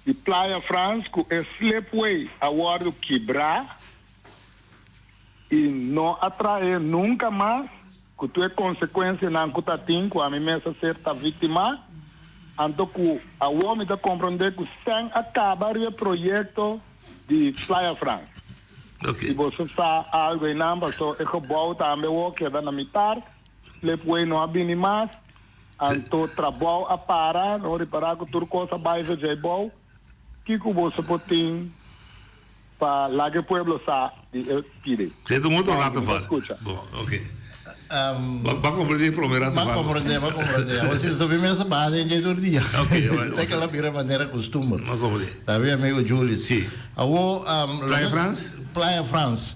di Playa Frans ku e slipway a wòrdu kibrá. I no a trae nunka mas, ku tur e konsekuensianan ku ta tin, ku ami mes a ser ta víktima, anto ku awor mi ta komprondé ku sèn a kaba riba e proyekto di Playa Frans. Si boso sa algu einan, paso e gebou tambe awor keda na mitar, slipway no a bini mas, anto trabou a para, no ripará ku tur kos a bai vejei bou, kiko boso por tin? Pa laga e pueblo sa di e pide. Esei ta un otro rato val. Bon, ok. Bo a comprende e prome rato val. M'a comprende, m'a comprende. Awor si ta mi mester baha den dje tur dia. Ok. Te ke la bira manera costumber. M'a comprende. Ta bien amigo Julius. Si. Awor. Playa Frans? Playa Frans.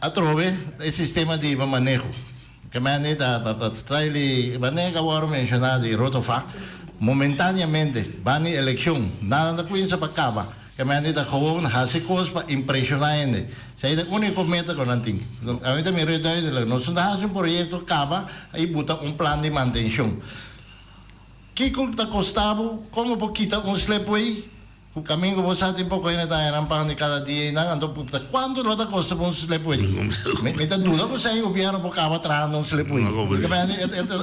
Atrobe e sistema di maneho. Ke mende ta pa style manera ku a wòrdu menshoná di Rotofa, momentaneamente bani elekshon, nada ta kuinsa pa kaba. Ke mende ta gewoon hasi kos pa impreshoná hende. Esei ta e úniko meta ku nan tin. Ami ta mira duidelijk, nos no ta hasi un proyekto kaba i buta un plan di mantenshon. Kiko ta kosta bo? Komo bo kita un slipway? Ku kamingo bo sa tin poko hende ta haña nan pan di kada dia i nan anto ta kuantu lo ta kosta pa un slipway? Mi ta duda ku esei gobièrnu por kaba trahando un slipway.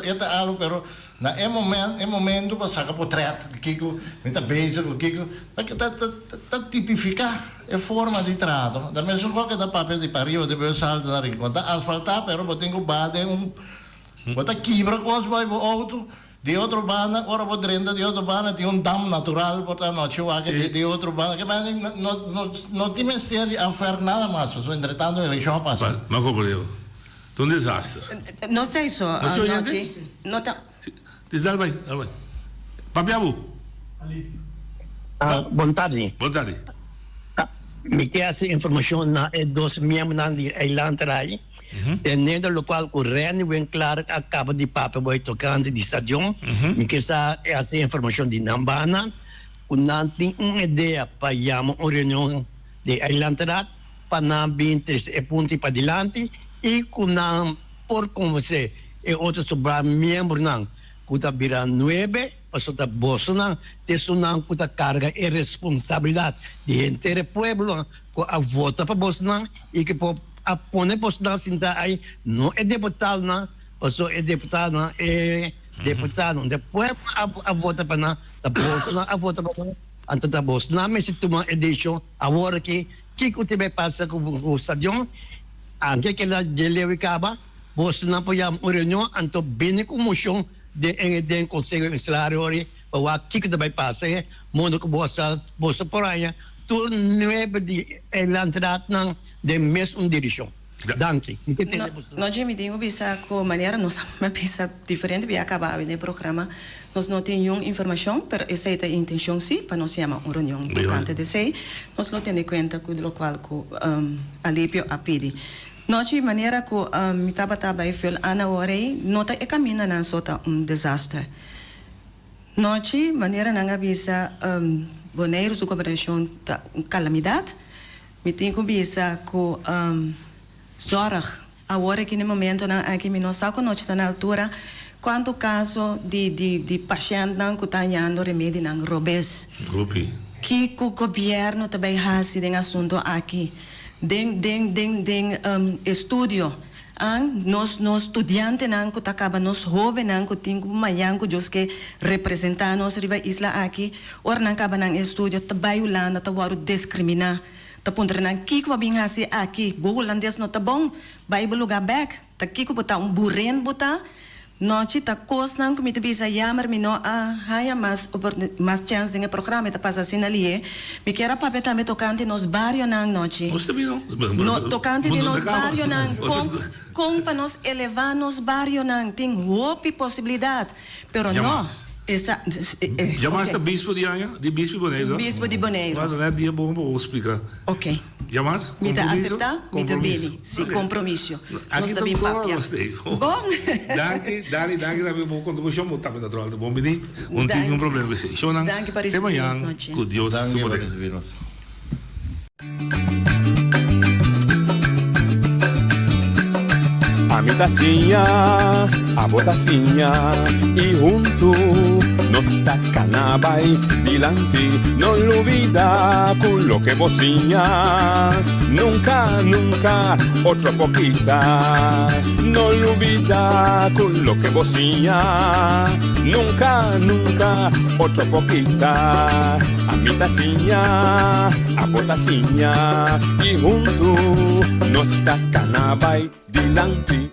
E ta algu pero na e momen e momentu pa saka potrèt kiko mi ta bezig ku kiko ta tipifiká e forma di traha to. Ta mesun kos ke ta papia di pariba di bus halte na Rincon ta asfaltá pero bo tin ku baha den un bo ta kibra kos bai bo outo. Di otro banda, ora bo drenta di otro banda tin un dam natural por ta anochi wak di di otro banda. Ke manera no no no tin mester di afwerk nada mas pasobra entretanto elekshon a pasa. Ma como digo, ta un desaster. No sei so No se oye anochi no ta. Si, dal bai, dal bai. Papia bo. Bon tardi. Bon tardi. Mi ke hasi informashon na e dos miembronan di Eilandrai. Teniendo locual cu Renny Winklaar a caba di papia boy tocante di stadion, mi kier sa e haci informacion di nan banda cu nan tin un idea pa yama un reunion di Eilandraad pa nan bin trece e punto padilanti y cu nan. por konvensé e otro sobrá miembronan ku ta bira nuebe, pasobra ta bosonan ta esunnan ku ta karga e responsabilidat di henter e pueblo ku a vota pa bosonan i ku por a pone bosonan sinta ai, no e deputadonan, pasobra e deputadonan e deputadonan di e pueblo a vota pa nan, ta bosonan a vota pa nan, anto ta bosonan mester tuma e desishon awor aki kiko ta bai pasa ku stadion, anke kila dje leu i kaba. Bosonan por yama un reunion anto bini ku moshon den e den Konseho Insular ori pa wak kiko ta bai pasa e modo ku boso boso por haña tur nuebe di e landratnan den mes un dirishon. Danki. Mi ke tende boso. No Jimmy tin ku bisa ku manera nos a bisa diferente bia kaba awe den e programa nos no tin niun informashon pero esei ta e intenshon si pa nos yama un reunion tokante di esei nos lo tene kuenta ku lokual ku Alipio a pidi. Nochi manera ku mi tabata bai vul Ana ora ei, no ta e kamindanan so ta un desaster. Nochi manera nan a bisa Boneiru su gobernashon ta un kalamidat, mi tin ku bisa ku zorg awor aki na e momentonan aki mi no sa ku nochi ta na altura kuantu kaso di di pashèntnan ku ta hañando remedinan robes. Hopi. Kiko gobièrnu ta bai hasi den asuntu aki? Den den den den estudio an nos nos studiantenan ku ta kaba nos hobennan ku tin ku mañan ku Dios ke representá nos riba isla aki ora nan kaba nan estudio ta bai Hulanda ta wòrdu deskriminá ta puntra nan kiko bo a bin hasi aki bo hulandes no ta bon bai bo lugá bèk Ta kiko bo ta un buren bo ta? Nochi ta kosnan ku mi ta bisa yamer mi no a haña mas mas chèns den e programa e ta pasa asina lihé. Mi kier a papia tambe tokante nos barionan nochi. No tokante di nos barionan kon kon pa nos elevá nos barionan tin hopi posibilidat pero no esa Djamas ta bispo di aña di bispo di Boneiru. Bispo di Boneiru. Wak net dia bon pa bo splika. Ok. Djamas Mi ta acepta, mi ta bini. Si, compromisio. Nos ta bin papia. Bon. Danki, Dani, danki tambe pa bo contribucion. Bo tambe natural ta bon bini. Un tin ningun problema cu esey. Shownan, Danki pa te ricibi nos mañan nochi. cu Dios su Danki pa poder. ricibi nos. Ami ta siña, abo ta siña y huntu nos ta cana bay dilanti. No lubida cu loke bo siña nunca, nunca otro por kita. No lubida cu loke bo siña nunca, nunca otro por kita. Ami ta siña, abo ta siña y huntu nos ta cana bay dilanti.